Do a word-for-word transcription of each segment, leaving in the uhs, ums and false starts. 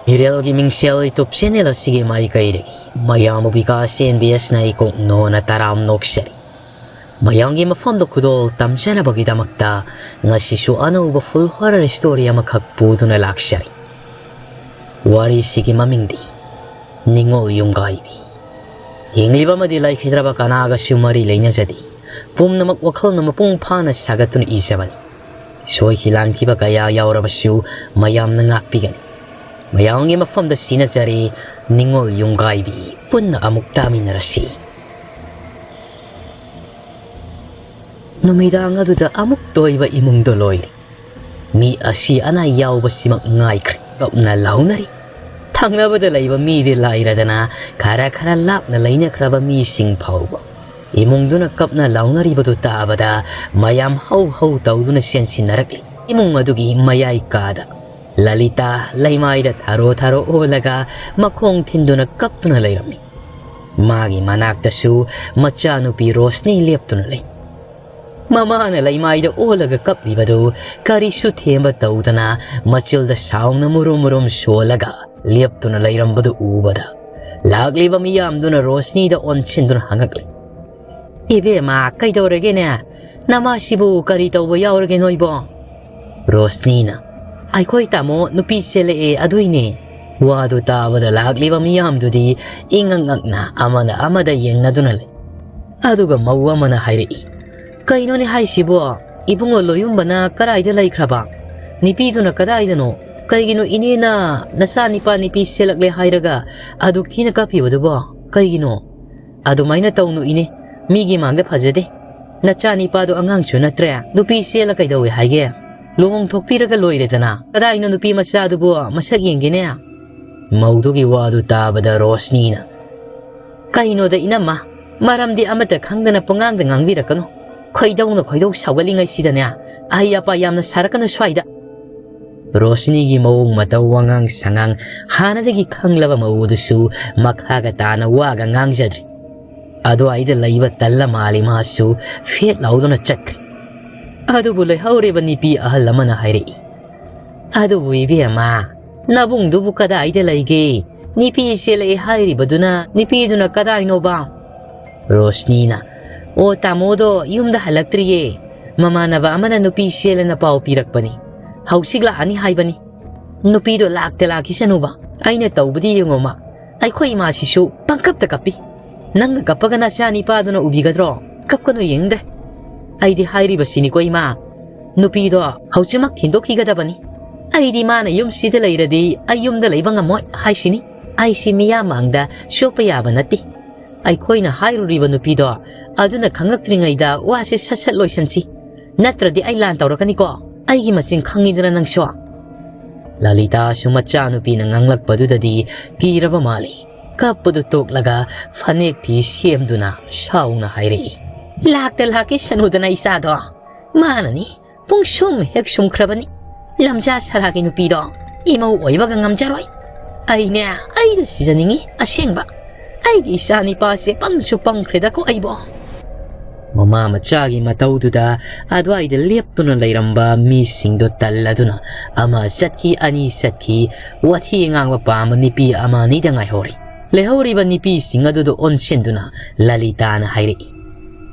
ꯏꯔꯦꯜꯒꯤ ꯃꯤꯡꯁꯦꯜ YouTube channel ꯑꯁꯤꯒꯤ ꯃꯥꯏꯀꯩꯗꯒꯤ ꯃꯌꯥꯝꯕꯨ ꯕꯤꯀꯥꯁ ꯑꯦꯟ ꯕꯤ ꯑꯦꯁꯅ ꯏꯀꯣꯛ ꯅꯣꯟꯅ ꯇꯔꯥꯝ ꯅꯣꯛꯆꯔꯤ꯫ ꯃꯌꯥꯝꯒꯤ ꯃꯐꯝꯗ ꯈꯨꯗꯣꯜ ꯇꯝꯖꯅꯕꯒꯤꯗꯃꯛꯇ ꯉꯁꯤꯁꯨ ꯑꯅꯧꯕ full horror story ꯑꯃꯈꯛ ꯄꯨꯗꯨꯅ ꯂꯥꯛꯆꯔꯤ꯫ ꯋꯥꯔꯤꯁꯤꯒꯤ ꯃꯃꯤꯡꯗꯤ ꯅꯤꯡꯉꯣꯜ ꯌꯨꯝꯒꯥꯏꯕꯤ꯫ ꯍꯤꯡꯂꯤꯕ ꯑꯃꯗꯤ ꯂꯩꯈꯤꯗ꯭ꯔꯕ ꯀꯅꯥꯒꯁꯨ ꯃꯔꯤ ꯂꯩꯅꯖꯗꯦ꯫ ꯄꯨꯝꯅꯃꯛ ꯋꯥꯈꯜꯅ ꯃꯄꯨꯡ ꯐꯥꯅ ꯁꯥꯒꯠꯇꯨꯅ ꯏꯖꯕꯅꯤ꯫ ꯁꯣꯏꯈꯤ ꯂꯥꯟꯈꯤꯕ ꯀꯌꯥ ꯌꯥꯎꯔꯕꯁꯨ ꯃꯌꯥꯝꯅ ꯉꯥꯛꯄꯤꯒꯅꯤ꯫ ꯃꯌꯥꯝꯒꯤ ꯃꯐꯝꯗ ꯁꯤꯅꯖꯔꯤ꯫ ꯅꯤꯡꯉꯣꯜ ꯌꯨꯝꯒꯥꯏꯕꯤ, ꯄꯨꯟꯅ ꯑꯃꯨꯛ ꯇꯥꯃꯤꯟꯅꯔꯁꯤ꯫ ꯅꯨꯃꯤꯗꯥꯡ ꯑꯗꯨꯗ ꯑꯃꯨꯛ ꯇꯣꯏꯕ ꯏꯃꯨꯡꯗꯣ ꯂꯣꯏꯔꯦ꯫ ꯃꯤ ꯑꯁꯤ ꯑꯅꯥ ꯌꯥꯎꯕꯁꯤꯃꯛ ꯉꯥꯏꯈ꯭ꯔꯦ꯫ ꯀꯞꯅ ꯂꯥꯎꯅꯔꯤ꯫ ꯊꯪꯅꯕꯗ ꯂꯩꯕ ꯃꯤꯗꯤ ꯂꯥꯏꯔꯗꯅ ꯈꯔ ꯈꯔ ꯂꯥꯞꯅ ꯂꯩꯅꯈ꯭ꯔꯕ ꯃꯤꯁꯤꯡ ꯐꯥꯎꯕ ꯏꯃꯨꯡꯗꯨꯅ ꯀꯞꯅ ꯂꯥꯎꯅꯔꯤꯕꯗꯨ ꯇꯥꯕꯗ ꯃꯌꯥꯝ ꯍꯧ ꯍꯧ ꯇꯧꯗꯨꯅ ꯆꯦꯟꯁꯤꯟꯅꯔꯛꯂꯤ꯫ ꯏꯃꯨꯡ ꯑꯗꯨꯒꯤ ꯃꯌꯥꯏ ꯀꯥꯗ ꯂꯂꯤꯇꯥ ꯂꯩꯃꯥꯏꯗ ꯊꯥꯔꯣ ꯊꯥꯔꯣ ꯑꯣꯜꯂꯒ ꯃꯈꯣꯡ ꯊꯤꯟꯗꯨꯅ ꯀꯞꯇꯨꯅ ꯂꯩꯔꯝꯃꯤ꯫ ꯃꯥꯒꯤ ꯃꯅꯥꯛꯇꯁꯨ ꯃꯆꯥꯅꯨꯄꯤ ꯔꯣꯁꯅꯤ ꯂꯦꯞꯇꯨꯅ ꯂꯩ꯫ ꯃꯃꯥꯅ ꯂꯩꯃꯥꯏꯗ ꯑꯣꯜꯂꯒ ꯀꯞꯂꯤꯕꯗꯨ ꯀꯔꯤꯁꯨ ꯊꯦꯝꯕ ꯇꯧꯗꯅ ꯃꯆꯤꯜꯗ ꯁꯥꯎꯅ ꯃꯨꯔꯨꯝ ꯃꯨꯔꯨꯝ ꯁꯣꯜꯂꯒ ꯂꯦꯞꯇꯨꯅ ꯂꯩꯔꯝꯕꯗꯨ ꯎꯕꯗ ꯂꯥꯛꯂꯤꯕ ꯃꯤꯌꯥꯝꯗꯨꯅ ꯔꯣꯁꯅꯤꯗ ꯑꯣꯟꯁꯤꯟꯗꯨꯅ ꯍꯪꯉꯛꯂꯤ꯫ "ꯏꯕꯦꯝꯃ, ꯀꯩꯗꯧꯔꯒꯦꯅꯦ? ꯅꯃꯥꯁꯤꯕꯨ ꯀꯔꯤ ꯇꯧꯕ ꯌꯥꯎꯔꯒꯦ ꯅꯣꯏꯕꯣ?" ꯔꯣꯁꯅꯤꯅ, "ꯑꯩꯈꯣꯏ ꯇꯥꯃꯣ ꯅꯨꯄꯤ ꯆꯦꯜꯂꯛꯑꯦ ꯑꯗꯨꯏꯅꯦ"꯫ ꯋꯥꯗꯨ ꯇꯥꯕꯗ ꯂꯥꯛꯂꯤꯕ ꯃꯤꯌꯥꯝꯗꯨꯗꯤ ꯏꯉꯛ ꯉꯛꯅ ꯑꯃꯅ ꯑꯃꯗ ꯌꯦꯡꯅꯗꯨꯅ ꯂꯩ꯫ ꯑꯗꯨꯒ ꯃꯧ ꯑꯃꯅ ꯍꯥꯏꯔꯛꯏ, "ꯀꯩꯅꯣꯅꯦ ꯍꯥꯏꯁꯤꯕꯣ? ꯏꯕꯨꯡꯉꯣ ꯂꯣꯌꯨꯝꯕꯅ ꯀꯗꯥꯏꯗ ꯂꯩꯈ꯭ꯔꯕ? ꯅꯨꯄꯤꯗꯨꯅ ꯀꯗꯥꯏꯗꯅꯣ? ꯀꯩꯒꯤꯅꯣ ꯏꯅꯦꯅ ꯅꯆꯥ ꯅꯤꯄꯥ ꯅꯨꯄꯤ ꯆꯦꯜꯂꯛꯂꯦ ꯍꯥꯏꯔꯒ ꯑꯗꯨꯛ ꯊꯤꯅ ꯀꯞꯄꯤꯕꯗꯨꯕꯣ? ꯀꯩꯒꯤꯅꯣ? ꯑꯗꯨꯃꯥꯏꯅ ꯇꯧꯅꯨ ꯏꯅꯦ, ꯃꯤꯒꯤ ꯃꯥꯡꯗ ꯐꯖꯗꯦ꯫ ꯅꯆꯥ ꯅꯤꯄꯥꯗꯣ ꯑꯉꯥꯡꯁꯨ ꯅꯠꯇ꯭ꯔꯦ, ꯅꯨꯄꯤ ꯆꯦꯜꯂ ꯀꯩꯗꯧꯋꯦ ꯍꯥꯏꯒꯦ? ꯂꯨꯍꯣꯡ ꯊꯣꯛꯄꯤꯔꯒ ꯂꯣꯏꯔꯦꯗꯅ꯫ ꯀꯗꯥꯏꯅꯣ ꯅꯨꯄꯤ ꯃꯆꯥꯗꯨꯕꯨ ꯃꯁꯛ ꯌꯦꯡꯒꯦꯅꯦ"꯫ ꯃꯧꯗꯨꯒꯤ ꯋꯥꯗꯨ ꯇꯥꯕꯗ ꯔꯣꯁꯅꯤꯅ, "ꯀꯩꯅꯣꯗ ꯏꯅꯝꯃ, ꯃꯔꯝꯗꯤ ꯑꯃꯠꯇ ꯈꯪꯗꯅ ꯄꯉꯥꯡꯗ ꯉꯥꯡꯕꯤꯔꯛꯀꯅꯨ꯫ ꯈꯣꯏꯗꯧꯅ ꯈꯣꯏꯗꯧ ꯁꯥꯎꯒꯠꯂꯤꯉꯩꯁꯤꯗꯅꯦ, ꯑꯍꯩ ꯑꯄꯥ ꯌꯥꯝꯅ ꯁꯥꯔꯛꯀꯅꯨ ꯁ꯭ꯋꯥꯏꯗ"꯫ ꯔꯣꯁꯅꯤꯒꯤ ꯃꯑꯣꯡ ꯃꯇꯧ, ꯋꯥꯉꯥꯡ ꯁꯉꯥꯡ ꯍꯥꯟꯅꯗꯒꯤ ꯈꯪꯂꯕ ꯃꯧ ꯑꯗꯨꯁꯨ ꯃꯈꯥꯒ ꯇꯥꯅ ꯋꯥꯒ ꯉꯥꯡꯖꯗ꯭ꯔꯤ꯫ ꯑꯗꯨꯋꯥꯏꯗ ꯂꯩꯕ ꯇꯜꯂ ꯃꯥꯜꯂꯤ ꯃꯥꯁꯨ ꯐꯦꯠ ꯂꯥꯎꯗꯨꯅ ꯆꯠꯈ꯭ꯔꯦ꯫ ꯑꯗꯨꯕꯨ ꯂꯩꯍꯧꯔꯤꯕ ꯅꯨꯄꯤ ꯑꯍꯜ ꯑꯃꯅ ꯍꯥꯏꯔꯛꯏ, "ꯑꯗꯨꯕꯨ ꯏꯕꯦꯝꯃ, "ꯅꯕꯨꯡꯗꯨꯕꯨ ꯀꯗꯥꯏꯗ ꯂꯩꯒꯦ? ꯅꯨꯄꯤ ꯆꯦꯜꯂꯛꯑꯦ ꯍꯥꯏꯔꯤꯕꯗꯨꯅ ꯅꯨꯄꯤꯗꯨꯅ ꯀꯗꯥꯏꯅꯣꯕ?" ꯔꯣꯁꯅꯤꯅ, "ꯑꯣ, ꯇꯥꯃꯣꯗꯣ ꯌꯨꯝꯗ ꯍꯜꯂꯛꯇ꯭ꯔꯤꯌꯦ꯫ ꯃꯃꯥꯟꯅꯕ ꯑꯃꯅ ꯅꯨꯄꯤ ꯆꯦꯜꯂꯦꯅ ꯄꯥꯎ ꯄꯤꯔꯛꯄꯅꯤ꯫ ꯍꯧꯖꯤꯛ ꯂꯥꯛꯑꯅꯤ ꯍꯥꯏꯕꯅꯤ꯫ ꯅꯨꯄꯤꯗꯣ ꯂꯥꯛꯇ ꯂꯥꯛꯈꯤꯁꯅꯨꯕ꯫ ꯑꯩꯅ ꯇꯧꯕꯗꯤ ꯌꯦꯡꯉꯣꯃ꯫ ꯑꯩꯈꯣꯏ ꯏꯃꯥꯁꯤꯁꯨ ꯄꯪꯀꯞꯇ ꯀꯞꯄꯤ꯫ ꯅꯪꯅ ꯀꯞꯄꯒ ꯅꯆꯥ ꯅꯤꯄꯥꯗꯨꯅ ꯎꯕꯤꯒꯗ꯭ꯔꯣ? ꯀꯞꯀꯅꯨ ꯌꯦꯡꯗ꯭ꯔꯦ꯫ ꯑꯩꯗꯤ ꯍꯥꯏꯔꯤꯕꯁꯤꯅꯤꯀꯣ ꯏꯃꯥ꯫ ꯅꯨꯄꯤꯗꯣ ꯍꯧꯖꯤꯛꯃꯛ ꯊꯤꯟꯗꯣꯛꯈꯤꯒꯗꯕꯅꯤ꯫ ꯑꯩꯗꯤ ꯃꯥꯅ ꯌꯨꯝꯁꯤꯗ ꯂꯩꯔꯗꯤ ꯑꯩ ꯌꯨꯝꯗ ꯂꯩꯕ ꯉꯝꯃꯣꯏ ꯍꯥꯏꯁꯤꯅꯤ꯫ ꯑꯩꯁꯤ ꯃꯤꯌꯥꯝ ꯃꯥꯡꯗ ꯆꯣꯞꯄ ꯌꯥꯕ ꯅꯠꯇꯦ꯫ ꯑꯩꯈꯣꯏꯅ ꯍꯥꯏꯔꯨꯔꯤꯕ ꯅꯨꯄꯤꯗꯣ ꯑꯗꯨꯅ ꯈꯪꯂꯛꯇ꯭ꯔꯤꯉꯩꯗ ꯋꯥꯁꯦ ꯁꯠ ꯁꯠ ꯂꯣꯏꯁꯟꯁꯤ꯫ ꯅꯠꯇ꯭ꯔꯗꯤ ꯑꯩ ꯂꯥꯟ ꯇꯧꯔꯛꯀꯅꯤꯀꯣ꯫ ꯑꯩꯒꯤ ꯃꯆꯤꯟ ꯈꯪꯉꯤꯗꯅ ꯅꯪꯁꯨ꯫" ꯂꯂꯤꯇꯥꯁꯨ ꯃꯆꯥꯅꯨꯄꯤꯅ ꯉꯥꯡꯂꯛꯄꯗꯨꯗꯗꯤ ꯀꯤꯔꯕ ꯃꯥꯜꯂꯤ꯫ ꯀꯞꯄꯗꯨ ꯇꯣꯛꯂꯒ ꯐꯅꯦꯛ ꯐꯤ ꯁꯦꯝꯗꯨꯅ ꯁꯥꯎꯅ ꯍꯥꯏꯔꯛꯏ, "ꯂꯥꯛꯇ ꯂꯥꯛꯈꯤꯁꯅꯨꯗꯅ ꯏꯆꯥꯗꯣ꯫ ꯃꯥꯅꯅꯤ ꯄꯨꯡꯁꯨꯝ ꯍꯦꯛ ꯁꯨꯝꯈ꯭ꯔꯕꯅꯤ꯫ ꯂꯝꯖꯥ ꯁꯔꯥꯒꯤ ꯅꯨꯄꯤꯗꯣ ꯏꯃꯧ ꯑꯣꯏꯕꯒ ꯉꯝꯖꯔꯣꯏ꯫ ꯑꯩꯅꯦ, ꯑꯩꯗ ꯁꯤꯖꯅꯤꯡꯉꯤ ꯑꯁꯦꯡꯕ꯫ ꯑꯩꯒꯤ ꯏꯆꯥ ꯅꯤꯄꯥꯁꯦ ꯄꯪꯁꯨ ꯄꯪꯈ꯭ꯔꯦꯗꯀꯣ ꯑꯩꯕꯣ꯫" ꯃꯃꯥ ꯃꯆꯥꯒꯤ ꯃꯇꯧꯗꯨꯗ ꯑꯗꯨꯋꯥꯏꯗ ꯂꯦꯞꯇꯨꯅ ꯂꯩꯔꯝꯕ ꯃꯤꯁꯤꯡꯗꯣ ꯇꯜꯂꯗꯨꯅ ꯑꯃ ꯆꯠꯈꯤ, ꯑꯅꯤ ꯆꯠꯈꯤ, ꯋꯥꯊꯤ ꯉꯥꯡꯕ ꯄꯥꯝꯕ ꯅꯨꯄꯤ ꯑꯃ ꯑꯅꯤꯗ ꯉꯥꯏꯍꯧꯔꯤ꯫ ꯂꯩꯍꯧꯔꯤꯕ ꯅꯨꯄꯤꯁꯤꯡ ꯑꯗꯨꯗ ꯑꯣꯟꯁꯤꯟꯗꯨꯅ ꯂꯂꯤꯇꯥꯅ ꯍꯥꯏꯔꯛꯏ,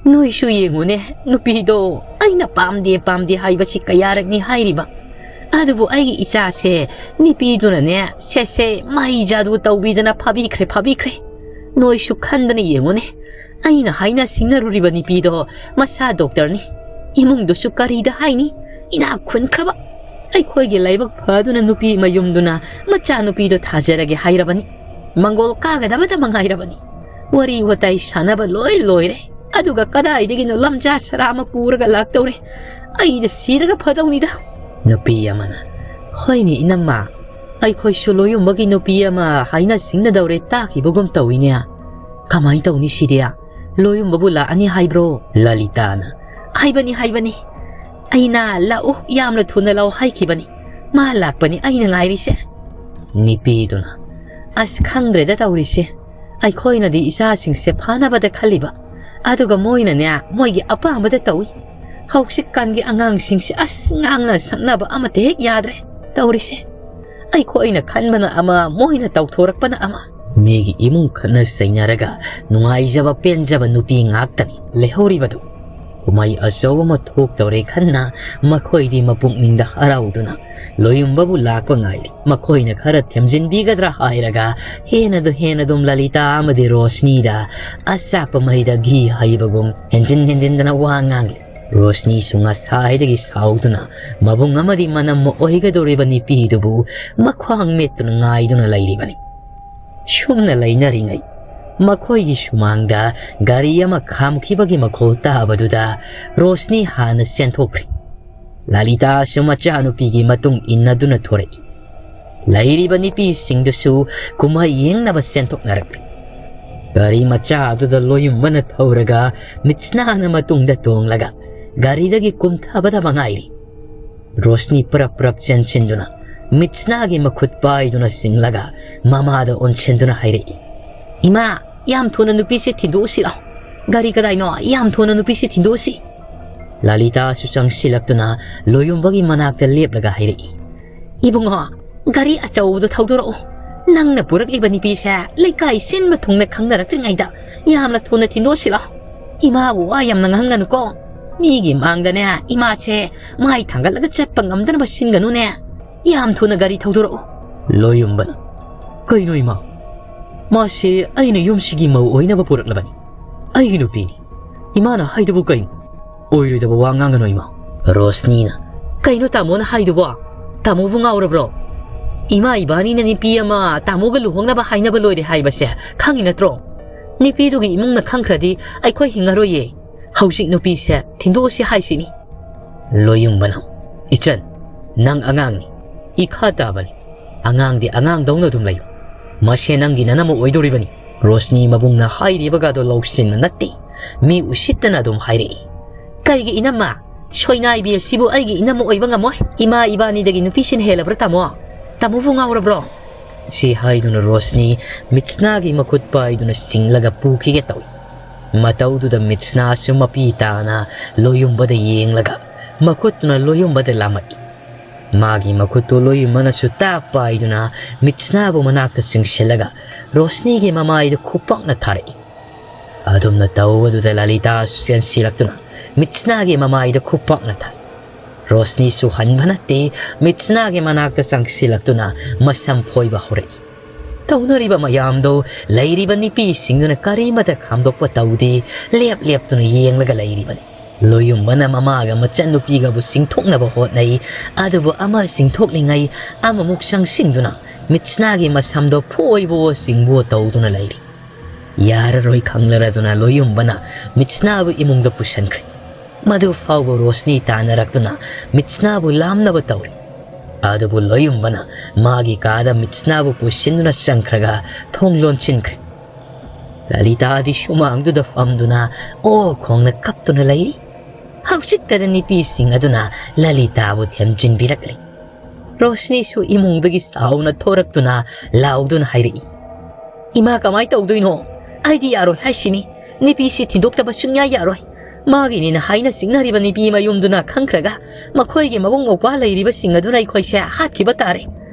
"ꯅꯣꯏꯁꯨ ꯌꯦꯡꯉꯨꯅꯦ, ꯅꯨꯄꯤꯗꯣ ꯑꯩꯅ ꯄꯥꯝꯗꯦ ꯄꯥꯝꯗꯦ ꯍꯥꯏꯕꯁꯤ ꯀꯌꯥꯔꯛꯅꯤ ꯍꯥꯏꯔꯤꯕ꯫ ꯑꯗꯨꯕꯨ ꯑꯩꯒꯤ ꯏꯆꯥꯁꯦ ꯅꯨꯄꯤꯗꯨꯅꯅꯦ ꯁꯦ ꯁꯦ ꯃꯍꯩ ꯖꯥꯗꯨ ꯇꯧꯕꯤꯗꯅ ꯐꯥꯕꯤꯈ꯭ꯔꯦ, ꯐꯥꯕꯤꯈ꯭ꯔꯦ꯫ ꯅꯣꯏꯁꯨ ꯈꯟꯗꯅ ꯌꯦꯡꯉꯨꯅꯦ, ꯑꯩꯅ ꯍꯥꯏꯅ ꯁꯤꯡꯅꯔꯨꯔꯤꯕ ꯅꯨꯄꯤꯗꯣ ꯃꯁꯥ ꯗꯣꯛꯇꯔꯅꯤ, ꯏꯃꯨꯡꯗꯨꯁꯨ ꯀꯔꯤꯗ ꯍꯥꯏꯅꯤ, ꯏꯅꯥꯛ ꯈꯨꯟꯈ꯭ꯔꯕ꯫ ꯑꯩꯈꯣꯏꯒꯤ ꯂꯥꯏꯕꯛ ꯐꯗꯨꯅ ꯅꯨꯄꯤ ꯃꯌꯨꯝꯗꯨꯅ ꯃꯆꯥꯅꯨꯄꯤꯗꯣ ꯊꯥꯖꯔꯒꯦ ꯍꯥꯏꯔꯕꯅꯤ꯫ ꯃꯪꯒꯣꯜ ꯀꯥꯒꯗꯕꯇ ꯃꯉꯥꯏꯔꯕꯅꯤ꯫ ꯋꯥꯔꯤ ꯋꯥꯇꯥꯏ ꯁꯥꯟꯅꯕ ꯂꯣꯏ ꯂꯣꯏꯔꯦ꯫ ꯑꯗꯨꯒ ꯀꯗꯥꯏꯗꯒꯤꯅꯣ ꯂꯝꯖꯥ ꯁꯔꯥ ꯑꯃ ꯄꯨꯔꯒ ꯂꯥꯛꯇꯧꯔꯦ꯫ ꯑꯩꯗ ꯁꯤꯔꯒ ꯐꯗꯧꯅꯤꯗ꯫" ꯅꯨꯄꯤ ꯑꯃꯅ, "ꯍꯣꯏꯅꯦ ꯏꯅꯝꯃ, ꯑꯩꯈꯣꯏꯁꯨ ꯂꯣꯌꯨꯝꯕꯒꯤ ꯅꯨꯄꯤ ꯑꯃ ꯍꯥꯏꯅ ꯁꯤꯡꯅꯗꯧꯔꯦ ꯇꯥꯈꯤꯕꯒꯨꯝ ꯇꯧꯏꯅꯦ꯫ ꯀꯃꯥꯏ ꯇꯧꯅꯤ ꯁꯤꯗꯤ? ꯂꯣꯌꯨꯝꯕꯕꯨ ꯂꯥꯛꯑꯅꯤ ꯍꯥꯏꯕ꯭ꯔꯣ?" ꯂꯂꯤꯇꯥꯅ, "ꯍꯥꯏꯕꯅꯤ, ꯍꯥꯏꯕꯅꯤ꯫ ꯑꯩꯅ ꯂꯥꯛꯎ, ꯌꯥꯝꯅ ꯊꯨꯅ ꯂꯥꯛꯎ ꯍꯥꯏꯈꯤꯕꯅꯤ꯫ ꯃꯥ ꯂꯥꯛꯄꯅꯤ ꯑꯩꯅ ꯉꯥꯏꯔꯤꯁꯦ꯫" ꯅꯨꯄꯤꯗꯨꯅ, "ꯑꯁ, ꯈꯪꯗ꯭ꯔꯦꯗ ꯇꯧꯔꯤꯁꯦ꯫ ꯑꯩꯈꯣꯏꯅꯗꯤ ꯏꯆꯥꯁꯤꯡꯁꯦ ꯐꯥꯅꯕꯗ ꯈꯜꯂꯤꯕ, ꯑꯗꯨꯒ ꯃꯣꯏꯅꯅꯦ ꯃꯣꯏꯒꯤ ꯑꯄꯥꯝꯕꯗ ꯇꯧꯏ꯫ ꯍꯧꯖꯤꯛꯀꯥꯟꯒꯤ ꯑꯉꯥꯡꯁꯤꯡꯁꯦ ꯑꯁ ꯉꯥꯡꯅ ꯁꯛꯅꯕ ꯑꯃꯠꯇ ꯍꯦꯛ ꯌꯥꯗ꯭ꯔꯦ ꯇꯧꯔꯤꯁꯦ꯫ ꯑꯩꯈꯣꯏꯅ ꯈꯟꯕꯅ ꯑꯃ, ꯃꯣꯏꯅ ꯇꯧꯊꯣꯔꯛꯄꯅ ꯑꯃ꯫ ꯃꯤꯒꯤ ꯏꯃꯨꯡ ꯈꯠꯅ ꯆꯩꯅꯔꯒ ꯅꯨꯡꯉꯥꯏꯖꯕ ꯄꯦꯟꯖꯕ ꯅꯨꯄꯤ ꯉꯥꯛꯇꯅꯤ ꯂꯩꯍꯧꯔꯤꯕꯗꯨ꯫ ꯀꯨꯝꯍꯩ ꯑꯆꯧꯕ ꯑꯃ ꯊꯣꯛꯇꯧꯔꯦ ꯈꯟꯅ ꯃꯈꯣꯏꯗꯤ ꯃꯄꯨꯛꯅꯤꯡꯗ ꯍꯔꯥꯎꯗꯨꯅ ꯂꯣꯌꯨꯝꯕꯕꯨ ꯂꯥꯛꯄ ꯉꯥꯏꯔꯤ꯫ ꯃꯈꯣꯏꯅ ꯈꯔ ꯊꯦꯝꯖꯤꯟꯕꯤꯒꯗ꯭ꯔꯥ ꯍꯥꯏꯔꯒ ꯍꯦꯟꯅꯗꯨ ꯍꯦꯟꯅꯗꯨꯝ ꯂꯂꯤꯇꯥ ꯑꯃꯗꯤ ꯔꯣꯁꯅꯤꯗ ꯑꯆꯥꯛꯄ ꯃꯩꯗ ꯘꯤ ꯍꯩꯕꯒꯨꯝ ꯍꯦꯟꯖꯤꯟ ꯍꯦꯟꯖꯤꯟꯗꯅ ꯋꯥ ꯉꯥꯡꯂꯤ꯫ ꯔꯣꯁꯅꯤꯁꯨ ꯉꯁꯥꯏꯗꯒꯤ ꯁꯥꯎꯗꯨꯅ ꯃꯕꯨꯡ ꯑꯃꯗꯤ ꯃꯅꯝ ꯑꯣꯏꯒꯗꯧꯔꯤꯕ ꯅꯨꯄꯤꯗꯨꯕꯨ ꯃꯈ꯭ꯋꯥꯡ ꯃꯦꯠꯇꯨꯅ ꯉꯥꯏꯗꯨꯅ ꯂꯩꯔꯤꯕꯅꯤ꯫ ꯁꯨꯝꯅ ꯂꯩꯅꯔꯤꯉꯩ ꯃꯈꯣꯏꯒꯤ ꯁꯨꯃꯥꯡꯗ ꯒꯥꯔꯤ ꯑꯃ ꯈꯥꯝꯈꯤꯕꯒꯤ ꯃꯈꯣꯜ ꯇꯥꯕꯗꯨꯗ ꯔꯣꯁꯅꯤ ꯍꯥꯟꯅ ꯆꯦꯟꯊꯣꯛꯈ꯭ꯔꯦ꯫ ꯂꯂꯤꯇꯥꯁꯨ ꯃꯆꯥꯅꯨꯄꯤꯒꯤ ꯃꯇꯨꯡ ꯏꯟꯅꯗꯨꯅ ꯊꯣꯔꯛꯏ꯫ ꯂꯩꯔꯤꯕ ꯅꯨꯄꯤꯁꯤꯡꯗꯨꯁꯨ ꯀꯨꯝꯍꯩ ꯌꯦꯡꯅꯕ ꯆꯦꯟꯊꯣꯛꯅꯔꯛꯂꯤ꯫ ꯒꯥꯔꯤ ꯃꯆꯥ ꯑꯗꯨꯗ ꯂꯣꯌꯨꯝꯕꯅ ꯊꯧꯔꯒ ꯃꯤꯠꯁꯅꯥꯅ ꯃꯇꯨꯡꯗ ꯇꯣꯡꯂꯒ ꯒꯥꯔꯤꯗꯒꯤ ꯀꯨꯝꯊꯕꯗ ꯃꯉꯥꯏꯔꯤ꯫ ꯔꯣꯁꯅꯤ ꯄꯔꯞ ꯄꯔꯞ ꯆꯦꯟꯁꯤꯟꯗꯨꯅ ꯃꯤꯠꯁꯅꯥꯒꯤ ꯃꯈꯨꯠ ꯄꯥꯏꯗꯨꯅ ꯆꯤꯡꯂꯒ ꯃꯃꯥꯗ ꯑꯣꯟꯁꯤꯟꯗꯨꯅ ꯍꯥꯏꯔꯛꯏ, "ꯏꯃꯥ, ꯌꯥꯝ ꯊꯨꯅ ꯅꯨꯄꯤꯁꯦ ꯊꯤꯟꯗꯣꯛꯎꯁꯤ ꯂꯥꯎ꯫ ꯒꯥꯔꯤ ꯀꯗꯥꯏꯅꯣ? ꯌꯥꯝ ꯊꯨꯅ ꯅꯨꯄꯤꯁꯦ ꯊꯤꯟꯗꯣꯛꯎꯁꯤ꯫" ꯂꯂꯤꯇꯥꯁꯨ ꯆꯪꯁꯤꯜꯂꯛꯇꯨꯅ ꯂꯣꯌꯨꯝꯕꯒꯤ ꯃꯅꯥꯛꯇ ꯂꯦꯞꯂꯒ ꯍꯥꯏꯔꯛꯏ, "ꯏꯕꯨꯡꯉꯣ, ꯒꯥꯔꯤ ꯑꯆꯧꯕꯗꯣ ꯊꯧꯗꯣꯔꯛꯎ꯫ ꯅꯪꯅ ꯄꯨꯔꯛꯂꯤꯕ ꯅꯨꯄꯤꯁꯦ ꯂꯩꯀꯥꯏ ꯁꯤꯟꯕ ꯊꯨꯡꯅ ꯈꯪꯅꯔꯛꯇ꯭ꯔꯤꯉꯩꯗ ꯌꯥꯝꯅ ꯊꯨꯅ ꯊꯤꯟꯗꯣꯛꯁꯤꯂꯣ꯫ ꯏꯃꯥꯕꯨ ꯋꯥ ꯌꯥꯝꯅ ꯉꯥꯡꯒꯅꯨꯀꯣ꯫ ꯃꯤꯒꯤ ꯃꯥꯡꯗꯅꯦ ꯏꯃꯥꯁꯦ ꯃꯥꯏ ꯊꯥꯡꯒꯠꯂꯒ ꯆꯠꯄ ꯉꯝꯗꯅꯕ ꯁꯤꯟꯒꯅꯨꯅꯦ꯫ ꯌꯥꯝ ꯊꯨꯅ ꯒꯥꯔꯤ ꯊꯧꯗꯣꯔꯛꯎ꯫" ꯂꯣꯌꯨꯝꯕꯅ, "ꯀꯩꯅꯣ ꯏꯃꯥ? ꯃꯥꯁꯦ ꯑꯩꯅ ꯌꯨꯝꯁꯤꯒꯤ ꯃꯧ ꯑꯣꯏꯅꯕ ꯄꯨꯔꯛꯂꯕꯅꯤ꯫ ꯑꯩꯒꯤ ꯅꯨꯄꯤꯅꯤ꯫ ꯏꯃꯥꯅ ꯍꯥꯏꯗꯨꯕꯨ ꯀꯩꯅꯣ? ꯑꯣꯏꯔꯣꯏꯗꯕ ꯋꯥ ꯉꯥꯡꯒꯅꯨ ꯏꯃꯥ꯫" ꯔꯣꯁꯅꯤꯅ, "ꯀꯩꯅꯣ ꯇꯥꯃꯣꯅ ꯍꯥꯏꯗꯨꯕꯣ? ꯇꯥꯃꯣꯕꯨ ꯉꯥꯎꯔꯕ꯭ꯔꯣ? ꯏꯃꯥ ꯏꯕꯥꯅꯤꯅ ꯅꯨꯄꯤ ꯑꯃ ꯇꯥꯃꯣꯒ ꯂꯨꯍꯣꯡꯅꯕ ꯍꯥꯏꯅꯕ ꯂꯣꯏꯔꯦ ꯍꯥꯏꯕꯁꯦ ꯈꯪꯉꯤ ꯅꯠꯇ꯭ꯔꯣ? ꯅꯨꯄꯤꯗꯨꯒꯤ ꯏꯃꯨꯡꯅ ꯈꯪꯈ꯭ꯔꯗꯤ ꯑꯩꯈꯣꯏ ꯍꯤꯡꯉꯔꯣꯏꯌꯦ꯫ ꯍꯧꯖꯤꯛ ꯅꯨꯄꯤꯁꯦ ꯊꯤꯟꯗꯣꯛꯑꯁꯤ ꯍꯥꯏꯁꯤꯅꯤ꯫" ꯂꯣꯌꯨꯝꯕꯅ, "ꯏꯆꯟ, ꯅꯪ ꯑꯉꯥꯡꯅꯤ, ꯏꯈꯥ ꯇꯥꯕꯅꯤ꯫ ꯑꯉꯥꯡꯗꯤ ꯑꯉꯥꯡꯗꯧꯅ ꯑꯗꯨꯝ ꯂꯩꯌꯨ꯫ ꯃꯁꯦ ꯅꯪꯒꯤ ꯅꯅꯝꯃ ꯑꯣꯏꯗꯧꯔꯤꯕꯅꯤ꯫" ꯔꯣꯁꯅꯤ ꯃꯕꯨꯡꯅ ꯍꯥꯏꯔꯤꯕꯒꯗꯣ ꯂꯧꯁꯤꯟꯕ ꯅꯠꯇꯦ꯫ ꯃꯤ ꯎꯁꯤꯠꯇꯅ ꯑꯗꯨꯝ ꯍꯥꯏꯔꯛꯏ, "ꯀꯩꯒꯤ ꯏꯅꯝꯃ? ꯁꯣꯏꯅꯥꯏꯕꯤ ꯑꯁꯤꯕꯨ ꯑꯩꯒꯤ ꯏꯅꯝꯃ ꯑꯣꯏꯕ ꯉꯝꯃꯣꯏ꯫ ꯏꯃꯥ ꯏꯕꯥꯅꯤꯗꯒꯤ ꯅꯨꯄꯤꯁꯤꯅ ꯍꯦꯜꯂꯕ꯭ꯔꯥ ꯇꯥꯃꯣ? ꯇꯥꯃꯣꯕꯨ ꯉꯥꯎꯔꯕ꯭ꯔꯣ?" ꯁꯤ ꯍꯥꯏꯗꯨꯅ ꯔꯣꯁꯅꯤ ꯃꯤꯠꯁꯅꯥꯒꯤ ꯃꯈꯨꯠ ꯄꯥꯏꯗꯨꯅ ꯆꯤꯡꯂꯒ ꯄꯨꯈꯤꯒꯦ ꯇꯧꯏ꯫ ꯃꯇꯧꯗꯨꯗ ꯃꯤꯠꯁꯅꯥꯁꯨ ꯃꯄꯤ ꯇꯥꯅ ꯂꯣꯌꯨꯝꯕꯗ ꯌꯦꯡꯂꯒ ꯃꯈꯨꯠꯇꯨꯅ ꯂꯣꯌꯨꯝꯕꯗ ꯂꯥꯝꯃꯛꯏ꯫ ꯃꯥꯒꯤ ꯃꯈꯨꯠꯇꯨ ꯂꯣꯏꯌꯨꯝꯕꯅꯁꯨ ꯇꯥꯛ ꯄꯥꯏꯗꯨꯅ ꯃꯤꯠꯁꯅꯥꯕꯨ ꯃꯅꯥꯛꯇ ꯆꯤꯡꯁꯤꯜꯂꯒ ꯔꯣꯁꯅꯤꯒꯤ ꯃꯃꯥꯏꯗ ꯈꯨꯄꯥꯛꯅ ꯊꯥꯔꯛꯏ꯫ ꯑꯗꯨꯝꯅ ꯇꯧꯕꯗꯨꯗ ꯂꯂꯤꯇꯥ ꯆꯦꯟꯁꯤꯜꯂꯛꯇꯨꯅ ꯃꯤꯠꯁꯅꯥꯒꯤ ꯃꯃꯥꯏꯗ ꯈꯨꯄꯥꯛꯅ ꯊꯥꯏ꯫ ꯔꯣꯁꯅꯤꯁꯨ ꯍꯟꯕ ꯅꯠꯇꯦ, ꯃꯤꯠꯁꯅꯥꯒꯤ ꯃꯅꯥꯛꯇ ꯆꯪꯁꯤꯜꯂꯛꯇꯨꯅ ꯃꯁꯝ ꯐꯣꯏꯕ ꯍꯧꯔꯛꯏ꯫ ꯇꯧꯅꯔꯤꯕ ꯃꯌꯥꯝꯗꯨ ꯂꯩꯔꯤꯕ ꯅꯨꯄꯤꯁꯤꯡꯗꯨꯅ ꯀꯔꯤꯃꯇ ꯈꯥꯝꯗꯣꯛꯄ ꯇꯧꯗꯦ, ꯂꯦꯞ ꯂꯦꯞꯇꯨꯅ ꯌꯦꯡꯂꯒ ꯂꯩꯔꯤꯕꯅꯤ꯫ ꯂꯣꯌꯨꯝꯕꯅ ꯃꯃꯥꯒ ꯃꯆꯟꯅꯨꯄꯤꯒꯕꯨ ꯆꯤꯡꯊꯣꯛꯅꯕ ꯍꯣꯠꯅꯩ, ꯑꯗꯨꯕꯨ ꯑꯃ ꯆꯤꯡꯊꯣꯛꯂꯤꯉꯩ ꯑꯃꯃꯨꯛ ꯆꯪꯁꯤꯟꯗꯨꯅ ꯃꯤꯠꯁꯅꯥꯒꯤ ꯃꯁꯝꯗꯣ ꯐꯣꯏꯕꯣ ꯆꯤꯡꯕꯣ ꯇꯧꯗꯨꯅ ꯂꯩꯔꯤ꯫ ꯌꯥꯔꯔꯣꯏ ꯈꯪꯂꯔꯗꯨꯅ ꯂꯣꯌꯨꯝꯕꯅ ꯃꯤꯠꯁꯅꯥꯕꯨ ꯏꯃꯨꯡꯗ ꯄꯨꯁꯤꯟꯈ꯭ꯔꯦ꯫ ꯃꯗꯨ ꯐꯥꯎꯕ ꯔꯣꯁꯅꯤ ꯇꯥꯟꯅꯔꯛꯇꯨꯅ ꯃꯤꯠꯁꯅꯥꯕꯨ ꯂꯥꯝꯅꯕ ꯇꯧꯔꯤ꯫ ꯑꯗꯨꯕꯨ ꯂꯣꯌꯨꯝꯕꯅ ꯃꯥꯒꯤ ꯀꯥꯗ ꯃꯤꯠꯁꯅꯥꯕꯨ ꯄꯨꯁꯤꯟꯗꯨꯅ ꯆꯪꯈ꯭ꯔꯒ ꯊꯣꯡ ꯂꯣꯟꯁꯤꯟꯈ꯭ꯔꯦ꯫ ꯂꯂꯤꯇꯥꯗꯤ ꯁꯨꯃꯥꯡꯗꯨꯗ ꯐꯝꯗꯨꯅ ꯑꯣ ꯈꯣꯡꯅ ꯀꯞꯇꯨꯅ ꯂꯩꯔꯤ꯫ ꯍꯧꯖꯤꯛꯇꯗ ꯅꯨꯄꯤꯁꯤꯡ ꯑꯗꯨꯅ ꯂꯂꯤꯇꯥꯕꯨ ꯊꯦꯝꯖꯤꯟꯕꯤꯔꯛꯂꯤ꯫ ꯔꯣꯁꯅꯤꯁꯨ ꯏꯃꯨꯡꯗꯒꯤ ꯁꯥꯎꯅ ꯊꯣꯔꯛꯇꯨꯅ ꯂꯥꯎꯗꯨꯅ ꯍꯥꯏꯔꯛꯏ, "ꯏꯃꯥ, ꯀꯃꯥꯏ ꯇꯧꯗꯣꯏꯅꯣ? ꯑꯩꯗꯤ ꯌꯥꯔꯣꯏ ꯍꯥꯏꯁꯤꯅꯤ꯫ ꯅꯨꯄꯤꯁꯤ ꯊꯤꯟꯗꯣꯛꯇꯕ ꯁꯨꯡꯌꯥ ꯌꯥꯔꯣꯏ꯫ ꯃꯥꯒꯤꯅꯤꯅ ꯍꯥꯏꯅ ꯆꯤꯡꯅꯔꯤꯕ ꯅꯨꯄꯤ ꯃꯌꯨꯝꯗꯨꯅ ꯈꯪꯈ꯭ꯔꯒ ꯃꯈꯣꯏꯒꯤ ꯃꯕꯨꯡ ꯃꯧꯄ꯭ꯋꯥ ꯂꯩꯔꯤꯕꯁꯤꯡ ꯑꯗꯨꯅ ꯑꯩꯈꯣꯏꯁꯦ ꯍꯥꯠꯈꯤꯕ ꯇꯥꯔꯦ꯫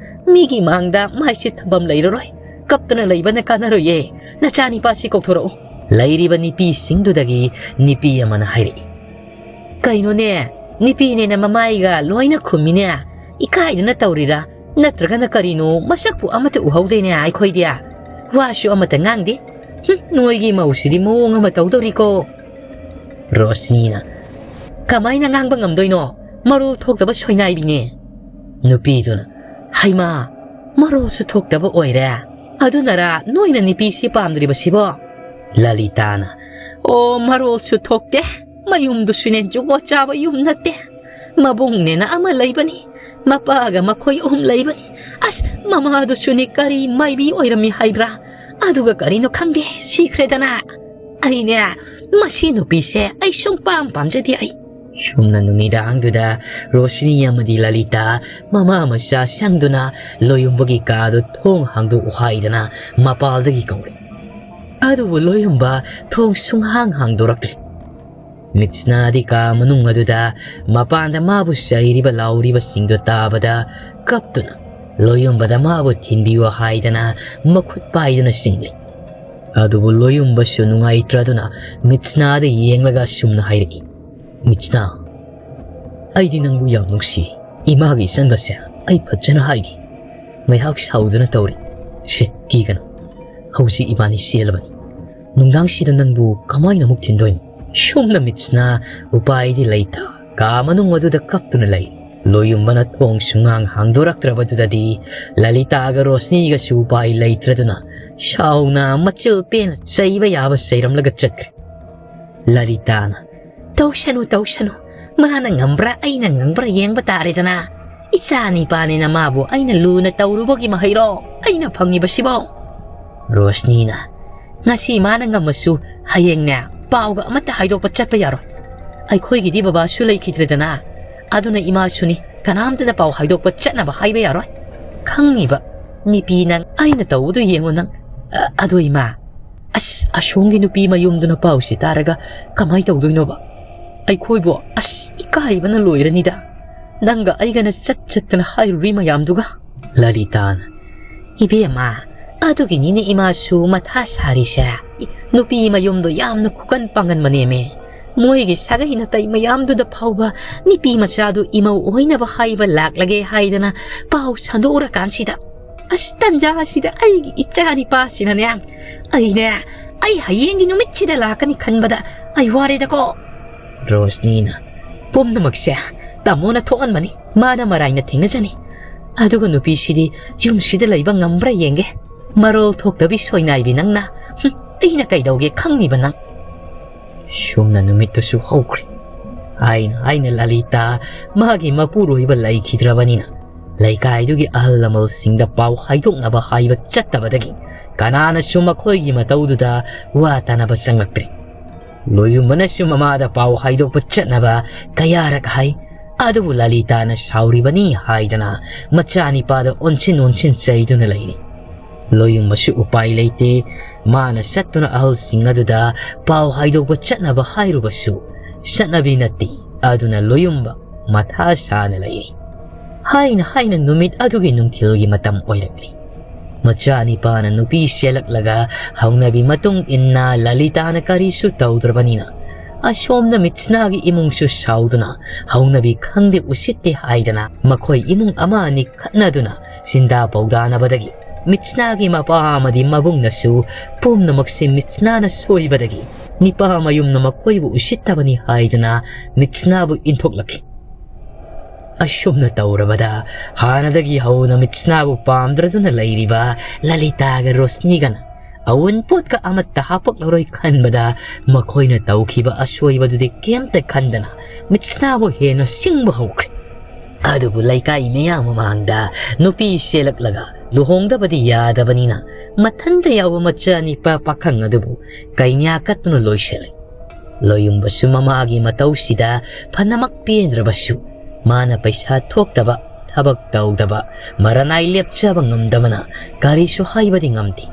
ꯃꯤꯒꯤ ꯃꯥꯡꯗ ꯃꯥꯏꯁꯤ ꯊꯝꯐꯝ ꯂꯩꯔꯔꯣꯏ꯫ ꯀꯞꯇꯅ ꯂꯩꯕꯅ ꯀꯥꯟꯅꯔꯣꯏꯌꯦ꯫ ꯅꯆꯥꯅꯤꯄꯥꯁꯤ ꯀꯧꯊꯣꯔꯛꯎ꯫" ꯂꯩꯔꯤꯕ ꯅꯨꯄꯤꯁꯤꯡꯗꯨꯗꯒꯤ ꯅꯨꯄꯤ ꯑꯃꯅ ꯍꯥꯏꯔꯛꯏ, "ꯀꯩꯅꯣꯅꯦ, ꯅꯨꯄꯤꯅꯦꯅ ꯃꯃꯥꯏꯒ ꯂꯣꯏꯅ ꯈꯨꯝꯃꯤꯅꯦ꯫ ꯏꯀꯥꯏꯗꯅ ꯇꯧꯔꯤꯔꯥ? ꯅꯠꯇ꯭ꯔꯒꯅ ꯀꯔꯤꯅꯣ? ꯃꯁꯛꯄꯨ ꯑꯃꯠꯇ ꯎꯍꯧꯗꯦꯅꯦ ꯑꯩꯈꯣꯏꯗꯤ꯫ ꯋꯥꯁꯨ ꯑꯃꯠꯇ ꯉꯥꯡꯗꯦ꯫ ꯍꯨꯝ, ꯅꯣꯏꯒꯤ ꯃꯧꯁꯤꯗꯤ ꯃꯑꯣꯡ ꯑꯃ ꯇꯧꯗꯧꯔꯤꯀꯣ꯫" ꯔꯣꯁꯅꯤꯅ, "ꯀꯃꯥꯏꯅ ꯉꯥꯡꯕ ꯉꯝꯗꯣꯏꯅꯣ? ꯃꯔꯣꯜ ꯊꯣꯛꯇꯕ ꯁꯣꯏꯅꯥꯏꯕꯤꯅꯦ꯫" ꯅꯨꯄꯤꯗꯨꯅ, "ꯍꯩꯃꯥ, ꯃꯔꯣꯜꯁꯨ ꯊꯣꯛꯇꯕ ꯑꯣꯏꯔꯦ꯫ ꯑꯗꯨꯅꯔꯥ ꯅꯣꯏꯅ ꯅꯨꯄꯤꯁꯤ ꯄꯥꯝꯗ꯭ꯔꯤꯕꯁꯤꯕꯣ?" ꯂꯂꯤꯇꯥꯅ, "ꯑꯣ, ꯃꯔꯣꯜꯁꯨ ꯊꯣꯛꯇꯦ꯫ ꯃꯌꯨꯝꯗꯨꯁꯨꯅꯦ ꯖꯨꯒꯣꯠ ꯆꯥꯕ ꯌꯨꯝ ꯅꯠꯇꯦ꯫ ꯃꯕꯨꯡꯅꯦꯅ ꯑꯃ ꯂꯩꯕꯅꯤ꯫ ꯃꯄꯥꯒ ꯃꯈꯣꯏ ꯑꯍꯨꯝ ꯂꯩꯕꯅꯤ꯫ ꯑꯁ, ꯃꯃꯥꯗꯨꯁꯨꯅꯦ ꯀꯔꯤ ꯃꯥꯏꯕꯤ ꯑꯣꯏꯔꯝꯃꯤ ꯍꯥꯏꯕ꯭ꯔꯥ? ꯑꯗꯨꯒ ꯀꯔꯤꯅꯣ ꯈꯪꯗꯦ, ꯁꯤꯈ꯭ꯔꯦꯗꯅ꯫ ꯑꯩꯅꯦ, ꯃꯁꯤ ꯅꯨꯄꯤꯁꯦ ꯑꯩ ꯁꯨꯡ ꯄꯥꯝ ꯄꯥꯝꯖꯗꯦ ꯑꯩ꯫" ꯁꯨꯝꯅ ꯅꯨꯃꯤꯗꯥꯡꯗꯨꯗ ꯔꯣꯁꯤꯅꯤ ꯑꯃꯗꯤ ꯂꯂꯤꯇꯥ ꯃꯃꯥ ꯃꯆꯥ ꯆꯪꯗꯨꯅ ꯂꯣꯌꯨꯝꯕꯒꯤ ꯀꯥꯗꯨ ꯊꯣꯡ ꯍꯥꯡꯗꯣꯛꯎ ꯍꯥꯏꯗꯅ ꯃꯄꯥꯜꯗꯒꯤ ꯀꯧꯔꯦ꯫ ꯑꯗꯨꯕꯨ ꯂꯣꯌꯨꯝꯕ ꯊꯣꯡ ꯁꯨꯡꯍꯥꯡ ꯍꯥꯡꯗꯣꯔꯛꯇ꯭ꯔꯦ꯫ ꯃꯤꯠꯁꯅꯥꯗꯤ ꯀꯥ ꯃꯅꯨꯡ ꯑꯗꯨꯗ ꯃꯄꯥꯟꯗ ꯃꯥꯕꯨ ꯆꯩꯔꯤꯕ ꯂꯥꯎꯔꯤꯕꯁꯤꯡꯗꯨ ꯇꯥꯕꯗ ꯀꯞꯇꯨꯅ ꯂꯣꯌꯨꯝꯕꯗ ꯃꯥꯕꯨ ꯊꯤꯟꯕꯤꯌꯨ ꯍꯥꯏꯗꯅ ꯃꯈꯨꯠ ꯄꯥꯏꯗꯨꯅ ꯆꯤꯡꯂꯤ꯫ ꯑꯗꯨꯕꯨ ꯂꯣꯌꯨꯝꯕꯁꯨ ꯅꯨꯡꯉꯥꯏꯇ꯭ꯔꯗꯨꯅ ꯃꯤꯠꯁꯅꯥꯗ ꯌꯦꯡꯂꯒ ꯑꯁꯨꯝꯅ ꯍꯥꯏꯔꯛꯏ, "ꯃꯤꯠꯁꯅꯥ, ꯑꯩꯗꯤ ꯅꯪꯕꯨ ꯌꯥꯝ ꯅꯨꯡꯁꯤ꯫ ꯏꯃꯥꯒꯤ ꯏꯆꯟꯒꯁꯦ ꯑꯩ ꯐꯖꯅ ꯍꯥꯏꯒꯦ꯫ ꯉꯥꯏꯍꯥꯛ ꯁꯥꯎꯗꯨꯅ ꯇꯧꯔꯤ꯫ ꯁꯦ, ꯀꯤꯒꯅꯨ꯫ ꯍꯧꯖꯤꯛ ꯏꯕꯥꯅꯤ ꯆꯦꯜꯂꯕꯅꯤ꯫ ꯅꯨꯡꯗꯥꯡꯁꯤꯗ ꯅꯪꯕꯨ ꯀꯃꯥꯏꯅ ꯑꯃꯨꯛ ꯊꯤꯟꯗꯣꯏꯅꯣ?" ꯁꯨꯝꯅ ꯃꯤꯠꯁꯅꯥ ꯎꯄꯥꯏꯗꯤ ꯂꯩꯇ ꯀꯥ ꯃꯅꯨꯡ ꯑꯗꯨꯗ ꯀꯞꯇꯨꯅ ꯂꯩ꯫ ꯂꯣꯌꯨꯝꯕꯅ ꯊꯣꯡ ꯁꯨꯡꯍꯥꯡ ꯍꯥꯡꯗꯣꯔꯛꯇ꯭ꯔꯕꯗꯨꯗꯗꯤ ꯂꯂꯤꯇꯥꯒ ꯔꯣꯁꯅꯤꯒꯁꯨ ꯎꯄꯥꯏ ꯂꯩꯇ꯭ꯔꯗꯨꯅ ꯁꯥꯎꯅ ꯃꯆꯤꯜ ꯄꯦꯟꯅ ꯆꯩꯕ ꯌꯥꯕ ꯆꯩꯔꯝꯂꯒ ꯆꯠꯈ꯭ꯔꯦ꯫ ꯂꯂꯤꯇꯥꯅ, "ꯇꯧꯁꯅꯨ, ꯇꯧꯁꯅꯨ꯫ ꯃꯥꯅ ꯉꯝꯕ꯭ꯔꯥ ꯑꯩꯅ ꯉꯝꯕ꯭ꯔꯥ ꯌꯦꯡꯕ ꯇꯥꯔꯦꯗꯅ꯫ ꯏꯆꯥ ꯅꯤꯄꯥꯅꯤꯅ ꯃꯥꯕꯨ ꯑꯩꯅ ꯂꯨꯅ ꯇꯧꯔꯨꯕꯒꯤ ꯃꯍꯩꯔꯣ ꯑꯩꯅ ꯐꯪꯉꯤꯕꯁꯤꯕꯣ?" ꯔꯣꯁꯅꯤꯅ, "ꯉꯁꯤ ꯃꯥꯅ ꯉꯝꯃꯁꯨ ꯍꯌꯦꯡꯅꯦ ꯄꯥꯎꯒ ꯑꯃꯠꯇ ꯍꯥꯏꯗꯣꯛꯄ ꯆꯠꯄ ꯌꯥꯔꯣꯏ꯫ ꯑꯩꯈꯣꯏꯒꯤꯗꯤ ꯕꯕꯥꯁꯨ ꯂꯩꯈꯤꯗ꯭ꯔꯦꯗꯅ꯫ ꯑꯗꯨꯅ ꯏꯃꯥꯁꯨꯅꯤ, ꯀꯅꯥꯝꯇꯗ ꯄꯥꯎ ꯍꯥꯏꯗꯣꯛꯄ ꯆꯠꯅꯕ ꯍꯥꯏꯕ ꯌꯥꯔꯣꯏ꯫ ꯈꯪꯉꯤꯕ ꯅꯤꯄꯤ ꯅꯪ ꯑꯩꯅ ꯇꯧꯕꯗꯨ ꯌꯦꯡꯉꯨ ꯅꯪ꯫ ꯑ-, ꯑꯗꯣ ꯏꯃꯥ, ꯑꯁ, ꯑꯁꯣꯝꯒꯤ ꯅꯨꯄꯤ ꯃꯌꯨꯝꯗꯨꯅ ꯄꯥꯎꯁꯤ ꯇꯥꯔꯒ ꯀꯃꯥꯏ ꯇꯧꯗꯣꯏꯅꯣꯕ? ꯑꯩꯈꯣꯏꯕꯨ ꯑꯁ ꯏꯀꯥꯏꯕꯅ ꯂꯣꯏꯔꯅꯤꯗ꯫ ꯅꯪꯒ ꯑꯩꯒꯅ ꯆꯠ ꯆꯠꯇꯅ ꯍꯥꯏꯔꯨꯔꯤ ꯃꯌꯥꯝꯗꯨꯒ꯫" ꯂꯂꯤꯇꯥꯅ, "ꯏꯕꯦꯝꯃ, ꯑꯗꯨꯒꯤꯅꯤꯅꯦ ꯏꯃꯥꯁꯨ ꯃꯊꯥ ꯁꯥꯔꯤꯁꯦ꯫ ꯅꯨꯄꯤ ꯃꯌꯨꯝꯗꯣ ꯌꯥꯝꯅ ꯈꯨꯀꯟ ꯄꯥꯡꯒꯟꯕꯅꯦꯃꯦ꯫ ꯃꯣꯏꯒꯤ ꯁꯥꯒꯩ ꯅꯥꯇꯩ ꯃꯌꯥꯝꯗꯨꯗ ꯐꯥꯎꯕ ꯅꯨꯄꯤ ꯃꯆꯥꯗꯨ ꯏꯃꯧ ꯑꯣꯏꯅꯕ ꯍꯥꯏꯕ ꯂꯥꯛꯂꯒꯦ ꯍꯥꯏꯗꯅ ꯄꯥꯎ ꯁꯟꯗꯣꯛꯎꯔꯀꯥꯟꯁꯤꯗ꯫ ꯑꯁ, ꯇꯟꯖꯥ ꯑꯁꯤꯗ ꯑꯩꯒꯤ ꯏꯆꯥ ꯅꯤꯄꯥꯁꯤꯅꯅꯦ, ꯑꯩꯅꯦ, ꯑꯩ ꯍꯌꯦꯡꯒꯤ ꯅꯨꯃꯤꯠꯁꯤꯗ ꯂꯥꯛꯀꯅꯤ ꯈꯟꯕꯗ ꯑꯩ ꯋꯥꯔꯦꯗꯀꯣ꯫" ꯔꯣꯁꯅꯤꯅ, "ꯄꯨꯝꯅꯃꯛꯁꯦ ꯇꯥꯃꯣꯅ ꯊꯣꯛꯍꯟꯕꯅꯤ꯫ ꯃꯥꯅ ꯃꯔꯥꯏꯅ ꯊꯦꯡꯅꯖꯅꯤ꯫ ꯑꯗꯨꯒ ꯅꯨꯄꯤꯁꯤꯗꯤ ꯌꯨꯝꯁꯤꯗ ꯂꯩꯕ ꯉꯝꯕ꯭ꯔꯥ ꯌꯦꯡꯒꯦ꯫ ꯃꯔꯣꯜ ꯊꯣꯛꯇꯕꯤ ꯁꯣꯏꯅꯥꯏꯕꯤ ꯅꯪꯅ꯫ ꯍꯨꯝ, ꯑꯩꯅ ꯀꯩꯗꯧꯒꯦ ꯈꯪꯉꯤꯕ ꯅꯪ?" ꯁꯨꯝꯅ ꯅꯨꯃꯤꯠꯇꯨꯁꯨ ꯍꯧꯈ꯭ꯔꯦ꯫ ꯍꯥꯏꯅ ꯍꯥꯏꯅ ꯂꯂꯤꯇꯥ ꯃꯥꯒꯤ ꯃꯄꯨꯔꯣꯏꯕ ꯂꯩꯈꯤꯗ꯭ꯔꯕꯅꯤꯅ ꯂꯩꯀꯥꯏꯗꯨꯒꯤ ꯑꯍꯜ ꯂꯃꯟꯁꯤꯡꯗ ꯄꯥꯎ ꯍꯥꯏꯗꯣꯛꯅꯕ ꯍꯥꯏꯕ ꯆꯠꯇꯕꯗꯒꯤ ꯀꯅꯥꯅꯁꯨ ꯃꯈꯣꯏꯒꯤ ꯃꯇꯧꯗꯨꯗ ꯋꯥ ꯇꯥꯅꯕ ꯆꯪꯂꯛꯇ꯭ꯔꯦ꯫ ꯂꯣꯌꯨꯝꯕꯅꯁꯨ ꯃꯃꯥꯗ ꯄꯥꯎ ꯍꯥꯏꯗꯣꯛꯄ ꯆꯠꯅꯕ ꯀꯌꯥꯔꯛ ꯍꯥꯏ, ꯑꯗꯨꯕꯨ ꯂꯂꯤꯇꯥꯅ ꯁꯥꯎꯔꯤꯕꯅꯤ ꯍꯥꯏꯗꯅ ꯃꯆꯥꯅꯤꯄꯥꯗ ꯑꯣꯟꯁꯤꯟ ꯑꯣꯟꯁꯤꯟ ꯆꯩꯗꯨꯅ ꯂꯩꯔꯤ꯫ ꯂꯣꯌꯨꯝꯕꯁꯨ ꯎꯄꯥꯏ ꯂꯩꯇꯦ꯫ ꯃꯥꯅ ꯆꯠꯇꯨꯅ ꯑꯍꯜꯁꯤꯡ ꯑꯗꯨꯗ ꯄꯥꯎ ꯍꯥꯏꯗꯣꯛꯄ ꯆꯠꯅꯕ ꯍꯥꯏꯔꯨꯕꯁꯨ ꯆꯠꯅꯕꯤ ꯅꯠꯇꯦ, ꯑꯗꯨꯅ ꯂꯣꯌꯨꯝꯕ ꯃꯊꯥ ꯁꯥꯅ ꯂꯩꯔꯤ꯫ ꯍꯥꯏꯅ ꯍꯥꯏꯅ ꯅꯨꯃꯤꯠ ꯑꯗꯨꯒꯤ ꯅꯨꯡꯊꯤꯜꯒꯤ ꯃꯇꯝ ꯑꯣꯏꯔꯛꯂꯤ꯫ ꯃꯆꯥꯅꯤꯄꯥꯅ ꯅꯨꯄꯤ ꯆꯦꯜꯂꯛꯂꯒ ꯍꯧꯅꯕꯤ ꯃꯇꯨꯡ ꯏꯟꯅ ꯂꯂꯤꯇꯥꯅ ꯀꯔꯤꯁꯨ ꯇꯧꯗ꯭ꯔꯕꯅꯤꯅ, ꯑꯁꯣꯝꯗ ꯃꯤꯠꯁꯅꯥꯒꯤ ꯏꯃꯨꯡꯁꯨ ꯁꯥꯎꯗꯨꯅ ꯍꯧꯅꯕꯤ ꯈꯪꯗꯦ ꯎꯁꯤꯠꯇꯦ ꯍꯥꯏꯗꯅ ꯃꯈꯣꯏ ꯏꯃꯨꯡ ꯑꯃ ꯑꯅꯤ ꯈꯠꯅꯗꯨꯅ ꯆꯤꯟꯗꯥ ꯄꯧꯗꯥꯅꯕꯗꯒꯤ ꯃꯤꯠꯁꯅꯥꯒꯤ ꯃꯄꯥ ꯑꯃꯗꯤ ꯃꯕꯨꯡꯅꯁꯨ ꯄꯨꯝꯅꯃꯛꯁꯤ ꯃꯤꯠꯁꯅꯥꯅ ꯁꯣꯏꯕꯗꯒꯤ ꯅꯤꯄꯥ ꯃꯌꯨꯝꯅ ꯃꯈꯣꯏꯕꯨ ꯎꯁꯤꯠꯇꯕꯅꯤ ꯍꯥꯏꯗꯅ ꯃꯤꯠꯁꯅꯥꯕꯨ ꯏꯟꯊꯣꯛꯂꯛꯈꯤ꯫ ꯑꯁꯨꯝꯅ ꯇꯧꯔꯕꯗ ꯍꯥꯟꯅꯗꯒꯤ ꯍꯧꯅ ꯃꯤꯠꯁꯅꯥꯕꯨ ꯄꯥꯝꯗ꯭ꯔꯗꯨꯅ ꯂꯩꯔꯤꯕ ꯂꯂꯤꯇꯥꯒ ꯔꯣꯁꯅꯤꯒꯅ ꯑꯋꯨꯟꯄꯣꯠꯀ ꯑꯃꯠꯇ ꯍꯥꯄꯛꯂꯔꯣꯏ ꯈꯟꯕꯗ ꯃꯈꯣꯏꯅ ꯇꯧꯈꯤꯕ ꯑꯁꯣꯏꯕꯗꯨꯗꯤ ꯀꯩꯝꯇ ꯈꯟꯗꯅ ꯃꯤꯠꯁꯅꯥꯕꯨ ꯍꯦꯟꯅ ꯁꯤꯡꯕ ꯍꯧꯈ꯭ꯔꯦ꯫ ꯑꯗꯨꯕꯨ ꯂꯩꯀꯥꯏ ꯃꯌꯥꯝ ꯃꯃꯥꯡꯗ ꯅꯨꯄꯤ ꯆꯦꯜꯂꯛꯂꯒ ꯂꯨꯍꯣꯡꯗꯕꯗꯤ ꯌꯥꯗꯕꯅꯤꯅ ꯃꯊꯟꯇ ꯌꯥꯎꯕ ꯃꯆꯥ ꯅꯤꯄꯥ ꯄꯥꯈꯪ ꯑꯗꯨꯕꯨ ꯀꯩꯅ꯭ꯌꯥ ꯀꯠꯇꯨꯅ ꯂꯣꯏꯁꯤꯜꯂꯤ꯫ ꯂꯣꯌꯨꯝꯕꯁꯨ ꯃꯃꯥꯒꯤ ꯃꯇꯧꯁꯤꯗ ꯐꯅꯃꯛ ꯄꯦꯟꯗ꯭ꯔꯕꯁꯨ ꯃꯥꯅ ꯄꯩꯁꯥ ꯊꯣꯛꯇꯕ, ꯊꯕꯛ ꯇꯧꯗꯕ, ꯃꯔꯅꯥꯏ ꯂꯦꯞꯆꯕ ꯉꯝꯗꯕꯅ ꯀꯔꯤꯁꯨ ꯍꯥꯏꯕꯗꯤ ꯉꯝꯗꯦ꯫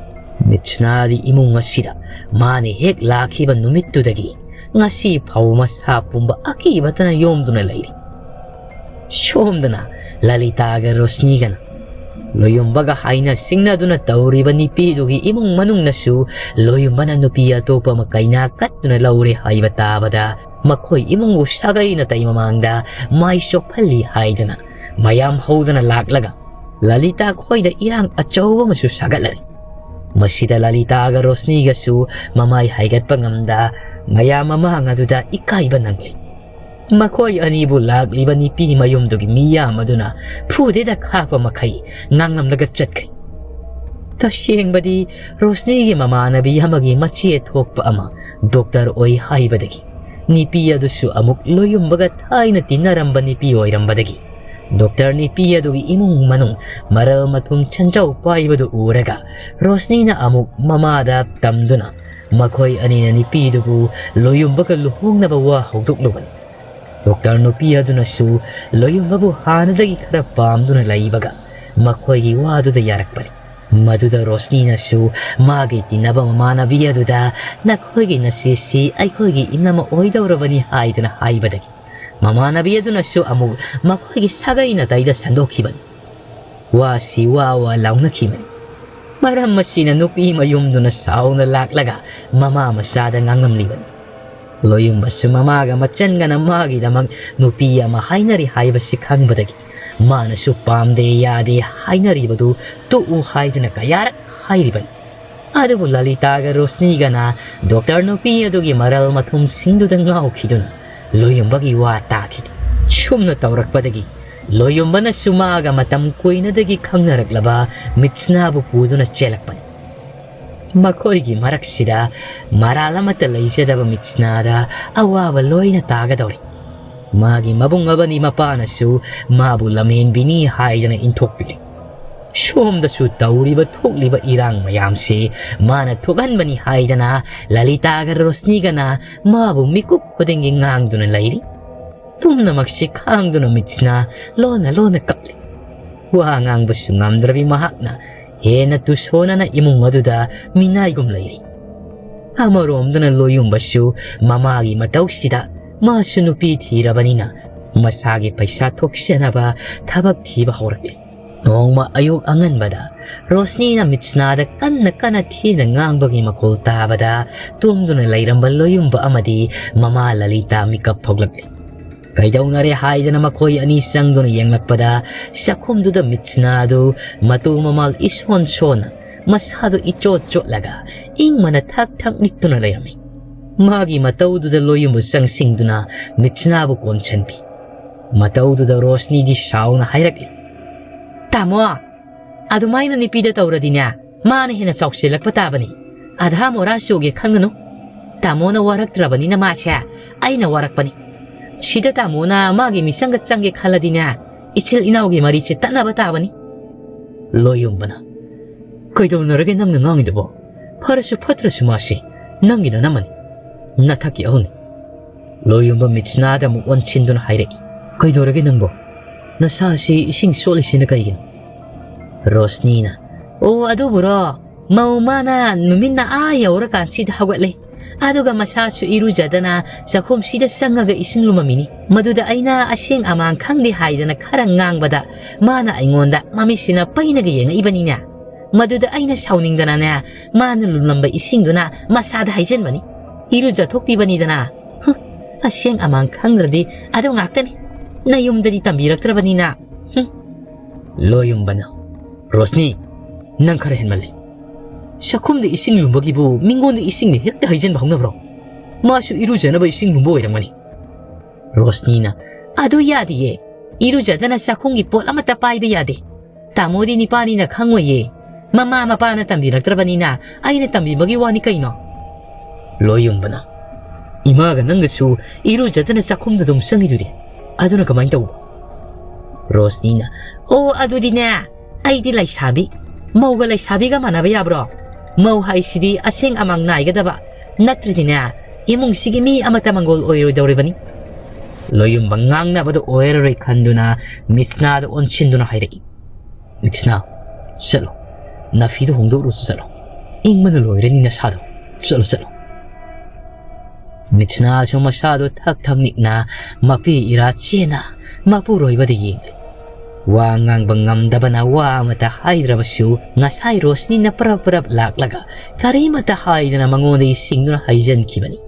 ꯃꯤꯠꯁꯅꯥꯗꯤ ꯏꯃꯨꯡ ꯑꯁꯤꯗ ꯃꯥꯅ ꯍꯦꯛ ꯂꯥꯛꯈꯤꯕ ꯅꯨꯃꯤꯠꯇꯨꯗꯒꯤ ꯉꯁꯤ ꯐꯥꯎꯕ ꯃꯁꯥ ꯄꯨꯝꯕ ꯑꯀꯤꯕꯇꯅ ꯌꯣꯝꯗꯨꯅ ꯂꯩꯔꯤ꯫ ꯁꯣꯝꯗꯅ ꯂꯂꯤꯇꯥꯒ ꯔꯣꯁꯅꯤꯒꯅ ꯂꯣꯌꯨꯝꯕꯒ ꯍꯥꯏꯅ ꯁꯤꯡꯅꯗꯨꯅ ꯇꯧꯔꯤꯕ ꯅꯨꯄꯤꯗꯨꯒꯤ ꯏꯃꯨꯡ ꯃꯅꯨꯡꯅꯁꯨ ꯂꯣꯌꯨꯝꯕꯅ ꯅꯨꯄꯤ ꯑꯇꯣꯞꯄ ꯑꯃ ꯀꯩꯅꯥ ꯀꯠꯇꯨꯅ ꯂꯧꯔꯦ ꯍꯥꯏꯕ ꯇꯥꯕꯗ ꯃꯈꯣꯏ ꯏꯃꯨꯡꯕꯨ ꯁꯥꯒꯩ ꯅꯥꯇꯩ ꯃꯃꯥꯡꯗ ꯃꯥꯏ ꯆꯣꯞꯍꯜꯂꯤ ꯍꯥꯏꯗꯅ ꯃꯌꯥꯝ ꯍꯧꯗꯨꯅ ꯂꯥꯛꯂꯒ ꯂꯂꯤꯇꯥ ꯈꯣꯏꯗ ꯏꯔꯥꯡ ꯑꯆꯧꯕ ꯑꯃꯁꯨ ꯁꯥꯒꯠꯂꯔꯦ꯫ ꯃꯁꯤꯗ ꯂꯂꯤꯇꯥꯒ ꯔꯣꯁꯅꯤꯒꯁꯨ ꯃꯃꯥꯏ ꯍꯥꯏꯒꯠꯄ ꯉꯝꯗ ꯃꯌꯥꯝ ꯃꯃꯥꯡ ꯑꯗꯨꯗ ꯏꯀꯥꯏꯕ ꯅꯪꯂꯤ꯫ ꯃꯈꯣꯏ ꯑꯅꯤꯕꯨ ꯂꯥꯛꯂꯤꯕ ꯅꯨꯄꯤ ꯃꯌꯨꯝꯗꯨꯒꯤ ꯃꯤꯌꯥꯝ ꯑꯗꯨꯅ ꯐꯨꯗꯦꯗ ꯈꯥꯛꯄ ꯃꯈꯩ ꯉꯥꯡꯂꯝꯂꯒ ꯆꯠꯈ꯭ꯔꯦ꯫ ꯇꯁꯦꯡꯕꯗꯤ ꯔꯣꯁꯅꯤꯒꯤ ꯃꯃꯥꯟꯅꯕꯤ ꯑꯃꯒꯤ ꯃꯆꯦ ꯊꯣꯛꯄ ꯑꯃ ꯗꯣꯛꯇꯔ ꯑꯣꯏ ꯍꯥꯏꯕꯗꯒꯤ ꯅꯨꯄꯤ ꯑꯗꯨꯁꯨ ꯑꯃꯨꯛ ꯂꯣꯌꯨꯝꯕꯒ ꯊꯥꯏꯅ ꯇꯤꯟꯅꯔꯝꯕ ꯅꯨꯄꯤ ꯑꯣꯏꯔꯝꯕꯗꯒꯤ ꯗꯣꯛꯇꯔ ꯅꯨꯄꯤ ꯑꯗꯨꯒꯤ ꯏꯃꯨꯡ ꯃꯅꯨꯡ ꯃꯔꯜ ꯃꯊꯨꯝ ꯁꯦꯟꯖꯥꯎ ꯄꯥꯏꯕꯗꯨ ꯎꯔꯒ ꯔꯣꯁꯅꯤꯅ ꯑꯃꯨꯛ ꯃꯃꯥꯗ ꯇꯝꯗꯨꯅ ꯃꯈꯣꯏ ꯑꯅꯤꯅ ꯅꯨꯄꯤꯗꯨꯕꯨ ꯂꯣꯌꯨꯝꯕꯒ ꯂꯨꯍꯣꯡꯅꯕ ꯋꯥ ꯍꯧꯗꯣꯛꯂꯨꯕꯅꯤ꯫ ꯗꯣꯛꯇꯔ ꯅꯨꯄꯤ ꯑꯗꯨꯅꯁꯨ ꯂꯣꯌꯨꯝꯕꯕꯨ ꯍꯥꯟꯅꯗꯒꯤ ꯈꯔ ꯄꯥꯝꯗꯨꯅ ꯂꯩꯕꯒ ꯃꯈꯣꯏꯒꯤ ꯋꯥꯗꯨꯗ ꯌꯥꯔꯛꯄꯅꯤ꯫ ꯃꯗꯨꯗ ꯔꯣꯁꯅꯤꯅꯁꯨ ꯃꯥꯒꯤ ꯇꯤꯟꯅꯕ ꯃꯃꯥꯟꯅꯕꯤ ꯑꯗꯨꯗ "ꯅꯈꯣꯏꯒꯤ ꯅꯆꯦꯁꯤ ꯑꯩꯈꯣꯏꯒꯤ ꯏꯅꯝꯃ ꯑꯣꯏꯗꯧꯔꯕꯅꯤ" ꯍꯥꯏꯗꯨꯅ ꯍꯥꯏꯕꯗꯒꯤ ꯃꯃꯥꯟꯅꯕꯤ ꯑꯗꯨꯅꯁꯨ ꯑꯃꯨꯛ ꯃꯈꯣꯏꯒꯤ ꯁꯥꯒꯩ ꯅꯥꯇꯩꯗ ꯁꯟꯗꯣꯛꯈꯤꯕꯅꯤ꯫ ꯋꯥꯁꯤ ꯋꯥ ꯋꯥ ꯂꯥꯎꯅꯈꯤꯕꯅꯤ꯫ ꯃꯔꯝ ꯑꯁꯤꯅ ꯅꯨꯄꯤ ꯃꯌꯨꯝꯗꯨꯅ ꯁꯥꯎꯅ ꯂꯥꯛꯂꯒ ꯃꯃꯥ ꯃꯆꯥꯗ ꯉꯥꯡꯂꯝꯂꯤꯕꯅꯤ꯫ ꯂꯣꯌꯨꯝꯕꯁꯨ ꯃꯃꯥꯒ ꯃꯆꯟꯒꯅ ꯃꯥꯒꯤꯗꯃꯛ ꯅꯨꯄꯤ ꯑꯃ ꯍꯥꯏꯅꯔꯤ ꯍꯥꯏꯕꯁꯤ ꯈꯪꯕꯗꯒꯤ ꯃꯥꯅꯁꯨ "ꯄꯥꯝꯗꯦ, ꯌꯥꯗꯦ" ꯍꯥꯏꯅꯔꯤꯕꯗꯨ ꯇꯣꯛꯎ ꯍꯥꯏꯗꯨꯅ ꯀꯌꯥꯔꯛ ꯍꯥꯏꯔꯤꯕꯅꯤ꯫ ꯑꯗꯨꯕꯨ ꯂꯂꯤꯇꯥꯒ ꯔꯣꯁꯅꯤꯒꯅ ꯗꯣꯛꯇꯔ ꯅꯨꯄꯤ ꯑꯗꯨꯒꯤ ꯃꯔꯜ ꯃꯊꯨꯝꯁꯤꯡꯗꯨꯗ ꯉꯥꯎꯈꯤꯗꯨꯅ ꯂꯣꯌꯨꯝꯕꯒꯤ ꯋꯥ ꯇꯥꯈꯤꯗꯦ꯫ ꯁꯨꯝꯅ ꯇꯧꯔꯛꯄꯗꯒꯤ ꯂꯣꯌꯨꯝꯕꯅꯁꯨ ꯃꯥꯒ ꯃꯇꯝ ꯀꯨꯏꯅꯗꯒꯤ ꯈꯪꯅꯔꯛꯂꯕ ꯃꯤꯠꯁꯅꯥꯕꯨ ꯄꯨꯗꯨꯅ ꯆꯦꯜꯂꯛꯄꯅꯤ꯫ ꯃꯈꯣꯏꯒꯤ ꯃꯔꯛꯁꯤꯗ ꯃꯔꯥꯜ ꯑꯃꯠꯇ ꯂꯩꯖꯗꯕ ꯃꯤꯠꯁꯅꯥꯗ ꯑꯋꯥꯕ ꯂꯣꯏꯅ ꯇꯥꯒꯗꯧꯔꯤ꯫ ꯃꯥꯒꯤ ꯃꯕꯨꯡ ꯑꯃꯗꯤ ꯃꯄꯥꯅꯁꯨ ꯃꯥꯕꯨ ꯂꯝꯍꯦꯟꯕꯤꯅꯤ ꯍꯥꯏꯗꯅ ꯏꯟꯊꯣꯛꯄꯤꯔꯤ꯫ ꯁꯣꯝꯗꯁꯨ ꯇꯧꯔꯤꯕ ꯊꯣꯛꯂꯤꯕ ꯏꯔꯥꯡ ꯃꯌꯥꯝꯁꯤ ꯃꯥꯅ ꯊꯣꯛꯍꯟꯕꯅꯤ ꯍꯥꯏꯗꯅ ꯂꯂꯤꯇꯥꯒ ꯔꯣꯁꯅꯤꯒꯅ ꯃꯥꯕꯨ ꯃꯤꯀꯨꯞ ꯈꯨꯗꯤꯡꯒꯤ ꯉꯥꯡꯗꯨꯅ ꯂꯩꯔꯤ꯫ ꯄꯨꯝꯅꯃꯛꯁꯤ ꯈꯥꯡꯗꯨꯅ ꯃꯤꯠꯁꯤꯅ ꯂꯣꯟꯅ ꯂꯣꯟꯅ ꯀꯞꯂꯤ꯫ ꯋꯥ ꯉꯥꯡꯕꯁꯨ ꯉꯝꯗ꯭ꯔꯕꯤ ꯃꯍꯥꯛꯅ ꯍꯦꯟꯅ ꯇꯨꯁꯣꯟꯅꯅ ꯏꯃꯨꯡ ꯑꯗꯨꯗ ꯃꯤꯅꯥꯏꯒꯨꯝ ꯂꯩꯔꯤ꯫ ꯑꯃꯔꯣꯝꯗꯅ ꯂꯣꯌꯨꯝꯕꯁꯨ ꯃꯃꯥꯒꯤ ꯃꯇꯧꯁꯤꯗ ꯃꯥꯁꯨ ꯅꯨꯄꯤ ꯊꯤꯔꯕꯅꯤꯅ ꯃꯁꯥꯒꯤ ꯄꯩꯁꯥ ꯊꯣꯛꯆꯅꯕ ꯊꯕꯛ ꯊꯤꯕ ꯍꯧꯔꯛꯂꯤ꯫ ꯅꯣꯡꯃ ꯑꯌꯨꯛ ꯑꯉꯟꯕꯗ ꯔꯣꯁꯅꯤꯅ ꯃꯤꯠꯁꯅꯥꯗ ꯀꯟꯅ ꯀꯟꯅ ꯊꯤꯅ ꯉꯥꯡꯕꯒꯤ ꯃꯈꯣꯜ ꯇꯥꯕꯗ ꯇꯨꯝꯗꯨꯅ ꯂꯩꯔꯝꯕ ꯂꯣꯌꯨꯝꯕ ꯑꯃꯗꯤ ꯃꯃꯥ ꯂꯂꯤꯇꯥ ꯃꯤꯀꯞ ꯊꯣꯛꯂꯛꯂꯤ꯫ ꯀꯩꯗꯧꯅꯔꯦ ꯍꯥꯏꯗꯅ ꯃꯈꯣꯏ ꯑꯅꯤ ꯆꯪꯗꯨꯅ ꯌꯦꯡꯂꯛꯄꯗ ꯆꯥꯛꯈꯨꯝꯗꯨꯗ ꯃꯤꯠꯁꯅꯥ ꯑꯗꯨ ꯃꯇꯨ ꯃꯃꯥꯜ ꯏꯁꯣꯟ ꯁꯣꯟꯅ ꯃꯁꯥꯗꯨ ꯏꯆꯣꯠ ꯆꯣꯠꯂꯒ ꯏꯪꯃꯅ ꯊꯛ ꯊꯛ ꯅꯤꯛꯇꯨꯅ ꯂꯩꯔꯝꯃꯤ꯫ ꯃꯥꯒꯤ ꯃꯇꯧꯗꯨꯗ ꯂꯣꯌꯨꯝꯕ ꯆꯪꯁꯤꯡꯗꯨꯅ ꯃꯤꯠꯁꯅꯥꯕꯨ ꯀꯣꯟꯁꯤꯟꯕꯤ꯫ ꯃꯇꯧꯗꯨꯗ ꯔꯣꯁꯅꯤꯗꯤ ꯁꯥꯎꯅ ꯍꯥꯏꯔꯛꯂꯤ, "ꯇꯥꯃꯣ, ꯑꯗꯨꯃꯥꯏꯅ ꯅꯨꯄꯤꯗ ꯇꯧꯔꯗꯤꯅꯦ, ꯃꯥꯅ ꯍꯦꯟꯅ ꯆꯥꯎꯁꯤꯜꯂꯛꯄ ꯇꯥꯕꯅꯤ꯫ ꯑꯙꯥ ꯃꯣꯔꯥ ꯆꯣꯒꯦ ꯈꯪꯒꯅꯨ꯫ ꯇꯥꯃꯣꯅ ꯋꯥꯔꯛꯇ꯭ꯔꯕꯅꯤꯅ ꯃꯥꯁꯦ ꯑꯩꯅ ꯋꯥꯔꯛꯄꯅꯤ꯫ ꯁꯤꯗ ꯇꯥꯃꯣꯅ ꯃꯥꯒꯤ ꯃꯤꯆꯪꯒ ꯆꯪꯒꯦ ꯈꯜꯂꯗꯤꯅꯦ, ꯏꯆꯤꯜ ꯏꯅꯥꯎꯒꯤ ꯃꯔꯤꯁꯦ ꯇꯠꯅꯕ ꯇꯥꯕꯅꯤ꯫" ꯂꯣꯌꯨꯝꯕꯅ, "ꯀꯩꯗꯧꯅꯔꯒꯦ ꯅꯪꯅ ꯉꯥꯡꯉꯤꯗꯨꯕꯣ? ꯐꯔꯁꯨ ꯐꯠꯇ꯭ꯔꯁꯨ ꯃꯥꯁꯤ ꯅꯪꯒꯤ ꯅꯅꯝꯃꯅꯤ꯫ ꯅꯊꯛꯀꯤ ꯑꯍꯜꯅꯤ꯫" ꯂꯣꯌꯨꯝꯕ ꯃꯤꯠꯁꯅꯥꯗ ꯑꯃꯨꯛ ꯑꯣꯟꯁꯤꯟꯗꯨꯅ ꯍꯥꯏꯔꯛꯏ, "ꯀꯩꯗꯧꯔꯒꯦ ꯅꯪꯕꯣ? ꯅꯁꯥꯁꯤ ꯏꯁꯤꯡ ꯆꯣꯠꯂꯤꯁꯤꯅ ꯀꯩꯒꯤꯅꯣ?" ꯔꯣꯁꯅꯤꯅ ꯑꯣ, ꯑꯗꯨꯕꯨꯔꯣ? ꯃꯧ ꯃꯥꯅ ꯅꯨꯃꯤꯠꯅ ꯑꯥ ꯌꯧꯔꯀꯥꯟꯁꯤꯗ ꯍꯧꯒꯠꯂꯦ꯫ ꯑꯗꯨꯒ ꯃꯁꯥꯁꯨ ꯏꯔꯨꯖꯗꯅ ꯆꯥꯛꯈꯨꯝꯁꯤꯗ ꯆꯪꯉꯒ ꯏꯁꯤꯡ ꯂꯨꯝꯃꯝꯃꯤꯅꯤ꯫ ꯃꯗꯨꯗ ꯑꯩꯅ ꯑꯁꯦꯡ ꯑꯃꯥꯡ ꯈꯪꯗꯦ ꯍꯥꯏꯗꯅ ꯈꯔ ꯉꯥꯡꯕꯗ, ꯃꯥꯅ ꯑꯩꯉꯣꯟꯗ ꯃꯃꯤꯠꯁꯤꯅ ꯄꯩꯅꯒ ꯌꯦꯡꯉꯛꯏꯕꯅꯤꯅꯦ꯫ ꯃꯗꯨꯗ ꯑꯩꯅ ꯁꯥꯎꯅꯤꯡꯗꯅꯅꯦ, ꯃꯥꯅ ꯂꯨꯝꯂꯝꯕ ꯏꯁꯤꯡꯗꯨꯅ ꯃꯁꯥꯗ ꯍꯩꯖꯤꯟꯕꯅꯤ꯫ ꯏꯔꯨꯖꯊꯣꯛꯄꯤꯕꯅꯤꯗꯅ꯫ ꯍꯨꯝ, ꯑꯁꯦꯡ ꯑꯃꯥꯡ ꯈꯪꯗ꯭ꯔꯗꯤ ꯑꯗꯨ ꯉꯥꯛꯇꯅꯤ꯫ ꯅꯌꯨꯝꯗꯗꯤ ꯇꯝꯕꯤꯔꯛꯇ꯭ꯔꯕꯅꯤꯅ꯫ ꯍꯨꯝ꯫ ꯂꯣꯌꯨꯝꯕꯅ, "ꯔꯣꯁꯅꯤ, ꯅꯪ ꯈꯔ ꯍꯦꯟꯃꯜꯂꯤ꯫ ꯆꯥꯛꯈꯨꯝꯗ ꯏꯁꯤꯡ ꯂꯨꯝꯕꯒꯤꯕꯨ ꯃꯤꯉꯣꯟꯗ ꯏꯁꯤꯡꯅ ꯍꯦꯛꯇ ꯍꯩꯖꯤꯟꯕ ꯍꯧꯅꯕ꯭ꯔꯣ? ꯃꯥꯁꯨ ꯏꯔꯨꯖꯅꯕ ꯏꯁꯤꯡ ꯂꯨꯝꯕ ꯑꯣꯏꯔꯝꯒꯅꯤ꯫" ꯔꯣꯁꯅꯤꯅ, "ꯑꯗꯨ ꯌꯥꯗꯤꯌꯦ꯫ ꯏꯔꯨꯖꯗꯅ ꯆꯥꯛꯈꯨꯝꯒꯤ ꯄꯣꯠ ꯑꯃꯠꯇ ꯄꯥꯏꯕ ꯌꯥꯗꯦ꯫ ꯇꯥꯃꯣꯗꯤ ꯅꯤꯄꯥꯅꯤꯅ ꯈꯪꯉꯣꯏꯌꯦ꯫ ꯃꯃꯥ ꯃꯄꯥꯅ ꯇꯝꯕꯤꯔꯛꯇ꯭ꯔꯕꯅꯤꯅ ꯑꯩꯅ ꯇꯝꯕꯤꯕꯒꯤ ꯋꯥꯅꯤ ꯀꯩꯅꯣ?" ꯂꯣꯌꯨꯝꯕꯅ, "ꯏꯃꯥꯒ ꯅꯪꯒꯁꯨ ꯏꯔꯨꯖꯗꯅ ꯆꯥꯛꯈꯨꯝꯗ ꯑꯗꯨꯝ ꯆꯪꯉꯤꯗꯨꯗꯤ꯫ ꯑꯗꯨꯅ ꯀꯃꯥꯏꯅ ꯇꯧꯕ?" ꯔꯣꯁꯅꯤꯅ, "ꯑꯣ, ꯑꯗꯨꯗꯤꯅꯦ, ꯑꯩꯗꯤ ꯂꯩꯁꯥꯕꯤ꯫ ꯃꯧꯒ ꯂꯩꯁꯥꯕꯤꯒ ꯃꯥꯟꯅꯕ ꯌꯥꯕ꯭ꯔꯣ? ꯃꯧ ꯍꯥꯏꯁꯤꯗꯤ ꯑꯁꯦꯡ ꯑꯃꯥꯡ ꯅꯥꯏꯒꯗꯕ꯫ ꯅꯠꯇ꯭ꯔꯗꯤꯅꯦ, ꯏꯃꯨꯡꯁꯤꯒꯤ ꯃꯤ ꯑꯃꯠꯇ ꯃꯪꯒꯣꯜ ꯑꯣꯏꯔꯣꯏꯗꯧꯔꯤꯕꯅꯤ꯫" ꯂꯣꯌꯨꯝꯕ ꯉꯥꯡꯅꯕꯗ ꯑꯣꯏꯔꯔꯣꯏ ꯈꯟꯗꯨꯅ ꯃꯤꯠꯁꯅꯥꯗ ꯑꯣꯟꯁꯤꯟꯗꯨꯅ ꯍꯥꯏꯔꯛꯏ, "ꯃꯤꯠꯁꯅꯥ, ꯆꯠꯂꯣ꯫ ꯅꯐꯤꯗꯣ ꯍꯣꯡꯗꯣꯛꯂꯨꯆꯣ ꯆꯠꯂꯣ꯫ ꯏꯪꯕꯅ ꯂꯣꯏꯔꯅꯤ ꯅꯁꯥꯗꯣ꯫ ꯆꯠꯂꯣ, ꯆꯠꯂꯣ꯫" ꯃꯤꯠꯁꯅꯥꯁꯨ ꯃꯁꯥꯗꯣ ꯊꯛ ꯊꯛ ꯅꯤꯛꯅ ꯃꯄꯤ ꯏꯔꯥ ꯆꯦꯅ ꯃꯄꯨꯔꯣꯏꯕꯗ ꯌꯦꯡꯂꯤ꯫ ꯋꯥ ꯉꯥꯡꯕ ꯉꯝꯗꯕꯅ ꯋꯥ ꯑꯃꯠꯇ ꯍꯥꯏꯗ꯭ꯔꯕꯁꯨ, ꯉꯁꯥꯏ ꯔꯣꯁꯅꯤꯅ ꯄꯔꯞ ꯄꯔꯞ ꯂꯥꯛꯂꯒ ꯀꯔꯤꯃꯠꯇ ꯍꯥꯏꯗꯅ ꯃꯉꯣꯟꯗ ꯏꯁꯤꯡꯗꯨꯅ ꯍꯩꯖꯤꯟꯈꯤꯕꯅꯤ꯫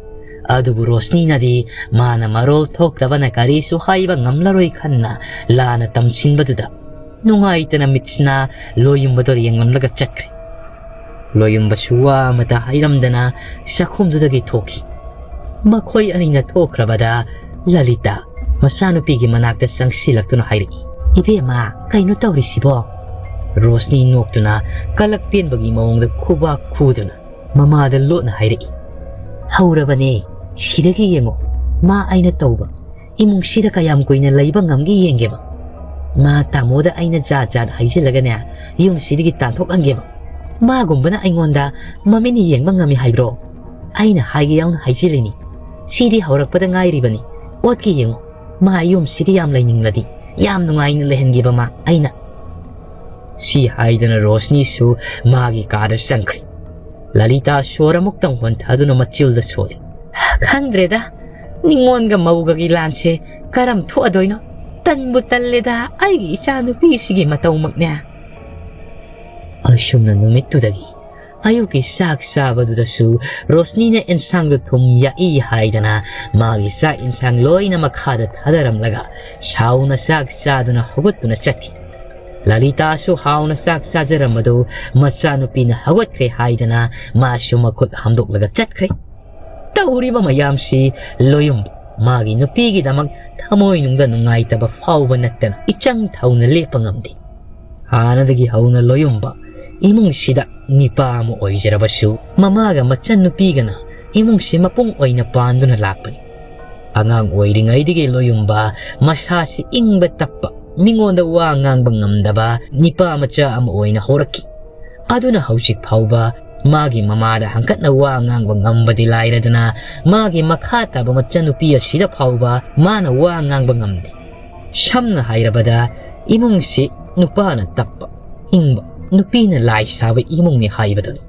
ꯑꯗꯨꯕꯨ ꯔꯣꯁꯅꯤꯅꯗꯤ ꯃꯥꯅ ꯃꯔꯣꯜ ꯊꯣꯛꯇꯕꯅ ꯀꯔꯤꯁꯨ ꯍꯥꯏꯕ ꯉꯝꯂꯔꯣꯏ ꯈꯟꯅ ꯂꯥꯟꯅ ꯇꯝꯁꯤꯟꯕꯗꯨꯗ ꯅꯨꯡꯉꯥꯏꯇꯅ ꯃꯤꯠꯁꯅꯥ ꯂꯣꯌꯨꯝꯕꯗꯣ ꯌꯦꯡꯂꯝꯂꯒ ꯆꯠꯈ꯭ꯔꯦ꯫ ꯂꯣꯌꯨꯝꯕꯁꯨ ꯋꯥ ꯑꯃꯇ ꯍꯥꯏꯔꯝꯗꯅ ꯆꯥꯛꯈꯨꯝꯗꯨꯗꯒꯤ ꯊꯣꯛꯈꯤ꯫ ꯃꯈꯣꯏ ꯑꯅꯤꯅ ꯊꯣꯛꯈ꯭ꯔꯕꯗ ꯂꯂꯤꯇꯥ ꯃꯆꯥꯅꯨꯄꯤꯒꯤ ꯃꯅꯥꯛꯇ ꯆꯪꯁꯤꯜꯂꯛꯇꯨꯅ ꯍꯥꯏꯔꯛꯏ, "ꯏꯕꯦꯝꯃ, ꯀꯩꯅꯣ ꯇꯧꯔꯤꯁꯤꯕꯣ?" ꯔꯣꯁꯅꯤ ꯅꯣꯛꯇꯨꯅ ꯀꯂꯛ ꯄꯦꯟꯕꯒꯤ ꯃꯑꯣꯡꯗ ꯈꯨꯕꯥꯛ ꯈꯨꯗꯨꯅ ꯃꯃꯥꯗ ꯂꯣꯠꯅ ꯍꯥꯏꯔꯛꯏ, "ꯍꯧꯔꯕꯅꯦ, ꯁꯤꯗꯒꯤ ꯌꯦꯡꯉꯣ, ꯃꯥ ꯑꯩꯅ ꯇꯧꯕ ꯏꯃꯨꯡꯁꯤꯗ ꯀꯌꯥꯝ ꯀꯨꯏꯅ ꯂꯩꯕ ꯉꯝꯒꯦ ꯌꯦꯡꯒꯦꯕ꯫ ꯃꯥ ꯇꯥꯃꯣꯗ ꯑꯩꯅ ꯖꯥꯠ ꯖꯥꯠ ꯍꯥꯏꯖꯤꯜꯂꯒꯅꯦ, ꯌꯨꯝꯁꯤꯗꯒꯤ ꯇꯥꯟꯊꯣꯛꯍꯟꯒꯦꯕ꯫ ꯃꯥꯒꯨꯝꯕꯅ ꯑꯩꯉꯣꯟꯗ ꯃꯃꯤꯠꯅ ꯌꯦꯡꯕ ꯉꯝꯃꯤ ꯍꯥꯏꯕ꯭ꯔꯣ? ꯑꯩꯅ ꯍꯥꯏꯒꯦ ꯌꯥꯎꯅ ꯍꯥꯏꯖꯤꯜꯂꯤꯅꯤ꯫ ꯁꯤꯗꯤ ꯍꯧꯔꯛꯄꯗ ꯉꯥꯏꯔꯤꯕꯅꯤ꯫ ꯑꯣꯠꯀꯦ ꯌꯦꯡꯉꯨ, ꯃꯥ ꯌꯨꯝꯁꯤꯗ ꯌꯥꯝ ꯂꯩꯅꯤꯡꯂꯗꯤ ꯌꯥꯝ ꯅꯨꯡꯉꯥꯏꯅ ꯂꯩꯍꯟꯒꯦꯕ ꯃꯥ ꯑꯩꯅ꯫" ꯁꯤ ꯍꯥꯏꯗꯅ ꯔꯣꯁꯅꯤꯁꯨ ꯃꯥꯒꯤ ꯀꯥꯗ ꯆꯪꯈ꯭ꯔꯦ꯫ ꯂꯂꯤꯇꯥ ꯁꯣꯔ ꯑꯃꯨꯛꯇꯪ ꯍꯣꯟꯊꯗꯨꯅ ꯃꯆꯤꯜꯗ ꯁꯣꯜꯂꯤ꯫ "ꯈꯪꯗ꯭ꯔꯦꯗ, ꯅꯤꯉꯣꯟꯒ ꯃꯧꯒꯒꯤ ꯂꯥꯟꯁꯦ ꯀꯔꯝ ꯊꯣꯛꯑꯗꯣꯏꯅꯣ? ꯇꯟꯕꯨ ꯇꯜꯂꯦꯗ ꯑꯩꯒꯤ ꯏꯆꯥꯅꯨꯄꯤꯁꯤꯒꯤ ꯃꯇꯧꯃꯛꯅꯦ"꯫ ꯑꯁꯨꯝꯅ ꯅꯨꯃꯤꯠꯇꯨꯗꯒꯤ ꯑꯌꯨꯛꯀꯤ ꯆꯥꯛ ꯆꯥꯕꯗꯨꯗꯁꯨ ꯔꯣꯁꯅꯤꯅ ꯑꯦꯟꯁꯥꯡꯗꯨ ꯊꯨꯝ ꯌꯥꯛꯏ ꯍꯥꯏꯗꯅ ꯃꯥꯒꯤ ꯆꯥꯛ ꯑꯦꯟꯁꯥꯡ ꯂꯣꯏꯅ ꯃꯈꯥꯗ ꯊꯥꯗꯔꯝꯂꯒ ꯁꯥꯎꯅ ꯆꯥꯛ ꯆꯥꯗꯨꯅ ꯍꯧꯒꯠꯇꯨꯅ ꯆꯠꯈꯤ꯫ ꯂꯂꯤꯇꯥꯁꯨ ꯍꯥꯎꯅ ꯆꯥꯛ ꯆꯥꯖꯔꯝꯕꯗꯨ ꯃꯆꯥꯅꯨꯄꯤꯅ ꯍꯧꯒꯠꯈ꯭ꯔꯦ ꯍꯥꯏꯗꯅ ꯃꯥꯁꯨ ꯃꯈꯨꯠ ꯍꯥꯝꯗꯣꯛꯂꯒ ꯆꯠꯈ꯭ꯔꯦ꯫ ꯇꯧꯔꯤꯕ ꯃꯌꯥꯝꯁꯤ ꯂꯣꯌꯨꯝ ꯃꯥꯒꯤ ꯅꯨꯄꯤꯒꯤꯗꯃꯛ ꯊꯃꯣꯏꯅꯨꯡꯗ ꯅꯨꯡꯉꯥꯏꯇꯕ ꯐꯥꯎꯕ ꯅꯠꯇꯅ ꯏꯆꯪ ꯊꯧꯅ ꯂꯦꯞꯄ ꯉꯝꯗꯦ꯫ ꯍꯥꯟꯅꯗꯒꯤ ꯍꯧꯅ ꯂꯣꯌꯨꯝꯕ ꯏꯃꯨꯡꯁꯤꯗ ꯅꯤꯄꯥ ꯑꯃ ꯑꯣꯏꯖꯔꯕꯁꯨ, ꯃꯃꯥꯒ ꯃꯆꯟꯅꯨꯄꯤꯒꯅ ꯏꯃꯨꯡꯁꯤ ꯃꯄꯨꯡ ꯑꯣꯏꯅ ꯄꯥꯟꯗꯨꯅ ꯂꯥꯛꯄꯅꯤ꯫ ꯑꯉꯥꯡ ꯑꯣꯏꯔꯤꯉꯩꯗꯒꯤ ꯂꯣꯌꯨꯝꯕ ꯃꯁꯥꯁꯤ ꯏꯪꯕ ꯇꯞꯄ, ꯃꯤꯉꯣꯟꯗ ꯋꯥ ꯉꯥꯡꯕ ꯉꯝꯗꯕ ꯅꯤꯄꯥ ꯃꯆꯥ ꯑꯃ ꯑꯣꯏꯅ ꯍꯧꯔꯛꯈꯤ꯫ ꯑꯗꯨꯅ ꯍꯧꯖꯤꯛ ꯐꯥꯎꯕ ꯃꯥꯒꯤ ꯃꯃꯥꯗ ꯍꯪꯀꯠꯅ ꯋꯥ ꯉꯥꯡꯕ ꯉꯝꯕꯗꯤ ꯂꯥꯏꯔꯗꯅ, ꯃꯥꯒꯤ ꯃꯈꯥ ꯇꯥꯕ ꯃꯆꯟꯅꯨꯄꯤ ꯑꯁꯤꯗ ꯐꯥꯎꯕ ꯃꯥꯅ ꯋꯥ ꯉꯥꯡꯕ ꯉꯝꯗꯦ꯫ ꯁꯝꯅ ꯍꯥꯏꯔꯕꯗ, ꯏꯃꯨꯡꯁꯤ ꯅꯨꯄꯥꯅ ꯇꯞꯄ, ꯏꯪꯕ, ꯅꯨꯄꯤꯅ ꯂꯥꯏ ꯁꯥꯕ ꯏꯃꯨꯡꯅꯤ ꯍꯥꯏꯕꯗꯨꯅꯤ꯫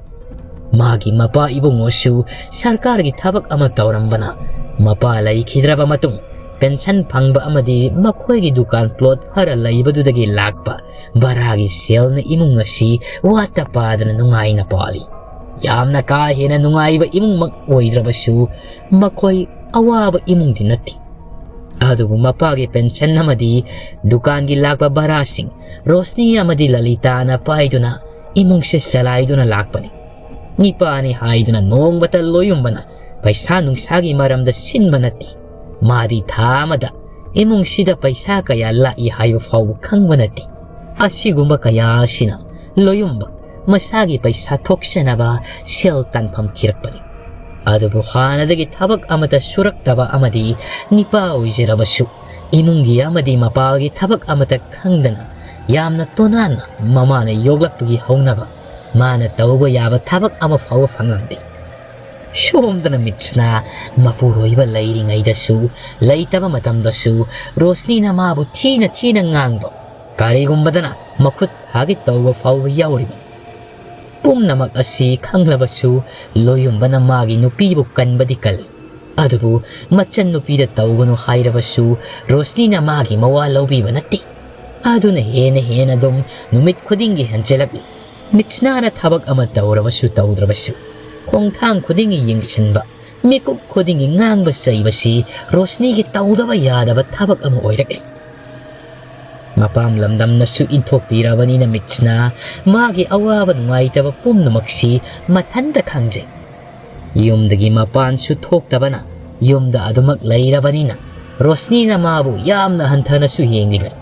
ꯃꯥꯒꯤ ꯃꯄꯥ ꯏꯕꯨꯡꯉꯣꯁꯨ ꯁꯔꯀꯥꯔꯒꯤ ꯊꯕꯛ ꯑꯃ ꯇꯧꯔꯝꯕꯅ, ꯃꯄꯥ ꯂꯩꯈꯤꯗ꯭ꯔꯕ ꯃꯇꯨꯡ ꯄꯦꯟꯁꯟ ꯐꯪꯕ ꯑꯃꯗꯤ ꯃꯈꯣꯏꯒꯤ ꯗꯨꯀꯥꯟ ꯄ꯭ꯂꯣꯠ ꯈꯔ ꯂꯩꯕꯗꯨꯗꯒꯤ ꯂꯥꯛꯄ ꯚꯔꯥꯒꯤ ꯁꯦꯜꯅ ꯏꯃꯨꯡ ꯑꯁꯤ ꯋꯥꯠꯇ ꯄꯥꯗꯅ ꯅꯨꯡꯉꯥꯏꯅ ꯄꯥꯜꯂꯤ꯫ ꯌꯥꯝꯅ ꯀꯥ ꯍꯦꯟꯅ ꯅꯨꯡꯉꯥꯏꯕ ꯏꯃꯨꯡꯃꯛ ꯑꯣꯏꯗ꯭ꯔꯕꯁꯨ, ꯃꯈꯣꯏ ꯑꯋꯥꯕ ꯏꯃꯨꯡꯗꯤ ꯅꯠꯇꯦ꯫ ꯑꯗꯨꯕꯨ ꯃꯄꯥꯒꯤ ꯄꯦꯟꯁꯟ ꯑꯃꯗꯤ ꯗꯨꯀꯥꯟꯒꯤ ꯂꯥꯛꯄ ꯚꯔꯥꯁꯤꯡ ꯔꯣꯁꯅꯤ ꯑꯃꯗꯤ ꯂꯂꯤꯇꯥꯅ ꯄꯥꯏꯗꯨꯅ ꯏꯃꯨꯡꯁꯦ ꯆꯂꯥꯏꯗꯨꯅ ꯂꯥꯛꯄꯅꯤ꯫ ꯅꯤꯄꯥꯅꯤ ꯍꯥꯏꯗꯨꯅ ꯅꯣꯡꯃꯇ ꯂꯣꯌꯨꯝꯕꯅ ꯄꯩꯁꯥ ꯅꯨꯡꯁꯥꯒꯤ ꯃꯔꯝꯗ ꯁꯤꯟꯕ ꯅꯠꯇꯦ꯫ ꯃꯥꯗꯤ ꯊꯥ ꯑꯃꯗ ꯏꯃꯨꯡꯁꯤꯗ ꯄꯩꯁꯥ ꯀꯌꯥ ꯂꯥꯛꯏ ꯍꯥꯏꯕ ꯐꯥꯎꯕ ꯈꯪꯕ ꯅꯠꯇꯦ꯫ ꯑꯁꯤꯒꯨꯝꯕ ꯀꯌꯥ ꯑꯁꯤꯅ ꯂꯣꯌꯨꯝꯕ ꯃꯁꯥꯒꯤ ꯄꯩꯁꯥ ꯊꯣꯛꯆꯅꯕ ꯁꯦꯜ ꯇꯥꯟꯐꯝ ꯊꯤꯔꯛꯄꯅꯤ꯫ ꯑꯗꯨꯕꯨ ꯍꯥꯟꯅꯗꯒꯤ ꯊꯕꯛ ꯑꯃꯠꯇ ꯁꯨꯔꯛꯇꯕ ꯑꯃꯗꯤ ꯅꯤꯄꯥ ꯑꯣꯏꯖꯔꯕꯁꯨ, ꯏꯃꯨꯡꯒꯤ ꯑꯃꯗꯤ ꯃꯄꯥꯜꯒꯤ ꯊꯕꯛ ꯑꯃꯠꯇ ꯈꯪꯗꯅ, ꯌꯥꯝꯅ ꯇꯣꯅꯥꯟꯅ ꯃꯃꯥꯅ ꯌꯣꯛꯂꯛꯄꯒꯤ ꯍꯧꯅꯕ ꯃꯥꯅ ꯇꯧꯕ ꯌꯥꯕ ꯊꯕꯛ ꯑꯃ ꯐꯥꯎꯕ ꯐꯪꯂꯝꯗꯦ꯫ ꯁꯣꯝꯗꯅ ꯃꯤꯠꯁꯅꯥ ꯃꯄꯨꯔꯣꯏꯕ ꯂꯩꯔꯤꯉꯩꯗꯁꯨ, ꯂꯩꯇꯕ ꯃꯇꯝꯗꯁꯨ ꯔꯣꯁꯅꯤꯅ ꯃꯥꯕꯨ ꯊꯤꯅ ꯊꯤꯅ ꯉꯥꯡꯕ, ꯀꯔꯤꯒꯨꯝꯕꯗꯅ ꯃꯈꯨꯠ ꯊꯥꯒꯦ ꯇꯧꯕ ꯐꯥꯎꯕ ꯌꯥꯎꯔꯤꯕꯅꯤ꯫ ꯄꯨꯝꯅꯃꯛ ꯑꯁꯤ ꯈꯪꯂꯕꯁꯨ ꯂꯣꯌꯨꯝꯕꯅ ꯃꯥꯒꯤ ꯅꯨꯄꯤꯕꯨ ꯀꯟꯕꯗꯤ ꯀꯜꯂꯤ꯫ ꯑꯗꯨꯕꯨ ꯃꯆꯟꯅꯨꯄꯤꯗ ꯇꯧꯒꯅꯨ ꯍꯥꯏꯔꯕꯁꯨ ꯔꯣꯁꯅꯤꯅ ꯃꯥꯒꯤ ꯃꯋꯥ ꯂꯧꯕꯤꯕ ꯅꯠꯇꯦ꯫ ꯑꯗꯨꯅ ꯍꯦꯟꯅ ꯍꯦꯟꯅ ꯑꯗꯨꯝ ꯅꯨꯃꯤꯠ ꯈꯨꯗꯤꯡꯒꯤ ꯍꯦꯟꯖꯜꯂꯛꯂꯤ꯫ ꯃꯤꯠꯁꯅꯥꯅ ꯊꯕꯛ ꯑꯃ ꯇꯧꯔꯕꯁꯨ ꯇꯧꯗ꯭ꯔꯕꯁꯨ ꯈꯣꯡꯊꯥꯡ ꯈꯨꯗꯤꯡꯒꯤ ꯌꯦꯡꯁꯤꯟꯕ, ꯃꯤꯀꯨꯞ ꯈꯨꯗꯤꯡꯒꯤ ꯉꯥꯡꯕ ꯆꯩꯕꯁꯤ ꯔꯣꯁꯅꯤꯒꯤ ꯇꯧꯗꯕ ꯌꯥꯗꯕ ꯊꯕꯛ ꯑꯃ ꯑꯣꯏꯔꯛꯂꯤ꯫ ꯃꯄꯥꯝ ꯂꯝꯗꯝꯅꯁꯨ ꯏꯟꯊꯣꯛꯄꯤꯔꯕꯅꯤꯅ ꯃꯤꯠꯁꯅꯥ ꯃꯥꯒꯤ ꯑꯋꯥꯕ ꯅꯨꯡꯉꯥꯏꯇꯕ ꯄꯨꯝꯅꯃꯛꯁꯤ ꯃꯊꯟꯇ ꯈꯪꯖꯩ꯫ ꯌꯨꯝꯗꯒꯤ ꯃꯄꯥꯟꯁꯨ ꯊꯣꯛꯇꯕꯅ ꯌꯨꯝꯗ ꯑꯗꯨꯃꯛ ꯂꯩꯔꯕꯅꯤꯅ ꯔꯣꯁꯅꯤꯅ ꯃꯥꯕꯨ ꯌꯥꯝꯅ ꯍꯟꯊꯅꯁꯨ ꯌꯦꯡꯂꯤꯕꯅꯤ꯫